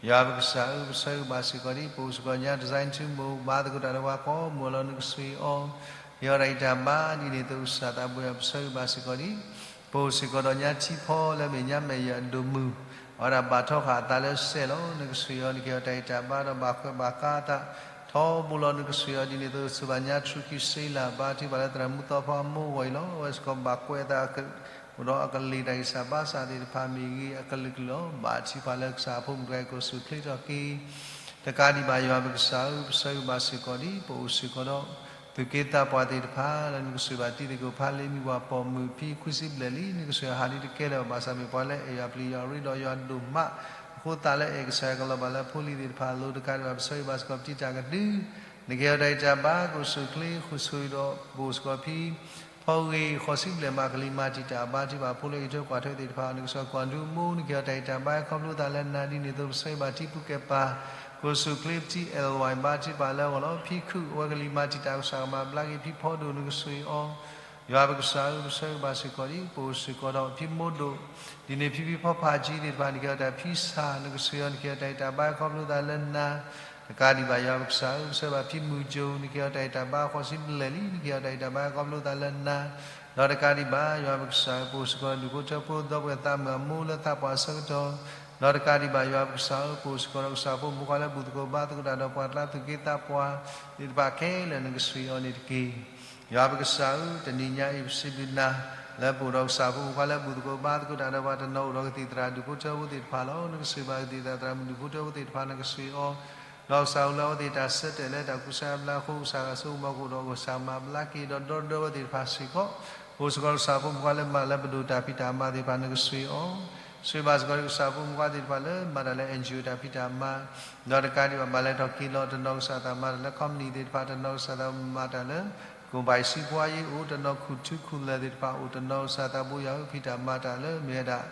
ယွၤပကစၢ်ဧၢ ပဆၢဂ့ၤဘၣ်စ့ၢ်ကီးဒ် ပအိၣ်စ့ၢ်ကီးညါ design team မိၢ် ဘါသကိးတၢ်ဒီးပှၤကိးမုၢ်အလီၢ် နကစၢ်အံၤအီၤ ဟ့ၣ်အီၤတၢ်ဂံၢ်တၢ်ဘါ ဒ်န့ၣ်အသိး ကစၢ်သးဘိယွၤ ပဆၢဂ့ၤဘၣ်စ့ၢ်ကီးဒ် ပအိၣ်စ့ၢ်ကီးဒီးညါထံဖီလၢအမ့ၢ်ညါမဲာ်ယၢၢ်အဒိၣ်မုၢ် အဝဲဒၣ်ဘၣ်ထီဃာ်အသးလၢစဲးလီၤ နကစၢ်အံၤအီၤ နကဟ့ၣ်အီၤတၢ်ဂံၢ်တၢ်ဘါဒီးဘၣ်ကွဲးဘၣ်ကါအသး ထီဘိလီၤ နကစၢ်အံၤအီၤ ဒ်န့ၣ်အသိး စူၢ်ဘၣ်ညါ True Key Sailor ဘါထုကဖၣ်လၢသရၣ်မုၣ်သီဖီအမိၢ်အဂီၢ်အံၤလီၤ. အဝဲစ့ၢ်ကီးဘၣ်ကွဲးအသး အိၣ်ဒီးအကလ့ၢ်တၢ်ဂံၢ်စၢ်ဘါစၢ်သ့ၣ်တဖၣ်မ့ၢ်ဂ့ၤ အကလုာ်ကလုာ်လီၤ. ဘါထုကဖၣ်လၢကစၢ်အဖိမုၣ်တဂၤအံၤ ကအိၣ်ဆူၣ်အိၣ်ချ့ထီၣ်က့ၤ တကးဒံးဘၣ် ယွၤပကစၢ်ဧၢ ပဆၢဂ့ၤဘၣ်စ့ၢ်ကီးဒ် ပအိၣ်စ့ၢ်ကီးဒီး သုးက့သးပှၢ်သ့ၣ်တဖၣ်လၢ နကစၢ်ဘၣ်တံၤသကိးဖးလ့ မံၤပှၤပိာ်မုၣ်ဖံခွံဆံဘျဲၣ်လံ နကစၢ်ဟးဒ်တကဲလၢၤဘၣ်ဆၣ် မ့ၢ်ပှၤလၢအဲၣ်ယွၤပျံၤယွၤရ့ဒီးယွၤဒိၣ်မး အဃိသတးလၢအဲၣ်ကစၢ်ယွၤကလီၤဘၣ်လၢဖိလံၤသ့ၣ်တဖၣ်အလိၤ တကးဒံးဘၣ် ပဆၢဂ့ၤဘၣ်စ့ၢ်ကီးပတံၤတၢ်ကဒု နကဟ့ၣ်အီၤတၢ်ဂံၢ်တၢ်ဘါ ကအိၣ်ဆူၣ်အိၣ်ချ့ ဃုာ်ဆိၣ်ဂ့ၤဒီး ပအိၣ်စ့ၢ်ကီးဖံ ဖီဂ့ၤ ဃိးဆံဘျဲၣ်မး ကလံၤမၤတံာ်တာ်အဘါထုကဖၣ် ဖိလၢအံးထွဲကွၢ်ထွဲသ့ၣ်တဖၣ် နကစၢ်ကွၢ်ဒုမူ နကဟ့ၣ်အီၤတၢ်ဂံၢ်တၢ်ဘါ ခီဖျိသးလၢနၤ ဒ်န့ၣ်အသိး ပဆၢဂ့ၤဘၣ်တံၤပူၤကဲပၤ ကအိၣ်ဆူၣ်အိၣ်ချ့ ပတံၤအဲၣ်ဝဲ ဘါထုကဖၣ်လၢအဂီၢ်လီၤ. ဖံခုၣ် အဝဲကလံၤမၤတံာ်တာ် ကစၢ်ကမၤဘျါက့ၤ ဖံဖီဒိၣ် နကစၢ်အံၤအီၤ ယွၤပကစၢ်ဧၢ ပဆၢဂ့ၤဘၣ်စ့ၢ်ကီးဒ် ပအိၣ်စ့ၢ်ကီးဒီး ဖံမိၢ်ဒိၣ် ဒ်န့ၣ် ဖံဖံဖီဖးကၠံသ့ၣ်တဖၣ် နကဟ့ၣ်အီၤတၢ်ဖံဆၣ် နကစၢ်အံၤအီၤ နကဟ့ၣ်အီၤတၢ်ဂံၢ်တၢ်ဘါ ခီဖျိသးလၢနၤ တကးဒံးဘၣ် ယွၤပကစၢ်ဧၢ ပဆၢဂ့ၤဘၣ်ဖံမုၢ်ကၠိ နကဟ့ၣ်အီၤတၢ်ဂံၢ်တၢ်ဘါ ဃိးဆံဘျဲၣ်လံ နကဟ့ၣ်အီၤတၢ်ဂံၢ်တၢ်ဘါ ခီဖျိသးလၢနၤ ဒီးတကးဒံးဘၣ် ယွၤပကစၢ်ဧၢ ပအိၣ်စ့ၢ်ကီး ဒူၣ်ဖိထၢဖိ ဒီပုၢ်ဝဲၢ်သးမုၣ်အမိၢ်လၢသးပှၢ်အဆၢကတီၢ် ဒီးတကးဒံးဘၣ် ယွၤပကစၢ်ဧၢ ပအိၣ်စ့ၢ်ကီးဒီးကစၢ်ဖိမုၣ်ဖိခွါလၢဘူၣ်သကိးဘါသကိးတၢ်ဒီးပှၤကျါ သုးက့သးပှၢ်သ့ၣ်တဖၣ်ခဲလၢာ် နကစၢ်အံၤအီၤန့ၣ်တက့ၢ်. ယွၤပကစၢ်ဧၢ တနံၤညါအံၤ ပစံးဘျုးနၤ လၢပအိၣ်ဒီးကစၢ်ဖိမုၣ်ဖိခွါလၢဘူၣ်သကိးဘါသကိးတၢ်ဒီးပှၤ တနီၤအိၣ်ဒီးကသံၣ်သရၣ်ဒူၣ်ဖိထၢဖိသ့ၣ်တဖၣ်လီၤ. နကစၢ်ဘၣ်ကသံၣ်သရၣ်သရၣ်မုၣ်ဒူၣ်ဖိထၢဖိသ့ၣ်တဖၣ် နကစၢ်အံၤအီၤ ဒီးကစၢ်အိၣ်လၢအဝဲသ့ၣ်တၢ်ဆၢတဲာ်လၢတၢ်ကူစါအဘျါအဃိ ကစၢ်ဂၤဆိကမိၣ်ကအိၣ်ဒီးကစၢ်မၤဘျါက့ၤဒီးဒီသဒၢဝဲသ့ၣ်တဖၣ်စ့ၢ်ကီး ပအိၣ်စ့ၢ်ကီးကစၢ်ဖိမုၣ်ဖိခွါလၢမၤလၢပဒိၣ်တၢ်ဖံးတၢ်မၤသ့ၣ်တဖၣ် နကစၢ်အံၤအီၤ စံးဘၣ်စ့ၢ်ကီးကစၢ်ဖိမုၣ်ဖိခွါသ့ၣ်တဖၣ်လၢမၤတၢ်လၢ NGO တၢ်ဖံးတၢ်မၤ ဒီးတကးဒံးဘၣ် ဘၣ်လဲၤထီၣ်က့ၤလီၤ တနီၤကစၢ်သးမၤတၢ်လၢ company သ့ၣ်တဖၣ် တနီၤကစၢ်သးမၤတၢ်လၢ ကိၣ်ဘၣ်စံးပှၤယ့ၣ်အိၣ် တနီၤခူၣ်ထူခူၣ်လဲၢ်သ့ၣ်တဖၣ်အိၣ် တနီၤကစၢ်သးဘိယွၤဧၢ ဖံးတၢ်မၤတၢ်လၢမ့ၢ်ဝဲဒၣ်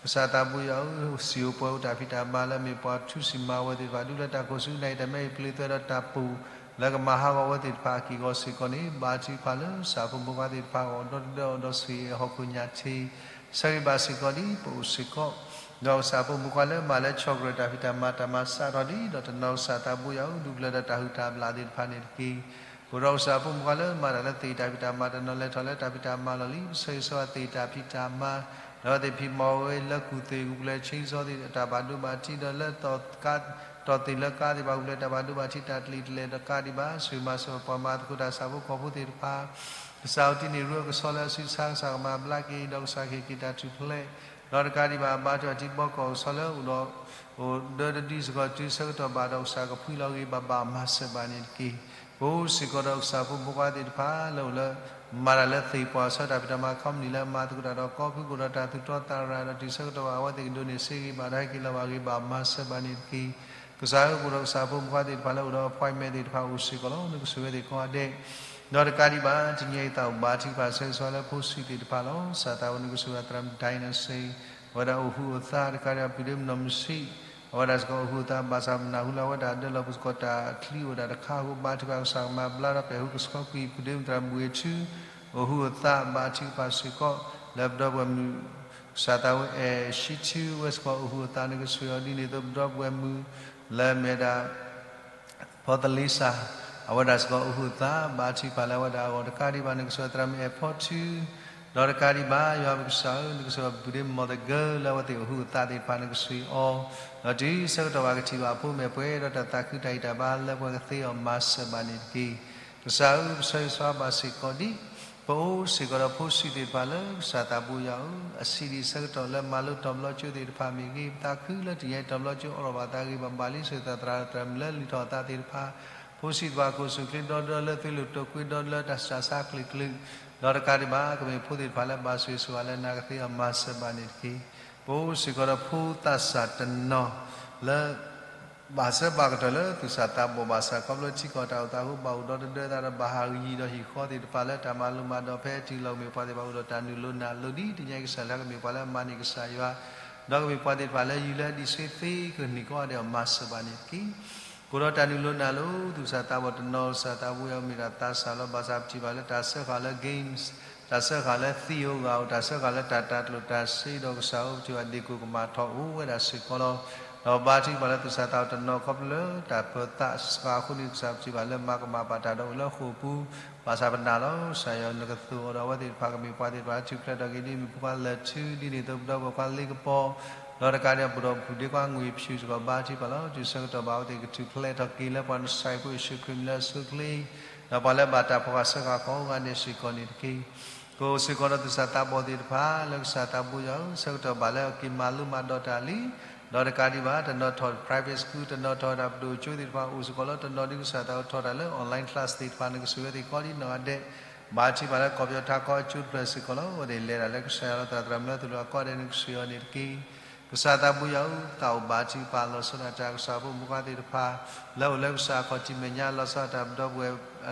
ကစၢ်သးဘိယွၤဧၢ စံၣ်အိၣ်ပှဲၤအိၣ်တၢ်ဖံးတၢ်မၤလၢမ့ၢ်ပှၤထူစံၣ်မၤဝဲသ့ၣ်တဖၣ် ဒုးလၢတၢ်ခိၣ်ဆူနၢ်အံၤ တၢ်မဲအံၤပျ့ၤသွဲဒီးတၢ်ပူၤ လၢကမၤဟးဂီၤဝဲသ့ၣ်တဖၣ်အက့ၢ်အဂီၤစ့ၢ်ကီးန့ၣ် ဘါထုကဖၣ်လၢကစၢ်ဖိမုၣ်ဖိခွါသ့ၣ်တဖၣ်အဂီၢ် ဒီသဒၢအီၤဒီးဆှၢအီၤဟီၣ်ခိၣ်ညၣ်ထံး ဆၢဂ့ၤဘၣ်စ့ၢ်ကီးဒ် ပအိၣ်စ့ၢ်ကီး ဒီးကစၢ်ဖိမုၣ်ဖိခွါလၢမၤလၢ chocolate တၢ်ဖံးတၢ်မၤ တၢ်မၤစးထီၣ်ဒ် ဒီးတနီၤကစၢ်သးဘိယွၤဧၢ ဒုးပျဲၢ်ဒီးတၢ်ဟုၣ်တၢ်ဘျၣ်သ့ၣ်တဖၣ်န့ၣ်တက့ၢ်. ပအိၣ်ဒီးကစၢ်ဖိမုၣ်ဖိခွါလၢမၤတၢ်လၢ သ့ၣ်တၢ်ဖံးတၢ်မၤ တနီၤလဲၤထီၣ်လၢတၢ်ဖံးတၢ်မၤလီၤလံ ပဆၢဂ့ၤဆၢဝါသ့ၣ်တၢ်ဖံးတၢ်မၤ ဒီးသ့ၣ်ဖံးမၤဝဲလၢကူၣ်သ့ၣ် ဂုာ်ကျဲး chainsaw သ့ၣ် တၢ်ဘၣ်ဒိဘၣ်ထံး ဒီးလၢ တီၢ်သ့ၣ်လၢကါသ့ၣ်တဖၣ် ဂုာ်ကျဲးတၢ်ဘၣ်ဒိဘၣ်ထံး တၢ်တလံၤတလဲၢ် တကးဒံးဘၣ် စူၢ်မၤစၢၤပှၤမၤသကိးတၢ် ကစၢ်ဖိကီၢ်ဖိသ့ၣ်တဖၣ် ကစၢ်ဧၢ တံၤန့ၣ်ရူအကဆီလၢအစုဆါ ကစၢ်ကမၤဘျါက့ၤ ဒီးကစၢ်ကဟ့ၣ်က့ၤတၢ်ထူၣ်ဖျဲး ဒီးတကးဒံးဘၣ် အဘါထုအတံၤဘီကီၢ်ကဆီလၢအိၣ်ဒီး အိၣ်ဒၢတဒုစ့ၢ်ကီး တုၤဆၢကတီၢ်ဘၣ်ဒီး ကစၢ်ကဖှံလီၤဂ့ၤဘၣ်ဘၣ်မၤစၢၤဘၣ်န့ၣ်တက့ၢ်. ပအိၣ်စ့ၢ်ကီးဒီးကစၢ်ဖိမုၣ်ဖိခွါသ့ၣ်တဖၣ်လၢအိၣ်လၢ မၤတၢ်လၢသ့ၣ်ပှၢ်ဆၢတၢ်ဖံးတၢ်မၤ company လၢအမၤသကိးတၢ်ဒီးကီၢ်ဖု ကအိၣ်ဒီးတၢ်သူၣ်တီသးရၤ ဒီးတုၤဆၢကတီၢ်ဘၣ် အဝဲသ့ၣ်ကဒိးန့ၢ်စ့ဂ့ၤဘၣ်ဒီး ဟဲက့ၤလီၤဘၣ်ဂ့ၤဘၣ်မၤစၢၤဘၣ်န့ၣ်တက့ၢ်. ကစၢ်ဧၢ ပအိၣ်ဒီးကစၢ်ဖိမုၣ်ဖိခွါသ့ၣ်တဖၣ်လၢအိၣ်ဒီး appointment သ့ၣ်တဖၣ်အိၣ်စ့ၢ်ကီးလီၤ. နကဆိၣ်ဂ့ၤဝဲသ့ၣ်ကိးဂၤဒဲး ဒီးတကးဒံးဘၣ် တနံၤအံၤသးအိၣ်ဘါထုကဖၣ်ဆၢဂ့ၤဆၢဝါလၢဖိဆံးသ့ၣ်တဖၣ်လီၤ. ကစၢ်သးဝဲ နကဆိၣ်ဂ့ၤသရၣ်မုၣ် dynasty အဝဲဒၣ်အိၣ်ဟူးအိၣ်သး တကးဒံးဘၣ် ပုၢ်ဒ့မုၣ်နီၢ်မုၢ်ဆံး အဝဲဒၣ်စ့ၢ်ကီးအိၣ်ဟူးအိၣ်သး ဘၣ်ဆၣ်နၢ်ဟူလၢအဝဲဒၣ်ဒၢလီၤပူၤစ့ၢ်ကီးတၢ်ချံအိၣ်ဝဲဒၣ်တခါအဃိ ဘါထုကဖၣ်ကစၢ်ကမၤဘျါဒီး ပဟဲဟူးကဆှီကွံာ် ပုၢ်ဒ့မုၣ်သရၣ်မုၣ်ဝ့ၢ်ထူ အိၣ်ဟူးအိၣ်သး ဘါထုကဖၣ်စ့ၢ်ကီး လၢပဒီပုၢ်ဝဲၢ်မုၣ် ကစၢ်သးဝဲအဲၣ်ဆံထူဝဲစ့ၢ်ကီး အိၣ်ဟူးအိၣ်သး နကဆိၣ်ဂ့ၤအီၤ ဒ်န့ၣ်အသိး ပဒီပုၢ်ဝဲၢ်မုၣ် လၢအမ့ၢ်ဝဲဒၣ် ဖီသလ့စၢ်, အဝဲဒၣ်စ့ၢ်ကီးအိၣ်ဟုၣ်သး ဘါထုကဖၣ်လၢအဝဲဒၣ်အဂီၢ်တကးဒံးဘၣ် နကစၢ်သရၣ်မုၣ်အဲၣ်ဖီထု, ဒီးတကးဒံးဘၣ် ယွၤပကစၢ်ဧၢ, နကစၢ်ပပုၢ်ဒ့မီၢ်သဂၢၢ်လၢအဝဲသ့ၣ်အိၣ်ဟုၣ်အသးသ့ၣ်တဖၣ် နကစၢ်အီၤ, ဒီးတုၤဆၢကတီၢ်ဘၣ်ကထံၣ်ဘၣ်အဖိမ့ၢ်ပှဲၤဒီးတၢ်သးခုတၢ်ဟ့ၣ်တၢ်ဘါလၢပှဲၤကသ့အီၤမၤစၢၤဘၣ်န့ၣ်တက့ၢ်. ကစၢ်ဧၢ, ပဆၢဂ့ၤဆၢဝါဘၣ်စ့ၢ်ကီးဒံး ပအိၣ်စ့ၢ်ကီးဒီးဖိဆံးသ့ၣ်တဖၣ်လၢကစၢ်သးဘိယွၤဧၢ, အဆံးဒံးဆၢကတီၢ်လၢမၤလိတီၤဘျီကၠိသ့ၣ်တဖၣ်မ့ၢ်ဂ့ၤ, ပသးခုလၢတနံၤအံၤတီၤဘျီကၠိအိးထီၣ်ဘၣ်သးဂ့ၤ, ပဘၣ်ဘၣ်လံစၢၤသးသရၣ်သရၣ်မုၣ်လၢလုၢ်ထီၣ်အသးသ့ၣ်တဖၣ်, ဖိဆံးသ့ၣ်တဖၣ်ကိးဆူၣ်ချ့ဒီဒီလၢသွံၣ်လိာ်တိာ်ကွံဒီဒီလၢတၢ်စှၤဆါကလုာ်ကလုာ်, ဒီးတကးဒံးဘၣ် ကမ့ၢ်ဖိသ့ၣ်တဖၣ်လၢဘၣ်ဆိၣ်ဂ့ၤဆိၣ်ဝါလၢနၤကသ့အီၤမၤစၢၤဘၣ်န့ၣ်တက့ၢ်. ပအိၣ်စ့ၢ်ကီးဒီးဖိသးစၢ်တနီၤလၢ ဘၣ်ဆၢဘၣ်ကတီၢ်လၢသူၣ်စၢ်သးဘီၣ်ဘၣ်ဆၣ် ခီဖျိထံကီၢ်တၢ်အိၣ်သးအဃိ ဘၣ်အိၣ်ဒီတဒၢသးဒီး ဘၣ်ဟးဂီၤယံၤဒီးဟ့ၣ်ဃီသ့ၣ်တဖၣ်လၢတၢ်မၤလိမၤဒိးဖဲတုၤလီၤ ကမ့ၢ်ပှၤသ့ၣ်တဖၣ်အိၣ်ဒီးတၢ်နုာ်လီၤနုာ်လီၤ ဒ်တနံၤအံၤကစၢ်လၢကမ့ၢ်ပှၤလၢအမၤန့ၢ်ကစၢ်ယွၤ, ဒီးကမ့ၢ်ပှၤသ့ၣ်တဖၣ်လၢယူၤလၢအဒံးဆှံသ့ကန့ၢ်ကီးဒဲးအီၤမၤစၢၤဘၣ်န့ၣ်တက့ၢ်. ကိးဒီးတၢ်နုာ်လီၤနုာ်လီၤ သူၣ်စၢ်သးဘီၣ်တနီၤ ကစၢ်သးဘိယွၤမ့ၢ်ဒၣ်သးစၢ်လီၤ. ဘၣ်ဆၣ်ပထံၣ်ဘၣ်လၢတၢ်စၢဃာ်လၢ games, တၢ်စၢဃာ်လၢသံၣ်ဧိၤဂၤဧိၤ, တၢ်စၢဃာ်လၢတၢ်တၤကျိၣ်တၤစ့ဒီးကစၢ်ဧိၤ ပထံၣ်ဘၣ်ဒ့ၣ်ကိၣ်ကမၣ်ထီၣ်အိၣ်ဝဲဒၣ်စ့ၢ်ကီးလီၤ. ဒီးဘါထုကဖၣ်လၢသူၣ်စၢ်သးဘီၣ်တနီၤခီဖျိလၢတၢ်ပၢၤသးစှၤအဃိန့ၣ် ကစၢ်ပထံၣ်ဘၣ်လၢမၤကမၣ်ဘၣ်တၢ်ဒီးအိၣ်လၢဃိာ်ပူၤ, ဘၣ်ဆၣ်ပနာ်လီၤ ကစၢ်ယွၤ နကသိၣ်အီၤဒီးအဝဲသ့ၣ်တဖၣ်ကမ့ၢ်ပှၤသ့ၣ်တဖၣ်ထူၣ်ဖျဲးထီၣ်က့ၤဒ်မ့ၢ်ဖိခွါလၢၢ်ထူ ဒ်န့ၣ်အသိးပဒီပုၢ်ဝဲၢ်ခွါလ့ကပီၤ ဒီးတကးဒံးဘၣ် ပဒိၣ်ပူၤဒ့ခွါငွေဖြူစ့ၢ်ကီး ဘါထုကဖၣ်လီၤ. တုၤဆၢကတီၢ်ဘၣ်အဝဲသ့ၣ်ကထူၣ်ဖျဲးထီၣ်က့ၤလၢပှၤနစၤရ့းဖိယ့ၣ်ၡူးခရံာ်မံၤလၢအဆိအချ့ ဒီးပှၤလၢဘၣ်တၢ်ဖီၣ်ဃာ်စၢဃာ်ကိးဂၤဒဲးစ့ၢ်ကီးန့ၣ်တက့ၢ်. ပအိၣ်စ့ၢ်ကီးဒီးသူၣ်စၢ်သးဘီၣ်သ့ၣ်တဖၣ် လၢကစၢ်သးဘိယွၤဧၢ, ဆၢကတီၢ်ဘၣ်လၢအက့ၤမၤလိမၤဒိးတၢ်လံ, ဒီးတကးဒံးဘၣ် တနီၤထီၣ် private school, တနီၤထီၣ်ဝဲဒၣ်ပဒိၣ်ကၠိသ့ၣ်တဖၣ် အိၣ်စ့ၢ်ကီးလၢတနီၤဒ်ကစၢ်သးဘိထီၣ်တၢ်လၢ online class သ့ၣ်တဖၣ် နကဆိၣ်ဂ့ၤဝဲသ့ၣ်ကိးဒံးနီၢ်ဂၤဒဲး, ဘါထုကဖၣ်လၢကီၢ်ပယီၤထးခီအကၠိတဖျၢၣ်စ့ၢ်ကီးလီၤ. အဝဲသ့ၣ်လဲၤတၢ်လၢကစၢ်ယွၤလီၤသရၣ်သရၣ်မုၣ်လၢသူၣ်လၢအကီၢ်ဒဲး နကဆိၣ်ဂ့ၤအီၤန့ၣ်တက့ၢ်. ကစၢ်သးဘိယွၤဧၢ, သးအိၣ်ဘါထုကဖၣ်လီၤဆီဒၣ်တၢ် ကစၢ်ဖိမုၣ်ဖိခွါသ့ၣ်တဖၣ် လၢအိၣ်လၢကစၢ်အခီၣ်ထံးမဲာ်ညါ လီၤဆီဒၣ်တၢ်ပဒီပုၢ်ဝဲၢ်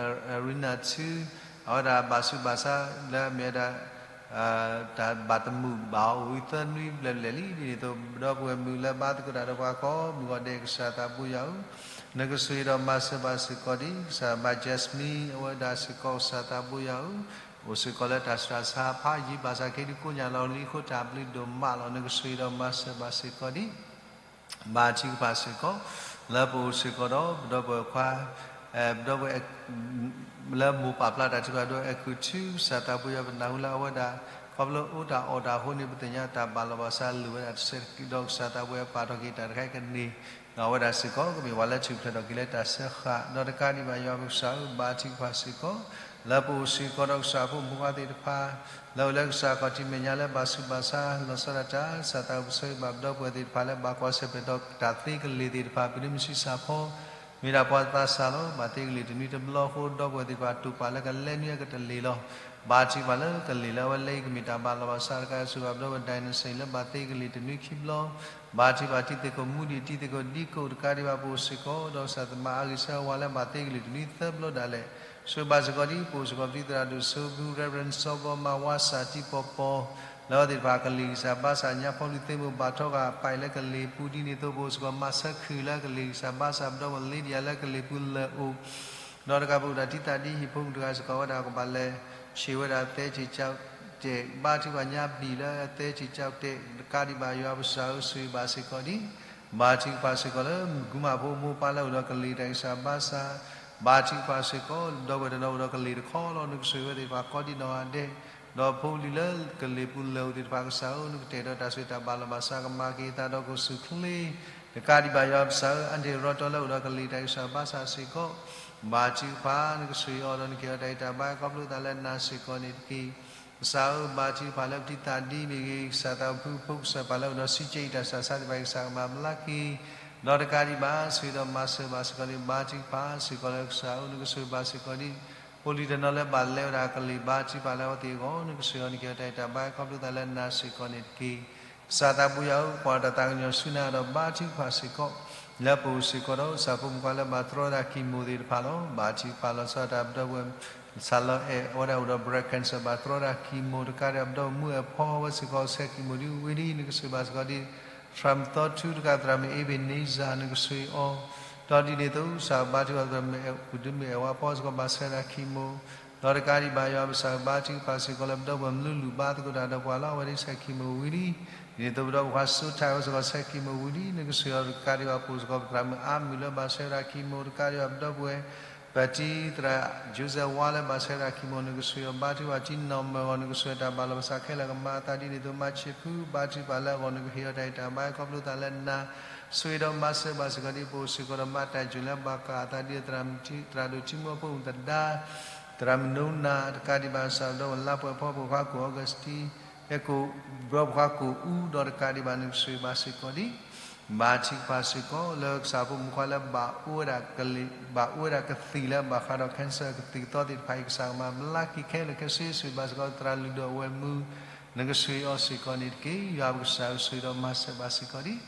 Arena ထူ အဝဲဒၣ်ဘၣ်ဆူးဘၣ်ဆါလၢအမ့ၢ်ဝဲဒၣ် တၢ်ဘၣ်သမုာ်ဘၣ်အီၤအိၣ်ဝံၤသၢနွံဘျဲၣ်ဘျဲၣ်လံ. ဒ်န့ၣ်အသိး ပဒီပုၢ်ဝဲၢ်မုၣ်လၢဘါသကိးတၢ်ဒီးပှၤကိးမုၢ်ဂီၤဒဲး ကစၢ်သးဘိယွၤဧၢ, နကဆိၣ်ဂ့ၤဒီးမၤစၢၤဘၣ်စ့ၢ်ကီးဒံး ကစၢ်မါ Jasmine အဝဲဒၣ်စ့ၢ်ကီး ကစၢ်သးဘိယွၤဧၢ, အိၣ်စ့ၢ်ကီးလၢတၢ်စှၤဆါဖးယံၤ ဘၣ်ဆၣ်ခဲဒုးကိညၢ်လီၤလံအဃိ တၢ်ဘျုးဒိၣ်မးလီၤ. နကဆိၣ်ဂ့ၤဒီးမၤစၢၤဘၣ်စ့ၢ်ကီးဒံး ဘါထုကဖၣ်စ့ၢ်ကီး လၢပအိၣ်စ့ၢ်ကီးဒီးပဒီပုၢ်ဝဲၢ်ခွါ ပဒီပုၢ်ဝဲၢ် လၢမိၢ်ပာ်ဖျါတၢ်ထုကဖၣ်ဒီး အဲၤကူၣ်ထူ ကစၢ်သးဘိယွၤ ပနၢ်ဟူလၢအဝဲဒၣ် ခီဖျိအိၣ်တၢ်အီၣ်တၢ်အဃိန့ၣ် ပသ့ၣ်ညါတၢ်ဘၣ်လီၤဘၣ်စးလၢာ်ဝဲဒၣ်တစဲးတက့ၢ်ဒီး ကစၢ်သးဘိယွၤပာ်ထီၣ်က့ၤတၢ်တခါကန့ၢ် ဒီးအဝဲဒၣ်စ့ၢ်ကီး ကမ့ၢ်ပှၤလၢထူၣ်ဖျဲးထီၣ်က့ၤလၢတၢ်စၢဃာ် ဒီးတကးဒံးဘၣ် ယွၤပကစၢ်ဧၢ ဘါထုကဖၣ်စ့ၢ်ကီး လၢပအိၣ်စ့ၢ်ကီးဒီးကစၢ်ဖိမုၣ်ဖိခွါသ့ၣ်တဖၣ် လၢအိၣ်လၢကစၢ်အခီၣ်ထံးမဲာ်ညါလၢဘၣ်ဆူးဘၣ်ဆါ လီၤဆီဒၣ်တၢ် ကစၢ်သးဘိပဆၢဂ့ၤဘၣ်ပဒီပုၢ်ဝဲၢ်သ့ၣ်တဖၣ်လၢဘၣ်ကွၢ်ဆၢၣ်မဲာ်ဒီးတၢ်သ့ကလ့ၢ်သ့ၣ်တဖၣ် ပဒိၣ်မုၢ်ဆံးစၢ်ဖီ မ့ၢ်ဒၣ်ပှၤသးစၢ်လီၤ. ဘၣ်သ့ကလ့ၢ်တနွံတဘျီအဃိ ဒီပုၢ်ဝဲၢ်သ့ၣ်တဖၣ်တိာ်ပာ်လၢကလဲၤနွံအကတလ့ၢ်လီၤ. ဘါထုကဖၣ်လၢကလ့ၢ်လၢအဝဲလဲၤအံၤ ကမ့ၢ်တၢ်ဘၣ်လီၤဘၣ်စးတခါ ဆိၣ်ဂ့ၤဘၣ်ပဒီပုၢ်ဝဲၢ် ဒိၣ်နစံၣ် လၢဘၣ်သ့ကလ့ၢ်တနွံခံဘျီ ဘါထုကဖၣ်တံၤသကိးမူဒံး တံၤသကိးဒံကိးတကးဒံးဘၣ် ပအိၣ်စ့ၢ်ကီးဒီးကစၢ်သမါအါဂ့ၤဆၢဝါလၢဘၣ်သ့ကလ့ၢ်တနွံသၢဘျီဒၣ်လဲာ် ဆိၣ်ဂ့ၤဘၣ်စ့ၢ်ကီးဒ်ပအိၣ်စ့ၢ်ကီးပတံၤသရၣ်ဒိၣ်စိဖု Reverend စီၤဘီမၤဝါ စၢ်တံၤပီၤပီၤ လၢအဝဲသ့ၣ်တဖၣ်ကလ့ၢ်ဂံၢ်စၢ်ဘါစၢ်ညါ ဖီလူၤသ့မိၢ်ဘၣ်ထီဂာ်ပာ်အံၤလၢကလ့ၢ်ပူၤ ဒ်န့ၣ်အသိးပအိၣ်စ့ၢ်ကီးမၤဆၢခုၣ်လၢကလ့ၢ်ဂံၢ်စၢ်ဘါစၢ် ပဒီပုၢ်ဝဲၢ် Lydia လၢကလ့ၢ်ပူၤလၢာ်အိၣ် ဒီးတကးပအိၣ်ဒီးတံၤသကိးဒ်ဟံၣ်ဖိမုၣ်တဂၤစ့ၢ်ကီး အဝဲဒၣ်ကဘၣ်လဲၤဆ့ၣ်ဝဲဒၣ်သဲဆ့ၣ်ကၠီၣ်တဲာ် ဘါထုကဖၣ်ညါဘံၣ်လၢသဲဆ့ၣ်ကၠီၣ်တဲာ် တကးဒံးဘၣ် ယွၤပကစၢ်ဧၢ ဆိၣ်ဂ့ၤဘၣ်စ့ၢ်ကီးဒ် ဘါထုကဖၣ်စ့ၢ်ကီးလၢမုၣ်ကူမးဖိမိၢ်ပၢ်လၢအိၣ်ဒီးကလ့ၢ်တၢ်ဂံၢ်စၢ်ဘါစၢ် ဘါထုကဖၣ်စ့ၢ်ကီး ဒီပုၢ်ဝဲၢ်တနီၤအိၣ်ဒီးကလ့ၢ်တခီလီၤ နကဆိၣ်ဂ့ၤဝဲသ့ၣ်တဖၣ်ကိးဒံးနီၢ်ဂၤဒဲး ဒီးဖိလံၤလၢကလ့ၢ်ပူၤလၢာ်အိၣ်သ့ၣ်တဖၣ်ကစၢ်ဧၢ နကတဲာ်ဒီးတၢ်ဆိၣ်တၢ်ဘၣ်လီၤဘၣ်စးကမၤက့ၤအသးဒီးကဆူၣ်ချ့ တကးဒံးဘၣ်ယွၤပကစၢ်ဧၢ အါတ့ၢ်ရီတီလၢအိၣ်ဒီးကလ့ၢ်တၢ်ဂံၢ်စၢ်ဘါစၢ်စ့ၢ်ကီး ဘါထုကဖၣ် နကဆိၣ်ဂ့ၤအီၤဒီးနကဟ့ၣ်အီၤတၢ်ဂံၢ်တၢ်ဘါခီဖျိသးလၢနၤစ့ၢ်ကီးန့ၣ်တက့ၢ်. ကစၢ်ဧၢ ဘါထုကဖၣ်လၢပတံၤသကိးဒ်မ့ၢ်ဂ့ၤ ကစၢ်သးဖိဖိကစၢ်ပာ်လၢအိၣ်ဒီးစံးကဲအံၤတၢ်စၢ်ဆါသ့ၣ်တဖၣ် ကစၢ်ကမၤဘျါက့ၤ ဒီးတကးဒံးဘၣ် ဆိၣ်ဂ့ၤဒီးမၤစၢၤဘၣ်စ့ၢ်ကီးန့ၣ် ဘါထုကဖၣ်စ့ၢ်ကီးလၢကစၢ်ဧၢ နကဆိၣ်ဂ့ၤဘၣ်စ့ၢ်ကီးဒ် ဖိလံၤတနီၤလၢဘၣ်လဲဝဲဒၣ်ကလ့ၢ် ဘါထုကဖၣ်လၢအဝဲသ့ၣ်အဂီၢ် နကဆိၣ်ဂ့ၤအီၤ နကဟ့ၣ်အီၤတၢ်ဂံၢ်တၢ်ဘါခီဖျိသးလၢနၤစ့ၢ်ကီးန့ၣ်တက့ၢ်. ကစၢ်သးဘိယွၤဧၢ ကွၢ်တၢ်သးကညီၤဆူနၤဒီးဘါထုကဖၣ်စ့ၢ်ကီး လၢပအိၣ်စ့ၢ်ကီးဒီးကစၢ်ဖိမုၣ်ဖိခွါလၢဘၣ်တြီဝဲဒၣ် chemo သ့ၣ်တဖၣ်လီၤ. ဘါထုကဖၣ်လီၤဆီဒၣ်တၢ်ပဒီပုၢ်ဝဲၢ် စၢ်လီၤအဲၣ် အဝဲဒၣ်အိၣ်ဒီး breast cancer ဘၣ်တြီဝဲဒၣ် chemo တကးဒံး ပဒီပုၢ်ဝဲၢ်မုၣ်အဲၣ်ဖီဝဲစ့ၢ်ကီး ဆဲး chemo ဒ်ဝံၤဒ် နကဆိၣ်ဂ့ၤဘၣ်စ့ၢ်ကီးဒ် ထြၣ်မသီထူတကး သရၣ်မုၣ် Ebenezer နကဆိၣ်ဂ့ၤအီၤ ဒီးဒ်န့ၣ်အသိး ကစၢ်ဘါထုကဖၣ်သရၣ်မုၣ်အဲၣ် ကုၢ်ဒုမုၣ်အဲၣ်ဝါဖီစ့ၢ်ကီး ဘၣ်ဆၢဒၣ် chemo ဒီးတကးဒံးဘၣ် ယွၤပကစၢ်ဧၢ, ဘါထုကဖၣ်စ့ၢ်ကီးလၢပဒီပုၢ်ဝဲၢ်မနုၤလူၤဘါသကိးတၢ်ဒီးပှၤလီၤ. အဝဲဒၣ်ဆဲးခံမုၢ်ဝံၤလံ. ဒ်န့ၣ်အသိးပဒီပုၢ်ဝဲၢ်ခွါစိထၢ် အဝဲစ့ၢ်ကီးဆဲးခံမုၢ်ဝံၤလံ. နကဆှၢအီၤဒီးတကးဒံးဘၣ် ပအိၣ်စ့ၢ်ကီးပသရၣ်မုၣ်အါမုၢ်လၢဘၣ်ဆၢဝဲဒၣ်ခံမုၢ် တကးဒံးဘၣ်ပဒီပုၢ်ဝဲၢ် ပတံၤသရၣ် Joseph ဝါလၢဘၣ်ဆၢဝဲဒၣ်ခံမုၢ် နကဆှၢအီၤ ဘါထုကဖၣ်တံၤနီၢ်မၢၢ်ဂီၢ် နကဆှၢတၢ်ဘၣ်လီၤပသးခဲလၢာ်ကမၤအသးဒ်န့ၣ်အသိး မၤဆံးဖု ဘါထုကဖၣ်လၢအဂီၢ် နကဟ့ၣ်အီၤတၢ်ဂံၢ်တၢ်ဘါ ခီဖျိသးလၢနၤ ဆိၣ်ဂ့ၤဒီးမၤစၢၤဘၣ်စ့ၢ်ကီးဒ် ပအိၣ်စ့ၢ်ကီးဒီးမၤတၢ်ယိာ်လၢဘၣ်ဃးအသးဒ် သရၣ်ဒိၣ်ထံမူအဖိမုၣ်သဒါ သရၣ်မနိနၤ တကးဒံးဘၣ် ကစၢ်ဒီးဝဲလါပှဲၤဖီ ပှၤခွါကိၣ်အီကူးစတံ အဲၣ်ကိၣ် ဘျီပှၤခွါကိၣ်အူ ဒီးတကးဒံးဘၣ် နကဆှၢဘၣ်စ့ၢ်ကီးဒ် ဘါထုကဖၣ်စ့ၢ်ကီးလၢကစၢ်ဖိမုၣ်ဖိခွါလၢဘၣ်အိၣ်ဝဲဒၣ်ကလံၤ ဘၣ်အိၣ်ဝဲဒၣ်ကသံၣ်လၢဘၣ်ဃးဒီး cancer ကသံၣ်ကသီသ့ၣ်တဖၣ်အံၤ ကစၢ်ကမၤဘျါက့ၤခဲလၢာ်ခဲဆ့ ဆိၣ်ဂ့ၤဘၣ်စ့ၢ်ကီးသရၣ်လုၢ်ဒိၣ်အဝဲၢ်မုၢ် နကဆှၢအီၤစ့ၢ်ကီးန့ၣ်တက့ၢ်. ယွၤပကစၢ်ဧၢ ဆိၣ်ဂ့ၤဒီးမၤစၢၤဘၣ်စ့ၢ်ကီးဒ်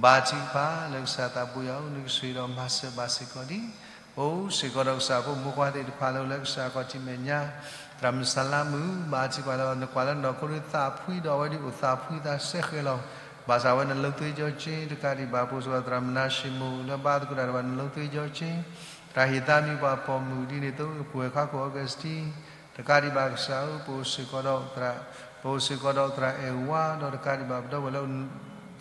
ဘါထုကဖၣ်လၢကစၢ်သးဘိယွၤဧၢ နကဆိၣ်ဂ့ၤဒီးမၤစၢၤဘၣ်စ့ၢ်ကီးဒ် ပအိၣ်စ့ၢ်ကီးဒီးကစၢ်ဖိမုၣ်ဖိခွါသ့ၣ်တဖၣ်လၢအိၣ်လၢကစၢ်ခီၣ်ထံးမဲာ်ညါ သရၣ်မုၣ်စလါမုၣ် ဘါထုကဖၣ်လၢနကွၢ်လၢနီၢ်ခိဒုးသးဖှံဒီးအဝဲဒၣ်အိၣ်သးဖှံသးစဲဃဲၤလီၤ. ဘၣ်ဆၣ်ဝဲနလိၤသွ့ကၠီကၠ့ တကးဒံးဘၣ် ပအိၣ်စ့ၢ်ကီးသရၣ်မုၣ်နၤၡ့မိၣ်လၢဘါသကိးတၢ်ဒီးပှၤနလိၤသွ့ကၠီကၠ့ သရၣ်ဟ့ၣ်သါမံၤပှၤပိာ်မုၣ်ဒ်န့ၣ်အသိး ပဝဲၢ်ခွါကိၣ်အီကူးစတံ တကးဒံးဘၣ်ကစၢ်ဧၢ ပအိၣ်စ့ၢ်ကီးဒီးသရၣ် ပအိၣ်စ့ၢ်ကီးဒီးသရၣ်အဲၣ်ဝါ ဒီးတကးဒံးဘၣ်ပဒီပုၢ်ဝဲၢ်လၢ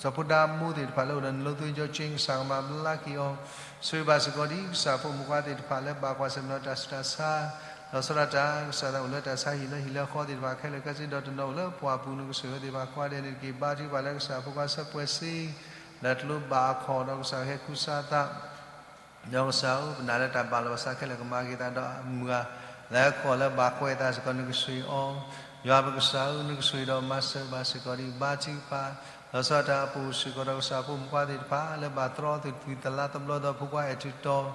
စီၤဖိဒါမိၢ်သ့ၣ်တဖၣ်လၢအိၣ်ဒီးနလိၤသွ့ကၠီကၠ့ ကစၢ်ကမၤဘျါက့ၤအီၤ ဆိၣ်ဂ့ၤဘၣ်စ့ၢ်ကီးဒ် ကစၢ်ဖိမုၣ်ဖိခွါသ့ၣ်တဖၣ်လၢဘၣ်ကွၢ်ဆၢၣ်မဲာ်ဒီးတၢ်ဆူးတၢ်ဆါ လီၤဆီဒၣ်တၢ် ကစၢ်သးအိၣ်လၢတၢ်ဆါဟံၣ်လၢဟံၣ်လၢဃီသ့ၣ်တဖၣ်ခဲလၢာ်ခဲဆ့ ဒီးတနီၤအိၣ်လၢပှၢ်ပူၤ နကဆိၣ်ဂ့ၤသ့ၣ်တဖၣ်ကိးဂၤဒဲးန့ၣ်တက့ၢ်. ဘါထုကဖၣ်လၢကစၢ်ဖိခွါဆၢပှဲၤစ့ လၢကျိဘၣ်အခီၣ် ဒီးကစၢ်ဟဲခူစါသး ဒီးကစၢ်ဧၢ ပနာ်လၢတၢ်ဘၣ်လီၤပသးခဲလၢာ်ကမၤက့ၤသးဒီးအမုၢ်ဧါ လၢကီၢ်လၢဘၣ်ကွဲးအသးစ့ၢ်ကီး နကဆိၣ်ဂ့ၤအီၤ ယွၤပကစၢ်ဧၢ နကဆိၣ်ဂ့ၤဒီးမၤစၢၤဘၣ်စ့ၢ်ကီးဒ် ဘါထုကဖၣ် လီၤဆီဒၣ်တၢ် ပအိၣ်စ့ၢ်ကီးဒီးကစၢ်ဖိမုၣ်ဖိခွါသ့ၣ်တဖၣ် လၢဘၣ်တြီအီၤသုးတလါတဘျီဒီးဖိခွါအဲၣ်ထူးတီၤ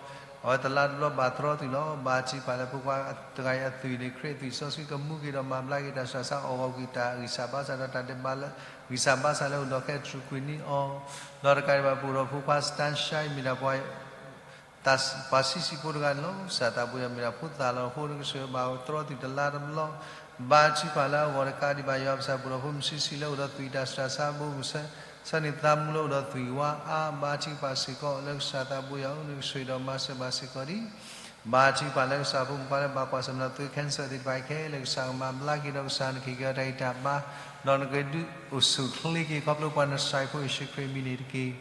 အဝဲတလါတဘျီဘၣ်တြီအီၤသုးလီၤ. ဘါထုကဖၣ်လၢဖိခွါတဂၤအံၤအသွံၣ်န့ၣ် ခရံာ်အသွံၣ်စီဆှံကမူက့ၤဒီးမၤဘျါက့ၤတၢ်ဆူးတၢ်ဆါ အီၣ်ဂီၤကွံာ်တၢ်ဂံၢ်စၢ်ဘါစၢ်ဒီးတၢ်ဒဲးဘးလၢ ဂံၢ်စၢ်ဘါစၢ်လၢအိၣ်ဒီးခဲအံၤ တြူာ်ကွံာ်န့ၢ်အီၤ ဒီးတကးဒံးဘၣ် ပအိၣ်ဒီးဖိခွါ Sunshine မ့ၢ်ဒၣ်ပှၤ ပှၤဆံးဆံးဖိတဂၤန့ၣ်လီၤ. ကစၢ်သးဘိယွၤ မ့ၢ်ဒၣ်ဖိသၣ်လီၤအဃိ နကဆိၣ်ဂ့ၤဘၣ်အီၤ တြီအီၤသုးတလါတဘျီ ဘါထုကဖၣ်လၢအဂီၢ် တကးဒံးဘၣ် ယွၤပကစၢ် ပအိၣ်ဒီးဖိမုၣ်ဆံးဆံး လၢအိၣ်ဒီးသွံၣ်တၢ်ဆူးတၢ်ဆါဘိ ဆၢန့ၣ်သးမူလၢအိၣ်ဒီးသွံၣ်ဝါအါ ဘါထုကဖၣ်စ့ၢ်ကီး လၢကစၢ်သးဘိယွၤဧၢ နကဆိၣ်ဂ့ၤဒီးမၤစၢၤဘၣ်စ့ၢ်ကီးဒ် ဘါထုကဖၣ်လၢကစၢ်ဖိမုၣ်ဖိခွါလၢ ဘၣ်ကွၢ်ဆၢၣ်မဲာ်ဒီးသွ့ cancer သ့ၣ်တဖၣ်ခဲလၢာ် ကစၢ်ကမၤဘျါက့ၤဒီး ကစၢ်နကဟ့ၣ်က့ၤအီၤတၢ်ဂံၢ်တၢ်ဘါ ဒီးနကဒုးအိၣ်ဆူၣ်အိၣ်ချ့က့ၤ ခီဖျိပှၤနစၢ်ဖိယ့ၣ်ၡူးခရံာ်အမံၤန့ၣ်တက့ၢ်.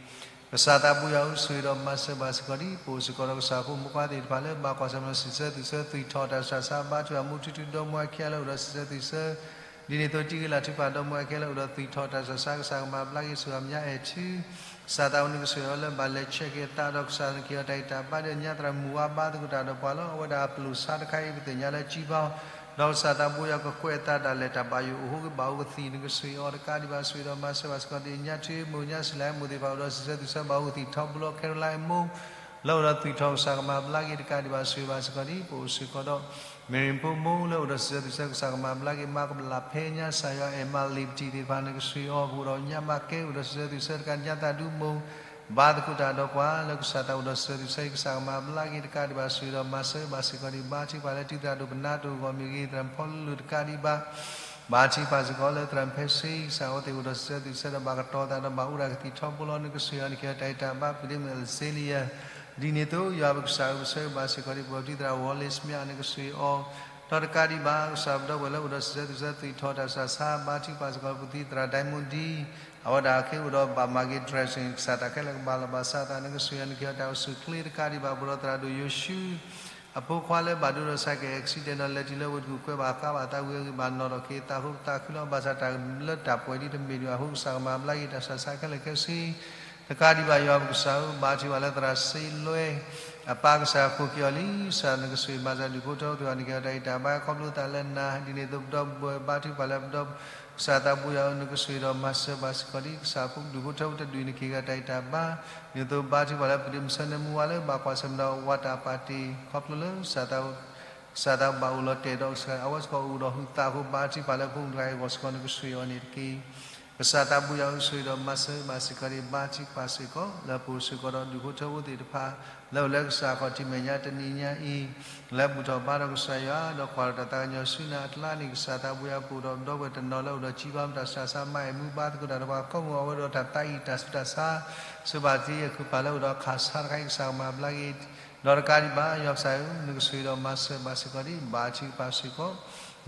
ကစၢ်သးဘိယွၤဧၢ ဆိၣ်ဂ့ၤဒီးမၤစၢၤဘၣ်စ့ၢ်ကီးဒ် ပအိၣ်စ့ၢ်ကီးဒီးကစၢ်ဖိမုၣ်ဖိခွါသ့ၣ်တဖၣ်လၢ ဘၣ်ကွၢ်ဆၢၣ်မဲာ်ဒီးစံးဆၢသွံၣ်ဆၢ သွံၣ်ထီၣ်တၢ်ဆူးတၢ်ဆါ ဘါထုကဖၣ် မူထူထူဒီမါဝၤခံဂၤလၢအိၣ်ဒီးစံးဆၢသွံၣ်ဆၢ ဒ်န့ၣ်အသိး တံၤဂ့ၤလၤထုကဖၣ် ဒီမါဝၤခံဂၤလၢအိၣ်ဒီးသွံၣ်ထီၣ်တၢ်ဆူးတၢ်ဆါ ကစၢ်ကမၤဘျါက့ၤ ဆိၣ်ဂ့ၤအီၤ မါအဲၣ်ထူး ကစၢ်သးဘိယွၤ နကဆိၣ်ဂ့ၤအီၤလၢဘၣ်လဲၤဆဲးက့ၤအသးဒီး ကစၢ်နကဟ့ၣ်အီၤတၢ်ဂံၢ်တၢ်ဘါဒီး ညါသရၣ်မုၣ်ဝါဘါသကိးတၢ်ဒီးပှၤလီၤ. အဝဲဒၣ်အပျိၢ်ဆါတခါအံၤ ပသ့ၣ်ညါလၢအစံးဘၣ်အီၤ ဒီးကစၢ်သးဘိယွၤ ကကွဲးအသးဒၣ်လဲာ် တၢ်ဘၣ်ယိၣ်အိၣ် ဟိကဘၣ်အိၣ်ကသံၣ် နကဆိၣ်ဂ့ၤအီၤတကးဒံးဘၣ် ဆိၣ်ဂ့ၤဒီးမၤစၢၤဘၣ်စ့ၢ်ကီးဒ် ညါထူမိၢ် ညါစူၤလၢမိၢ်သ့ၣ်တဖၣ် အိၣ်ဒီးစံးဆၢသွံၣ်ဆၢ ဘၣ်အိၣ်ကသံၣ်ထီဘိလီၤ ခဲရလါမိၢ် လၢအိၣ်ဒီးသွံၣ်ထီၣ် ကစၢ်ကမၤဘျါက့ၤတကးဒံးဘၣ် ဆိၣ်ဂ့ၤဘၣ်စ့ၢ်ကီးဒ် ပအိၣ်စ့ၢ်ကီးဒီး မ့ၢ်ရံဖိမိၢ်လၢအိၣ်ဒီးစံးဆၢသွံၣ်ဆၢ ကစၢ်ကမၤဘျါက့ၤ မၤကဘျၣ်ဖဲညါ ကစၢ်ယွၤ အဲၣ်မးလံာ်ပတံၢ်သ့ၣ်တဖၣ် နကဆိၣ်ဂ့ၤအီၤ ပအိၣ်ဒီးညါမၤကဲ အိၣ်ဒီးစံးဆၢသွံၣ်ဆၢတကး ညါသၢဒူမိၢ် ဘါသကိးတၢ်ဒီးပှၤလၢ ကစၢ်သးအိၣ်ဒီးစံးဆၢသွံၣ်ဆၢ ကစၢ်ကမၤဘျါက့ၤတကးဒံးဘၣ် ဆိၣ်ဂ့ၤဒီးမၤစၢၤဘၣ်စ့ၢ်ကီးဒ် ဘါထုကဖၣ်လၢတံၤသရၣ်ဒိၣ်ပနါတအိၣ်အဂီၢ်မ့ၢ်ဂ့ၤ သရၣ်ဖီလူၤတကးဒံးဘၣ် ဘါထုကဖၣ်စ့ၢ်ကီးလၢသရၣ်ဖဲဆ့ ကစၢ်အဝဲသ့ၣ်အိၣ်ဒီးစံးဆၢသွံၣ်ဆၢဒီး ဘၣ်ကတီၤသးဒီးဘၣ်အိၣ်ဒၣ်ကသံၣ်ထီဘိလီၤ နကဆိၣ်ဂ့ၤအီၤ နကဟ့ၣ်အီၤတၢ်ဂံၢ်တၢ်ဘါ ပဒ့မုၣ် Azalea ဒ်န့ၣ်အသိး ယွၤပကစၢ်ဧၢ ပဆၢဂ့ၤဘၣ်စ့ၢ်ကီးဒ် ပဒီပုၢ်ဝဲၢ်တံၤသရၣ် Wallace မ့ၢ် နကဆိၣ်ဂ့ၤအီၤ ဒီးတကးဒံးဘၣ် ကစၢ်ပဒီပုၢ်ဝဲၢ်လၢအိၣ်ဒီးစံးဆၢသွံၣ်ဆၢ သွံၣ်ထီၣ်တၢ်ဆူးတၢ်ဆါ ဘါထုကဖၣ်စ့ၢ်ကီး ပသံၣ်သရၣ် Diamond D အဝဲဒၣ်က့ၤအိၣ်ဒီးဘၣ်မၤက့ၤ dressing ကစၢ်တၢ်ခဲလၢာ်ကဘၣ်လီၤဘၣ်စးအသး နကဆိၣ်ဂ့ၤအီၤ နကဟ့ၣ်အီၤတၢ်အိၣ်ဆူၣ်အိၣ်ချ့တကးဒံးဘၣ် ပဒီးသရၣ်ဒိၣ်ယိၤၡူ အဖိခွါလၢဘၣ်ဒိဒီး cycle accident ဒီးလဲၤတုၤလၢဝ့ၢ်တကူၣ် ကွဲးဘၣ်ဃးဘၣ်သးဝံၤအဂ့ၢ် ဘၣ်နီၣ်ထီၣ်က့ၤသးဃိသးခုလီၤ ဘၣ်ဆၣ်တၢ်လၢတၢ်ပှဲၤဒ်တမ့ၢ်ဒံးဘၣ်အဃိ ကစၢ်ကမၤဘျါက့ၤတၢ်ဆူးတၢ်ဆါခဲလၢာ်ခဲဆ့ တကးဒံးဘၣ် ယွၤပကစၢ်ဧၢ ဘါထုကဖၣ်လၢသရၣ်စ့လွဲ အပၢ်ကစၢ်ယွၤကိးက့ၤအီၤလံ ကစၢ်နကဆိၣ်ဂ့ၤမၤစၢၤဒူၣ်ဖိထၢဖိသ့ၣ်တဖၣ် နကဟ့ၣ်အီၤတၢ်ဂံၢ်တၢ်ဘါ ခီဖျိသးလၢနၤ ဒ်န့ၣ်အသိး ပဒီပုၢ်ဝဲၢ် ဘါထုကဖၣ်လၢပဒီပုၢ်ဝဲၢ် ကစၢ်သးဘိယွၤဧၢ နကဆိၣ်ဂ့ၤဒီးမၤစၢၤဘၣ်စ့ၢ်ကီးဒ် ကစၢ်ဖိဒူၣ်ဖိထၢဖိတဒူၣ်အံၤ နကဟ့ၣ်အီၤတၢ်ဂံၢ်တၢ်ဘါ ဒ်န့ၣ်အသိး ဘါထုကဖၣ်လၢပဒ့မုၣ်ဆၢနၢမူဝါလၢ ဘၣ်ကွၢ်ဆၢၣ်မဲာ်ဒီးဝၤတၢ်ပာ်တ့ၢ် ခီဖျိလၢ ကစၢ်သးဘိယွၤအိၣ်လီၤတဲာ်ဒီး အဝဲစ့ၢ်ကီးအိၣ်ဒီးဟုးသးအဃိ ဘါထုကဖၣ်လၢဖိမုၣ်တဂၤအံၤအဂီၢ်စ့ၢ်ကီး နကဆိၣ်ဂ့ၤအီၤန့ၣ်တက့ၢ်. ကစၢ်သးဘိယွၤဧၢ ဆိၣ်ဂ့ၤဒီးမၤစၢၤဘၣ်စ့ၢ်ကီးဒ် ဘါထုကဖၣ်စ့ၢ်ကီး လၢပအိၣ်စ့ၢ်ကီးဒီးဒူၣ်ဖိထၢဖိသ့ၣ်တဖၣ် လၢအိၣ်လၢကစၢ်ခီၣ်ထံးမဲာ်ညါတနံၤညါအံၤ လၢဘူၣ်ထီၣ်ဘါထီၣ်ကစၢ်ယွၤ ဒီးကွၢ်ထီၣ်တၢ်သးကညီၤဆူနၤအကျါန့ၣ် ကစၢ်သးဘိယွၤ ပအိၣ်ဒီးပဒီပုၢ်ဝဲၢ်တနီၤလၢအိၣ်ဒီးစံးဘၣ်မတၤ တၢ်ဆူးတၢ်ဆါ မၤအဲၣ်မူဘါသကိးတၢ်ဒီးပှၤကိးမုၢ် အဝဲဒီးတၢ်သးအံၤ တၢ်ဆူးတၢ်ဆါ ဆိၣ်ဘၣ်တ့အကပၤလၢအိၣ်ဒီးခးဆါတခါအံၤ ကစၢ်ကမၤဘျါက့ၤ ဒီးတကးဒံးဘၣ် ယွၤကစၢ်ဧၢ, နကဆိၣ်ဂ့ၤဒီးမၤစၢၤဘၣ်စ့ၢ်ကီးဒံး ဘါထုကဖၣ်စ့ၢ်ကီး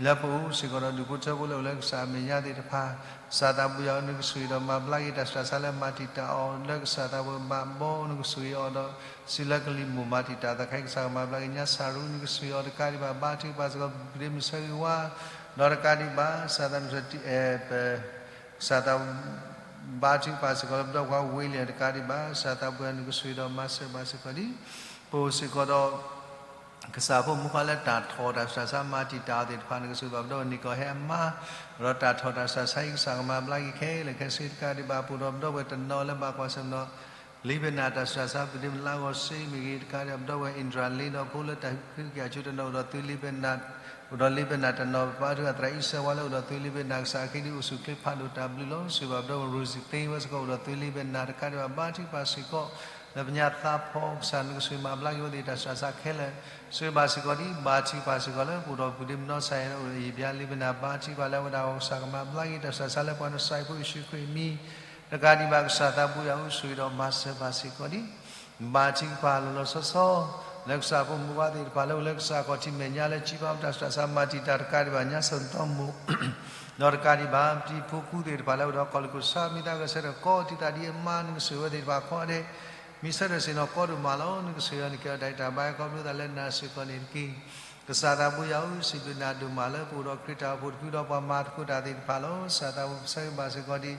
လၢပအိၣ်စ့ၢ်ကီးဒီးဒူၣ်ဖိထၢဖိလၢအိၣ်လၢကစၢ်အမဲာ်ညါသ့ၣ်တဖၣ်, ကစၢ်သးဘိယွၤဧၢ, နကဆိၣ်ဂ့ၤဒီးမၤဘျါက့ၤတၢ်ဆူးတၢ်ဆါလၢမၤတံာ်တာ်အီၤ လၢကစၢ်သးဘိဘၣ်ဘီ နကဆိၣ်ဂ့ၤအီၤဒီး စုလၢကလံၤမိၢ်မၤတံာ်တာ်သးခဲ ကစၢ်ကမၤဘျါက့ၤညါစၢ်ရူ နကဆိၣ်ဂ့ၤအီၤတကးဒံးဘၣ် ဘါထုကဖၣ်စ့ၢ်ကီး ပူၤဒ့မုၣ်ဆၢဂ့ၤဝါ, ဒီးတကးဒံးဘၣ် ကစၢ်သးနကဆိၣ်ဂ့ၤ ပ ကစၢ်သး ဘါထုကဖၣ်စ့ၢ်ကီးလၢပဒီပုၢ်ဝဲၢ်ဝ့လံ တကးဒံးဘၣ် ကစၢ်သးဘိယွၤ နကဆိၣ်ဂ့ၤဒီးမၤစၢၤဘၣ်စ့ၢ်ကီးဒံး ပအိၣ်စ့ၢ်ကီးဒီး ကစၢ်ဖိမုၣ်ခွါလၢတၢ်ထီၣ်တၢ်ဆူးတၢ်ဆါမၤတံာ်တာ်အီၤသ့ၣ်တဖၣ် နကဆိၣ်ဂ့ၤဘၣ်ပဒီပုၢ်ဝဲၢ်နံၣ်ကီၢ်ဟဲအမါ, ဒီးတၢ်ထီၣ်တၢ်ဆူးတၢ်ဆါအံၤ ကစၢ်ကမၤဘျါက့ၤခဲလၢာ်ခဲဆ့ တကးဒံးဘၣ် ပအိၣ်ဒီးပဒီပုၢ်ဝဲၢ်တနီၤလၢဘၣ်ကွၢ်ဆၢၣ်မဲာ်ဒီး လံာ်ဘ့းနၢ်တၢ်ဆူးတၢ်ဆါ ပူၤဒ့မုၣ်လါဂီၤစ့မ့ၢ်ဂ့ၤ တကးဒံးဘၣ် ပဒီပုၢ်ဝဲၢ် အ့ဒြၤလ့ဒီးဖိလၢတၢ်ဟံးဃုက့ၤအစိၤတနီၤ အိၣ်ဒီးသုလံာ်ဘ့းနၢ် အိၣ်ဒီးလံာ်ဘ့းနၢ်တနီၤ ပပၢ်ဒုၣ်အသရၣ်အံၣ်စၢဝါလၢအိၣ်ဒီးသုလံာ်ဘ့းနၢ် ကစၢ်အခံဒုးအိၣ်ဆူၣ်ချ့ဖးဒိၣ်တၢ်ဘျုးလီၤ. ဆိၣ်ဂ့ၤဘၣ်ပဒီပုၢ်ဝဲၢ် ရိစံၣ်သ့ဝဲစ့ၢ်ကီး အိၣ်ဒီးသုလံာ်ဘ့းနၢ်တကးဒံးဘၣ် ဘါထုကဖၣ်စ့ၢ်ကီး လၢပညါသးဖီ ကစၢ်နကဆိၣ်ဂ့ၤမၤဘျါက့ၤဝဲသ့ၣ်တၢ်ဆူးတၢ်ဆါခဲလၢာ်, ဆိၣ်ဂ့ၤဘၣ်စ့ၢ်ကီးဒံး ဘါထုကဖၣ်စ့ၢ်ကီးလၢပအိၣ်ဒီးပူၤဒ့မုၣ်နီၢ်ကစၢ်ယွၤလၢအိၣ်ဒီးယံာ်ဘျါလံာ်ဘ့းနၢ် ဘါထုကဖၣ်လၢအဝဲဒၣ်အဂီၢ် ကစၢ်ကမၤဘျါက့ၤတၢ်ဆူးတၢ်ဆါလၢပှၤနဆှၢဖိယ့ၣ်ၡူးခရံာ်အမံၤ တကးဒံးဘၣ် ကစၢ်သးဘိယွၤဧၢ ဆိၣ်ဂ့ၤဒီးမၤစၢၤဘၣ်စ့ၢ်ကီးဒံး ဘါထုကဖၣ်လီၤလီၤဆီဆီ လၢကစၢ်ဖိမုၣ်ဖိခွါသ့ၣ်တဖၣ်လၢအိၣ်လၢကစၢ်ခီၣ်ထံးမဲာ်ညါလၢ ကံဘါပတၢ်ဆူးတၢ်ဆါမၤတံာ်တာ်တကးဒံးဘၣ် ညါစၢၤတီမိၣ် ဒီးတကးဒံးဘၣ် ပတံၤဖိကူသ့ၣ်တဖၣ်လၢအိၣ်ဒီးကီၢ်လၢကစၢ်မံသးဂဲၤဆၢထၢၣ်ကီးတံာ်သးဒ်အမါ နကဆိၣ်ဂ့ၤဝဲသ့ၣ်တဖၣ်ခီဒဲး မ့ၢ်ဆၢထၢၣ်ဆ့ၣ်နီၤကီဒိၣ်မးလီၤ. နကဆိၣ်ဂ့ၤအီၤ နကဲအီၤတၢ်ဂံၢ်တၢ်ဘါဟဲခီဖျိသးလၢနၤစ့ၢ်ကီးန့ၣ်တက့ၢ်. ကစၢ်သးဘိယွၤဧၢ စံးဘျုးနၤဒိၣ်မးလၢပအိၣ်ဒီးခရံာ်တၢ်အိၣ်ဖှိၣ်တဖုဒီးပှၤမၤသကိးတၢ်သ့ၣ်တဖၣ်လီၤ. ကစၢ်သးဘိယွၤဆၢဂ့ၤဘၣ်စ့ၢ်ကီးဒံး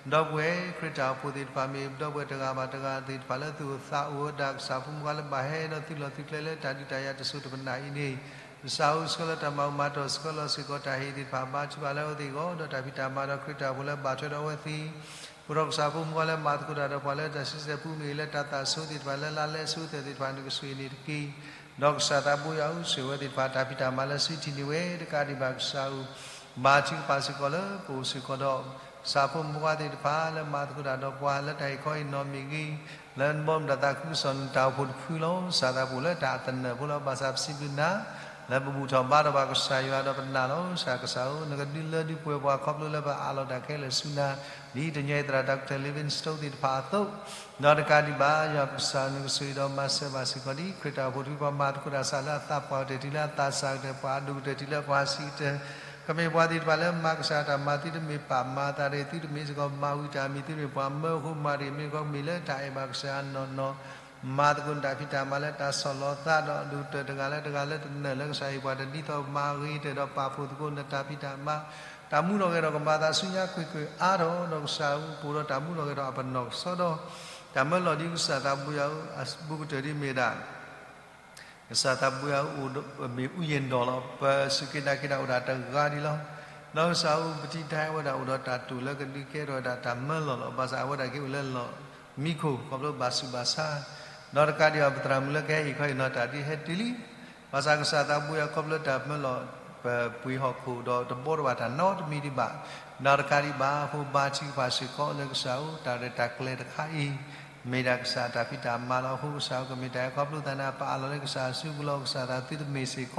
ဒီပုၢ်ဝဲၢ်ခရံာ်တၢ်အိၣ်ဖှိၣ်သ့ၣ်တဖၣ် မ့ၢ်ပဒီပုၢ်ဝဲၢ်တဂၤဘၣ်တဂၤသ့ၣ်တဖၣ်လၢသူၣ်အိၣ်သးအိၣ်ဝဲဒၣ် ကစၢ်ဖိမုၣ်ဖိခွါလၢဘၣ်ဟဲဒီးသုလီၢ်သုကျဲလၢတၢ်ဒုးတၢ်ယၤတစိၤတပနၢ်အံၤန့ၣ် ကစၢ်ဧၢ ဆှၢလီၤတၢ်မၤအူမၤတီၢ် ဆှၢလီၤစ့ၢ်ကီးတၢ်ဟ့ၣ်သ့ၣ်တဖၣ် ဘါထုကဖၣ်လၢအဝဲသ့ၣ်အဂီၢ် ဒီးတၢ်ဖံးတၢ်မၤဒီးခရံာ်တၢ်အိၣ်ဖှိၣ်လၢဘၣ်ထွဲဒီးအဝဲသ့ၣ် ပအိၣ်ဒီးကစၢ်ဖိမုၣ်ဖိခွါလၢမၤသကိးတၢ်ဒီးပှၤလၢတၢ်ဆံဆဲၣ်ပူမ့ၢ်ဂ့ၤ လၢတၢ်သးစူၤသ့ၣ်တဖၣ် လၢလါလဲဆူသၢၣ်သ့ၣ်တဖၣ် နကဆိၣ်ဂ့ၤန့ၣ်တက့ၢ်. ဒီးကစၢ်သးဘိယွၤဧၢ ဆိၣ်ဂ့ၤဝဲသ့ၣ်တဖၣ် တၢ်ဖံးတၢ်မၤလၢစုထံၣ်န့ၢ်ဝဲတကးဒံးဘၣ် ကစၢ်ဧၢ ဘါထုကဖၣ်စ့ၢ်ကီးလၢပအိၣ်စ့ၢ်ကီးဒီး ကစၢ်ဖိမုၣ်ဖိခွါသ့ၣ်တဖၣ်လၢမၤသကိးတၢ်ဒီးပှၤလၢတၢ်ဟ့ၣ်ခီဟ့ၣ်နီၤမ့ၢ်ဂ့ၤ လၢနဘီမုၢ်တၢ်သးခုကစီၣ်နတၢ်အိၣ်ဖှိၣ်တဖုလီၤ. ကစၢ်သးဘိလၢတၢ်အသနၢၣ်ဖိလီၤ. ဘၣ်ဆၣ်ပစံးဘျုးနၤ လၢပဘူၣ်ထီၣ်ဘါထီၣ်ဘၣ်ကစၢ်ယွၤဒီးပနာ်လီၤ. ကစၢ်ကစၢ်ဧၢ နကဒုးလၢဒုးပှဲၤပှၤခီဖျိလၢပအးလီၤတၢ်ခဲလၢာ်ဆူနၤ ဒ်တနံၤအံၤသရၣ် Doctor Livingstone သ့ၣ်တဖၣ်အသိး ဒီးတကးဒံးဘၣ် ယွၤပကစၢ် နကဆိၣ်ဂ့ၤဒီးမၤစၢၤဘၣ်စ့ၢ်ကီးဒ်ခရံာ်တၢ်အိၣ်ဖှိၣ်တဖု ပှၤမၤသကိးတၢ်ဆူလၢအသးပှၢ်ကတၢၢ်တုၤလၢအသးစၢ်ကတၢၢ် ပှၤအဒိၣ်ကတၢၢ်တုၤလၢပှၤဆံးကတၢၢ် ကမ့ၢ်ပှၤသ့ၣ်တဖၣ်လၢမၤကစၢ်တၢ်မၤ သုတမ့ၢ်ပာ်မၤအသးတဂ့ၤ သုတမ့ၢ်စ့ၢ်ကီးမၤဝံၤတၢ်အမံၤ သုတမ့ၢ်ပှၤမၢအဃိမၤတဂ့ၤ မ့ၢ်ကီးမ့ၢ်လၢတၢ်အဲၣ်ဘၣ်ကစၢ်ယွၤနီၢ်နီၢ် မၤသကိးနတၢ်ဖံးတၢ်မၤလၢတၢ်ဆီၣ်လီၤသးဒီးအဒိၣ်ကတၢၢ်တဂၤလၢတဂၤလၢတနၢၣ်လၢကစၢ်ဟ့ၣ်ပှၤတၢ်ဒ်သိး မၤဂ့ၤကတၢၢ်ဒီးပာ်ဖှိၣ်သကိးနတၢ်ဖံးတၢ်မၤ တၢ်မူထီၣ်ဂဲၤထီၣ်ကမၤသးဆူညါကွ့ၢ်ကွ့ၢ်အါထီၣ်ဒီးကစၢ်ဧၢ ပအိၣ်ဒီးတၢ်မူထီၣ်ဂဲၤထီၣ်အပနီၣ်ကစီဒီ တၢ်မၢလီၤဒ်ကစၢ်သးဘိယွၤဧၢ အဘူးကတၢၢ်ဒ်မ့ၢ်ဒၣ် ကစၢ်သးဘိယွၤဧၢ အိၣ်ဒီးမ့ၢ်အူယဲၢ်ဒီးလီၤ ပစူၢ်က့ၤနာ်က့ၤတၢ်အိၣ်ဒၣ်တဂၤဒံးလီၤ. ဒီးကစၢ်ဧၢ ပတံၤတၢ်အဝဲဒၣ်အိၣ်ဒီးတၢ်တိာ်လၢကဒုးကဲထီၣ်ဝဲဒၣ်တၢ်မၢလီၤလီၤ. ဘၣ်ဆၣ်အဝဲဒၣ်က့ၤအိၣ်လၢလီၢ်မံခိၣ် ခီဖျိဘၣ်ဆူးဘၣ်ဆါ ဒီးတကးဒံးဘၣ် ပသရၣ်မုၣ်လၢကဟဲဟ့ၣ်ခီဟ့ၣ်နီၤတၢ်ဒ်ဟဲတုၤလံ ဘၣ်ဆၣ်ကစၢ်သးဘိယွၤခီဖျိတၢ်မၢလီၤ ပပှ့ၤဟီၣ်ခိၣ်ဒီးတဘီတဘၣ်တၢ်နီတမံၤဒံးဘၣ်. ဒီးတကးဒံးဘၣ် အဃိဘါထုကဖၣ်စ့ၢ်ကီးလၢကစၢ်ဧၢ တၢ်ရဲၣ်တၢ်ကျဲၤတခါအံၤ မ့ၢ်ဒၣ်ကစၢ်တၢ်ဖံးတၢ်မၤလီၤ. အဃိကစၢ်ဧၢ ကမ့ၢ်တၢ်ဟဲခီဖျိသးန့ၣ် ပအးလီၤလၢကစၢ်အစုပူၤလီၤ. ကစၢ်သးသုတမ့ၢ်စ့ၢ်ကီး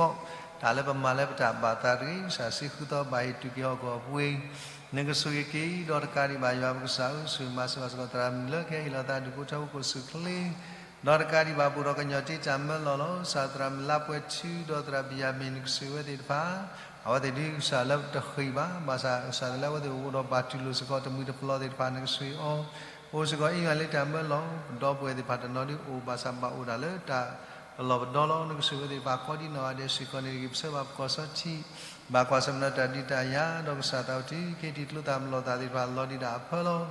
တၢ်လၢပမၤလၢပတၢ်ဘၣ်သးတဂ့ၤ ကစၢ်စ့ဃုသီဘၣ်ဟ့ၣ်တူၢ်က့ၤဟီၣ်ခိၣ်အပှ့ၤ နကဆိၣ်ဂ့ၤက့ၤ ဒီးတကးဒံးဘၣ် ယွၤပကစၢ်ဧၢ ဆိၣ်ဂ့ၤမၤစၢၤဘၣ်စ့ၢ်ကီး သရၣ်မုၣ်လၢကဟဲဟ့ၣ်လီၤသးဒူၣ်ဖိထၢဖိကိးဆူၣ်ချ့ ဒီးတကးဒံးဘၣ် ပအိၣ်ဒီးကညီၤတ့တၢ်မၢလီၤလီၤ. ကစၢ်သရၣ်မုၣ်လါပှဲၤထူ ဒီးသရၣ်ဘံၣ်ယၤမ့ၣ် နကဆိၣ်ဂ့ၤဝဲသ့ၣ်တဖၣ် အဝဲသ့ၣ်ဒ်ကစၢ်လၢတဃ့ၢ်ဘၣ် ဘၣ်ဆၣ်ကစၢ်လၢအဝဲသ့ၣ်အိၣ်ဒီးဘၣ်တူၢ်လိာ်စ့ၢ်ကီးတမှံၤတပျီၤသ့ၣ်တဖၣ် နကဆိၣ်ဂ့ၤအီၤ အိၣ်စ့ၢ်ကီးအ့ၣ်ဂၤလၢတၢ်မၢလီၤ ဒီပုၢ်ဝဲၢ်သ့ၣ်တဖၣ်တနီၤဒ်အိၣ် ဘၣ်ဆၣ်ဘၣ်အိၣ်ဒၣ်လၢတၢ်ပလီၢ်ပဒီလီၤ. နကဆိၣ်ဂ့ၤဝဲသ့ၣ်တဖၣ်ကိးဒ်နီၢ်ဂၤဒဲးစ့ၢ်ကီးန့ၣ်တဂ့ၤ ပဆၢဘၣ်ပကီၢ်စီထံး ဘၣ်ကွၢ်ဆၢၣ်မဲာ်ဒီးတၢ်ဒုးတၢ်ယၤ ဒီးကစၢ်သးအိၣ်တုၤခဲအံၤ ကျိသၣ်မလီၤသၣ်သ့ၣ်တဖၣ်လီၤဒံးဒၣ်အဖၢလီၤ.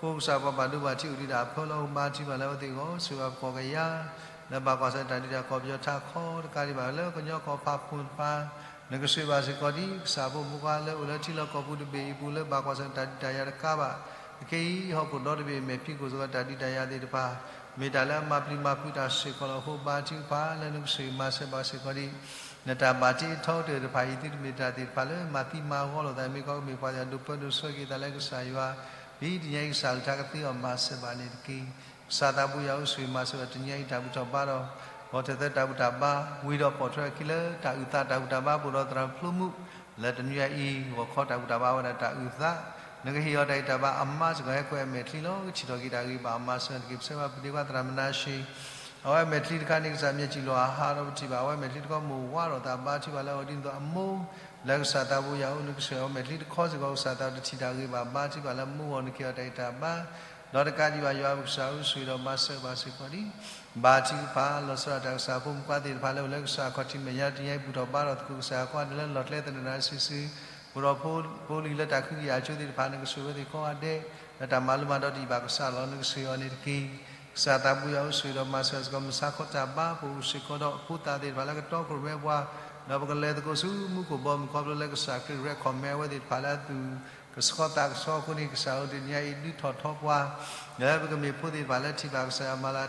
အဃိကစၢ်ပှၤဘၣ်ဒိဘၣ်ထံးအိၣ်ဒံးဒၣ်အဖၢလီၤ. ဘါထုကဖၣ်လၢအဝဲသ့ၣ်အဂီၢ် ဆိၣ်ဂ့ၤဘၣ်ပကီၢ်ကယၤ လၢဘၣ်ကွၢ်ဆၢၣ်တၢ်ဒုးတၢ်ယၤကီၢ်ပယီၤထးခီ တကးဒံးဘၣ်လၢကညီကီၢ်ဖးဖှိၣ်တဖၣ် နကဆိၣ်ဂ့ၤဘၣ်စ့ၢ်ကီးဒ်ကစၢ်ဖိမုၣ်ဖိခွါလၢအိၣ်လၢထံလီၢ်ကီၢ်ပူၤတဘ့ၣ်အံၤအပူၤလၢဘၣ်ကွၢ်ဆၢၣ်တၢ်ဒုးတၢ်ယၤတကးဘၣ် အခဲအံၤ ဟီၣ်ခိၣ်ဒီတဘ့ၣ်မဲာ်ဖံးခိၣ်စ့ၢ်ကီးတၢ်ဒုးတၢ်ယၤသ့ၣ်တဖၣ် မ့ၢ်တၢ်လၢအမၤပျံၤမၤဖုးတၢ်စ့ၢ်ကီးလီၤ. အဃိဘါထုကဖၣ်လၢနကဆိၣ်ဂ့ၤမၤစၢၤဘၣ်စ့ၢ်ကီးဒ် နတၢ်ဘၣ်တ့အထီကတၢၢ်တဖၣ်အံၤ သုတမ့ၢ်တၢ်သ့ၣ်တဖၣ်လၢမၤသံမၤဂီၤလိာ်သး မ့ၢ်ကီးကမ့ၢ်ပှၤသ့ၣ်တဖၣ်ဒိးပၢဒိးဆှၢက့ၤသးလၢကစၢ်ယွၤ ဒ်တနံၤအံၤကစၢ်အကလုၢ်ကထါကသ့အီၤမၤစၢၤဘၣ်န့ၣ်တက့ၢ်. ကစၢ်သးဘိယွၤဧၢ ဆိၣ်ဂ့ၤမၤစၢၤဘၣ်တနံၤအံၤတၢ်ဘူၣ်ထီၣ်ဘါဒီး ဂီၤထၢၣ်သၢတၢ်ဘူၣ်တၢ်ဘါ ဝံၤဒီးပိာ်ထွဲအခံလၢတၢ်အုၣ်သးတၢ်ဘူၣ်တၢ်ဘါ ပအိၣ်ဒီးသရၣ်ဖျိမုၣ် လၢတနွံအံၤ ဂီၤခီတၢ်ဘူၣ်တၢ်ဘါဝဲဒၣ်တၢ်အုၣ်သး နကဟ့ၣ်အီၤတၢ်ဂံၢ်တၢ်ဘါအမါစ့ၢ်ကီး ဟဲကွံာ်အမဲာ်ချံလီၤ. ကထံၣ်ထီၣ်က့ၤတၢ်ဂ့ၤဘၣ်အမၤစၢၤတက့ၢ်. ပဆၢဘၣ်ပဒ့ခွါသရၣ်မနၤၡ့ အဝဲမဲာ်ချံတခါန့ၣ် ကစၢ်မ့ၢ်စံၣ်လီၤအဟးဒီးပထံၣ်ဘၣ်, အဝဲမဲာ်ချံတခီမိၢ်ဝးထီၣ်သးဘါထုကဖၣ်လၢအအိၣ်ဒ်သိးအမိၢ်လၢကစၢ်သးဘိယွၤအအိၣ်, နကစၢ်အဝဲမဲာ်ချံတခီစ့ၢ်ကီး ကစၢ်သးတထံၣ်တၢ်ဂ့ၤဘၣ်, ဘါထုကဖၣ်လၢမိၢ်ဂီၢ်နကဟ့ၣ်အီၤတၢ်ဂံၢ်တၢ်ဘါ, ဒီးတကးဒံးဘၣ်ယွၤပကစၢ်ဧၢ, ဆိၣ်ဂ့ၤဒီးမၤစၢၤဘၣ်စ့ၢ်ကီးဒံး ဘါထုကဖၣ်လီၤဆီဒၣ်တၢ်ကစၢ်ဖိမုၣ်ဖိခွါသ့ၣ်တဖၣ်လၢအိၣ်လၢကစၢ်ခီၣ်ထံးမဲာ်ညါ တနံၤအံၤဘူၣ်ထီၣ်ဘါထီၣ်သကိးကစၢ်အဃိဒီး လၢလီၢ်ကျဲသနၢၣ်စုာ်စုာ် ပဒီးဖိလံၤလၢတၢ်ခုကယၤအကၠိသ့ၣ်တဖၣ် နကဆိၣ်ဂ့ၤဝဲသ့ၣ်ကိးဂၤဒဲး, လၢတၢ်မၤလိမၤဒိးတယံာ်ဘၣ်ကစၢ်လီၤ နကဆိၣ်ဂ့ၤအီၤန့ၣ်တက့ၢ်. ကစၢ်သးဘိယွၤဧၢ, ဆိၣ်ဂ့ၤဒီးမၤစၢၤစ့ၢ်ကီး မုၢ်ဆါခီတၢ်ဘါ, ပအိၣ်စ့ၢ်ကီးဒီးဖိသၣ်သ့ၣ်တဖၣ်လၢကတီခိၣ်ရိၣ်မဲပှၤ, ဒီးပကလဲၤသကိးဆူမူခိၣ်ဘီမုၢ်ခီဖျိလၢကစၢ်ခရံာ်ရဲၣ်ခီၣ်မဲအဝဲသ့ၣ်တဖၣ်လၢအသူၣ် ကဆှီသးကဆှီအဃိန့ၣ် ကစၢ်ဧၢ, တနံၤအံၤဒုးထီၣ်ထီပှၤ လၢပကမ့ၢ်ဖိသ့ၣ်တဖၣ်လၢထံၣ်ဘၣ်ကစၢ်ယွၤမၤလၤ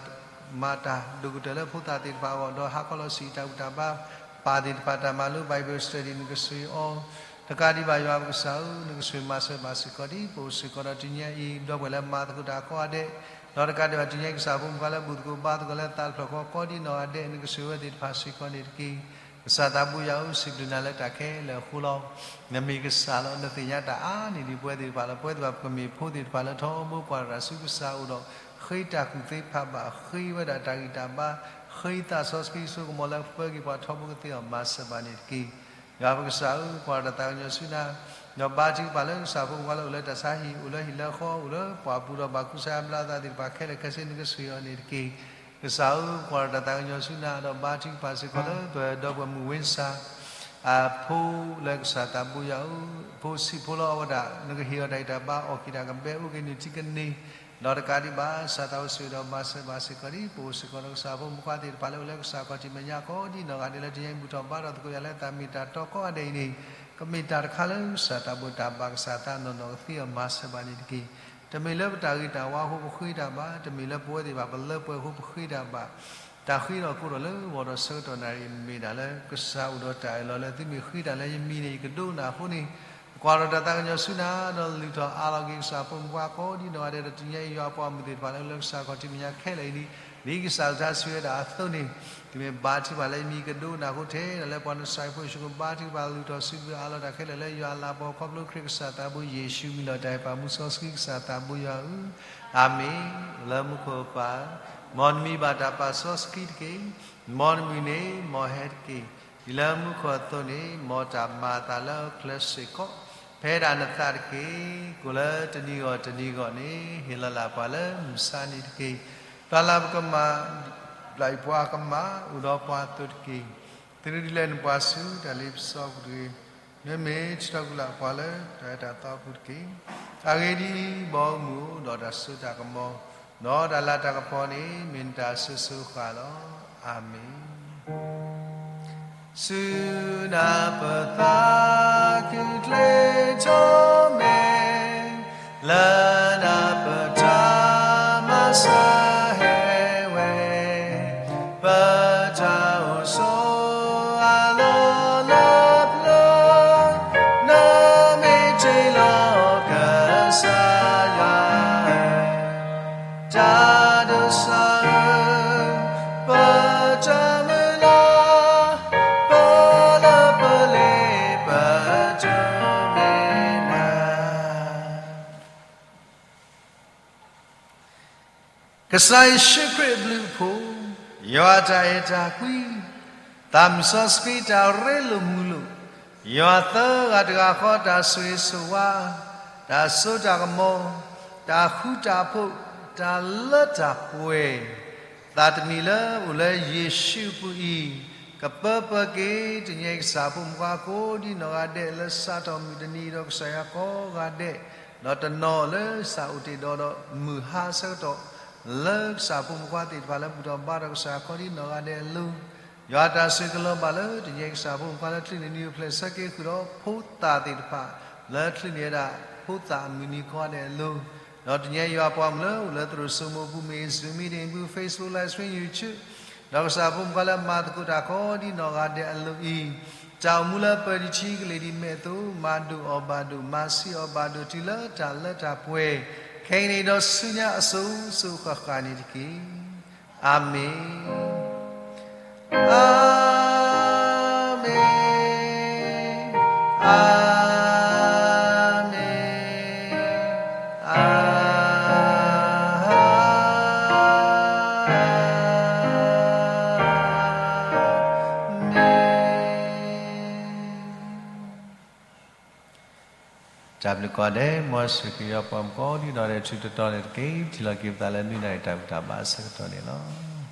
မၤတၢ်ဒိၣ်ကတၢၢ်လၢဖိသၣ်သ့ၣ်တဖၣ်အဂီၢ်, ဒီးဟးခီလီၤဆံးတၢ်ဘူၣ်တၢ်ဘါ ပၢ်သ့ၣ်တဖၣ်တၢ်မၤလိ Bible study နကဆိၣ်ဂ့ၤအီၤ, တကးဒံးဘၣ်ယွၤပကစၢ်ဧၢ, နကဆိၣ်ဂ့ၤမၤစၢၤဘၣ်စ့ၢ်ကီးဒံး ပအိၣ်စ့ၢ်ကီးဒီးတနံၤအံၤ ဒီပုၢ်ဝဲၢ်လၢမၤသကိးတၢ်ကိးဂၤဒဲး, ဒီးတကးဒံးဘၣ်တနံၤအံၤ ကစၢ်ဖိမုၣ်ဖိခွါလၢဘူၣ်သကိးဘါသကိးလၢသးတဖျၢၣ်ဃီကိးဒံးနီၢ်ဂၤဒဲး နကဆိၣ်ဂ့ၤဝဲသ့ၣ်တဖၣ်စ့ၢ်ကီးန့ၣ်တက့ၢ်. ကစၢ်သးဘိယွၤဧၢ, စံးဘျုးနၤလၢတၢ်ခဲလၢာ်အဃိလီၤ. နမ့ၢ်ကစၢ်လီၤ, နသ့ၣ်ညါတၢ်အါန့ၢ်ဒံးပဝဲသ့ၣ်တဖၣ်လီၤ. ပဝဲသ့ၣ်တဖၣ်ပကမ့ၢ်ဖိသ့ၣ်တဖၣ်လၢထီဘိကွၢ်တၢ်ဆူကစၢ်အအိၣ်ဒီး ဃ့တၢ်ကူၣ်သ့ဖးဘၣ်, ဃ့ဝဲဒၣ်တၢ်ဂံၢ်တၢ်ဘါ, ဃ့သးစီဆှံစိကမီၤလၢပၢက့ၤပှၤထီဘိကသ့အီၤ မၤစၢၤဘၣ်န့ၣ်တက့ၢ်. ယွၤပကစၢ်ဧၢ, ကွၢ်တၢ်သးကညီၤဆူနၤ, ဒီးဘါထုကဖၣ်လၢကစၢ်ဖိမုၣ်ဖိခွါလၢအိၣ်လၢတၢ်ဆါဟံၣ် အိၣ်လၢဟံၣ်လၢဃီ အိၣ်လၢပှၢ်ပူၤဒီးဘၣ်ကူစါဘျါအသးသ့ၣ်တဖၣ်ခဲလၢာ်ခဲဆ့ နကဆိၣ်ဂ့ၤအီၤန့ၣ်တက့ၢ်. ကစၢ်ဧၢ, ကွၢ်တၢ်သးကညီၤဆူနၤ ဒီးဘါထုကဖၣ်စ့ၢ်ကီးလၢပဒီပုၢ်ဝဲၢ်မုၣ်ဝ့စၢ် အဖိလၢကစၢ်သးဘိယွၤဧၢ, ဖိဆံးဖိလီၤအဝဲဒၣ် နကဟ့ၣ်အီၤတၢ်ဂံၢ်တၢ်ဘါအီၣ်က့ၤတၢ်ကဘဲအိၣ်က့ၤနုာ်ထံကန့ၢ်, ဒီးတကးဒံးဘၣ် ကစၢ်သးဘိဆိၣ်ဂ့ၤဒီးမၤစၢၤဘၣ်စ့ၢ်ကီးဒံး ပအိၣ်စ့ၢ်ကီးဒီးကစၢ်ဖိမုၣ်ဖိခွါသ့ၣ်တဖၣ်လၢအိၣ်လၢကစၢ်ခီၣ်ထံးမဲာ်ညါကိးဒံးနီၢ်ဂၤဒဲး လၢတနံၤအံၤဘူၣ်ထီၣ်ဘါထီၣ်သကိးယၤလၢတၢ်မ့ၢ်တၢ်တီကိးဂၤဒဲးအံၤန့ၣ်, ကမ့ၢ်တၢ်တခါလၢကစၢ်သးဘိတၢ်ဘၣ်ကစၢ်သးနီၢ်နီၢ်ကသ့အီၤ မၤစၢၤဘၣ်န့ၣ်တက့ၢ်. တမ့ၢ်လၢပတၢ်ဂ့ၤတၢ်ဝါအဃိပဃ့တၢ်ဘၣ်, တမ့ၢ်လၢပဝဲသ့ၣ်တဖၣ်ပလၢပှဲၤအဃိပဃ့တၢ်ဘၣ်, တၢ်ဃ့ထီၣ်ကိးထီၣ်လၢဂီၤဒီးဆၢကတီၢ်နၣ်ရံၣ်မ့ၢ်ဒၣ်လၢ ကစၢ်အိၣ်ဒီးတၢ်အၢၣ်လီၤလၢသုမ့ၢ်ဃ့တၢ်လၢယမံၤန့ၣ် ယကဒိကနၣ်အဃိန့ၣ်, ကွၢ်ဒီးတၢ်သးကညီၤဆူနၤ ဒီးလုၢ်ထီၣ်အးလီၤက့ၤကစၢ်ဖိမုၣ်ဖိခွါကိးဒံးနီၢ်ဂၤဒဲး ဒီးတနံၤအံၤယွၤပှၤမုၢ်သ့ၣ်တဖၣ်လၢအိၣ်လၢကစၢ်ခီၣ်ထံးမဲာ်ညါခဲလၢာ်အံၤန့ၣ်, ဒ်ကစၢ်အကလုၢ်ကထါစံးဝဲဒၣ်အသိးန့ၣ်, သုမ့ၢ်ဘါထုကဖၣ်လၢယမံၤ ယကဒိကနၣ်အဃိထဲ ဒီးလၢပှၤနစၢ်ဖိယ့ၣ်ၡူးကဘါထုကဖၣ်လုၢ်ထီၣ်စုကဝဲၤအးလီၤတၢ်ခဲလၢာ်လၢယွၤအလၤကပီၤခီဖျိခရံာ်ကစၢ်သးဘိယ့ၣ်ၡူးမံၤလီၤတၢ်အံၤပၢ်မူစီဆှံကစၢ်သးဘိယွၤဧၢ, အၤမ့ၣ်. လၢမူခိၣ်ပၢ်, မ်နမံၤဘၣ်တၢ်ပာ်စီဆှံတက့ၢ်. မ်နမုၢ်န့ၣ်မ်ဟဲတက့ၢ်. ဒ်လၢမူခိၣ်အသိးန့ၣ် မ်တၢ်မၤအသးလၢဟီၣ်ခိၣ်ချၢစ့ၢ်ကီး, ဖဲဒၣ်နသးတက့ၢ်. ကိးလၢတနံၤဂီၢ်တနံၤဂီၢ်န့ၣ် ဟ့ၣ်လီၤလၢ်ပှၤလၢမုၢ်ဆါနံၤတက့ၢ်. ပျၢ်လၢ်ပကမၣ်, ပျၢ်အံၤပှၤကမၣ် အိၣ်ဒီးပှၤအသိးတက့ၢ်. သရူးဒ်လဲၣ်နပှၤဆူတၢ်လ့ပစီအပူၤတဂ့ၤ. မ့မ့ၢ်ထံထီၣ်ကလၢ်ပှၤလၢတၢ်အၢတၢ်သီအပူၤတက့ၢ်. အဂ့ၢ်ဒ်အံၤ, ဘီမုၢ်အိၣ်ဒီးတၢ်စိတၢ်ကမီၤ, ဒီးတၢ်လၤတၢ်ကပီၤန့ၣ် မ့ၢ်နတၢ်အစိၤစိၤအဃၣ်လီၤ. အၤမ့ၣ်. ဆူနၢ်ပၢၢ်သးခုချ့ထီၣ်မဲာ်, လၢနၢ်ပၢၢ်တၢ်မၤစၢၤဟဲဝဲ, ပတၢ်အိၣ်ဆိးအလီၢ်လၢပျၢၤ, နမ့ၢ်တ့ၢ်လီၤကစၢ်ယွၤ တၢ်ဒိးစၢ်ဧၢ, ပတၢ်မုၢ်လၢ်, ပလၢပလ့ပတမ့ၢ်နၤ. ကစၢ်ယ့ၣ်ၡူးခရံာ်အဘျုးအဖှိၣ်, ယွၤတၢ်အဲၣ်တၢ်ကွံ, သးမုၣ်စီဆှံတၢ်ရ့လိာ်မုာ်လိာ်, ယွၤသၢဂၤတဂၤဃီတၢ်ဆိၣ်ဂ့ၤဆိၣ်ဝါ, တၢ်စိတၢ်ကမီၤ, တၢ်ဃူတၢ်ဖိး, တၢ်လၢတၢ်ပှဲၤ, သးတမံၤလၢအိၣ်လၢယ့ၣ်ၡူးအပူၤအံၤ, ကပၢပၢက့ၤ တနံၤအံၤကစၢ်ဖိမုၣ်ဖိခွါကိးဒံးနီၢ်ဂၤဒဲး လၢစးထီၣ်မုၢ်တနံၤအံၤဒီးကစၢ်ယွၤကိးဂၤဒဲး, ဒီးတနီၤလၢသးအိၣ်တ့ၢ်ဒီးဒီးမုၢ်ဟါအဆၢကတီၢ်, လၢကစၢ်ဖိမုၣ်ဖိခွါသ့ၣ်တဖၣ်လၢဘူၣ်ထီၣ်ဘါထီၣ်ကစၢ်ယွၤကိးဒံးနီၢ်ဂၤဒဲးအလိၤ, ယွၤတၢ်ဆိၣ်ဂ့ၤကလီၤဘၣ်လၢတနံၤအံၤကစၢ်ဖိမုၣ်ဖိခွါလၢချုးန့ၢ်နံၤအိၣ်ဖျဲၣ်ဆၢက့ၤဃုာ်ဒီးဖိသၣ်သ့ၣ်တဖၣ် လၢချုးန့ၢ်ဝဲဒၣ်ဖိသၣ်အမုၢ်နံၤကိးဂၤဒဲးအလိၤ, ဒီးတနံၤအံၤယွၤပှၤမုၣ်လၢအိၣ်လၢသရိာ်စိမိၤအပူၤမ့ၢ် Zoom meeting အပူၤ Facebook Live Stream YouTube ဒီးကစၢ်ဖိမုၣ်ဖိခွါလၢမၤသကိးတၢ်ကိးဒံးနီၢ်ဂၤဒဲးအလိၤအံၤ, တၢ်အိၣ်မူလၢပၢၤတထံကလ့ၢ်ဒ်မဲာ်အသိး မၤဒိၣ်အီၤဘၣ်ဒိၣ် မၤဆံးအီၤဘၣ်ဒိၣ်တုၤလၢတၢ်လၢတၢ်ပှဲၤ, ခဲကနံၣ်အံၤဒီးဆူညါအစိၤစိၤဃၣ်ဃၣ်န့ၣ်တက့ၢ်. အၤမ့ၣ်, အၤမ့ၣ်, အၤမ့ၣ်, အၤ တၢ်ဘျုးကိးဂၤဒဲး, မ်စ့ၢ်ကီးယွၤပှၤမုၣ်ကိးဒံနီၢ်ဂၤဒဲး ဆူတတီၤန့ၣ်တက့ၢ်. ထံၣ်လိာ်က့ၤပသးလၢမုၢ်နၤအံၤတၢ်ဘူၣ်တၢ်ဘါအဆၢကတီၢ်န့ၣ်လီၤ.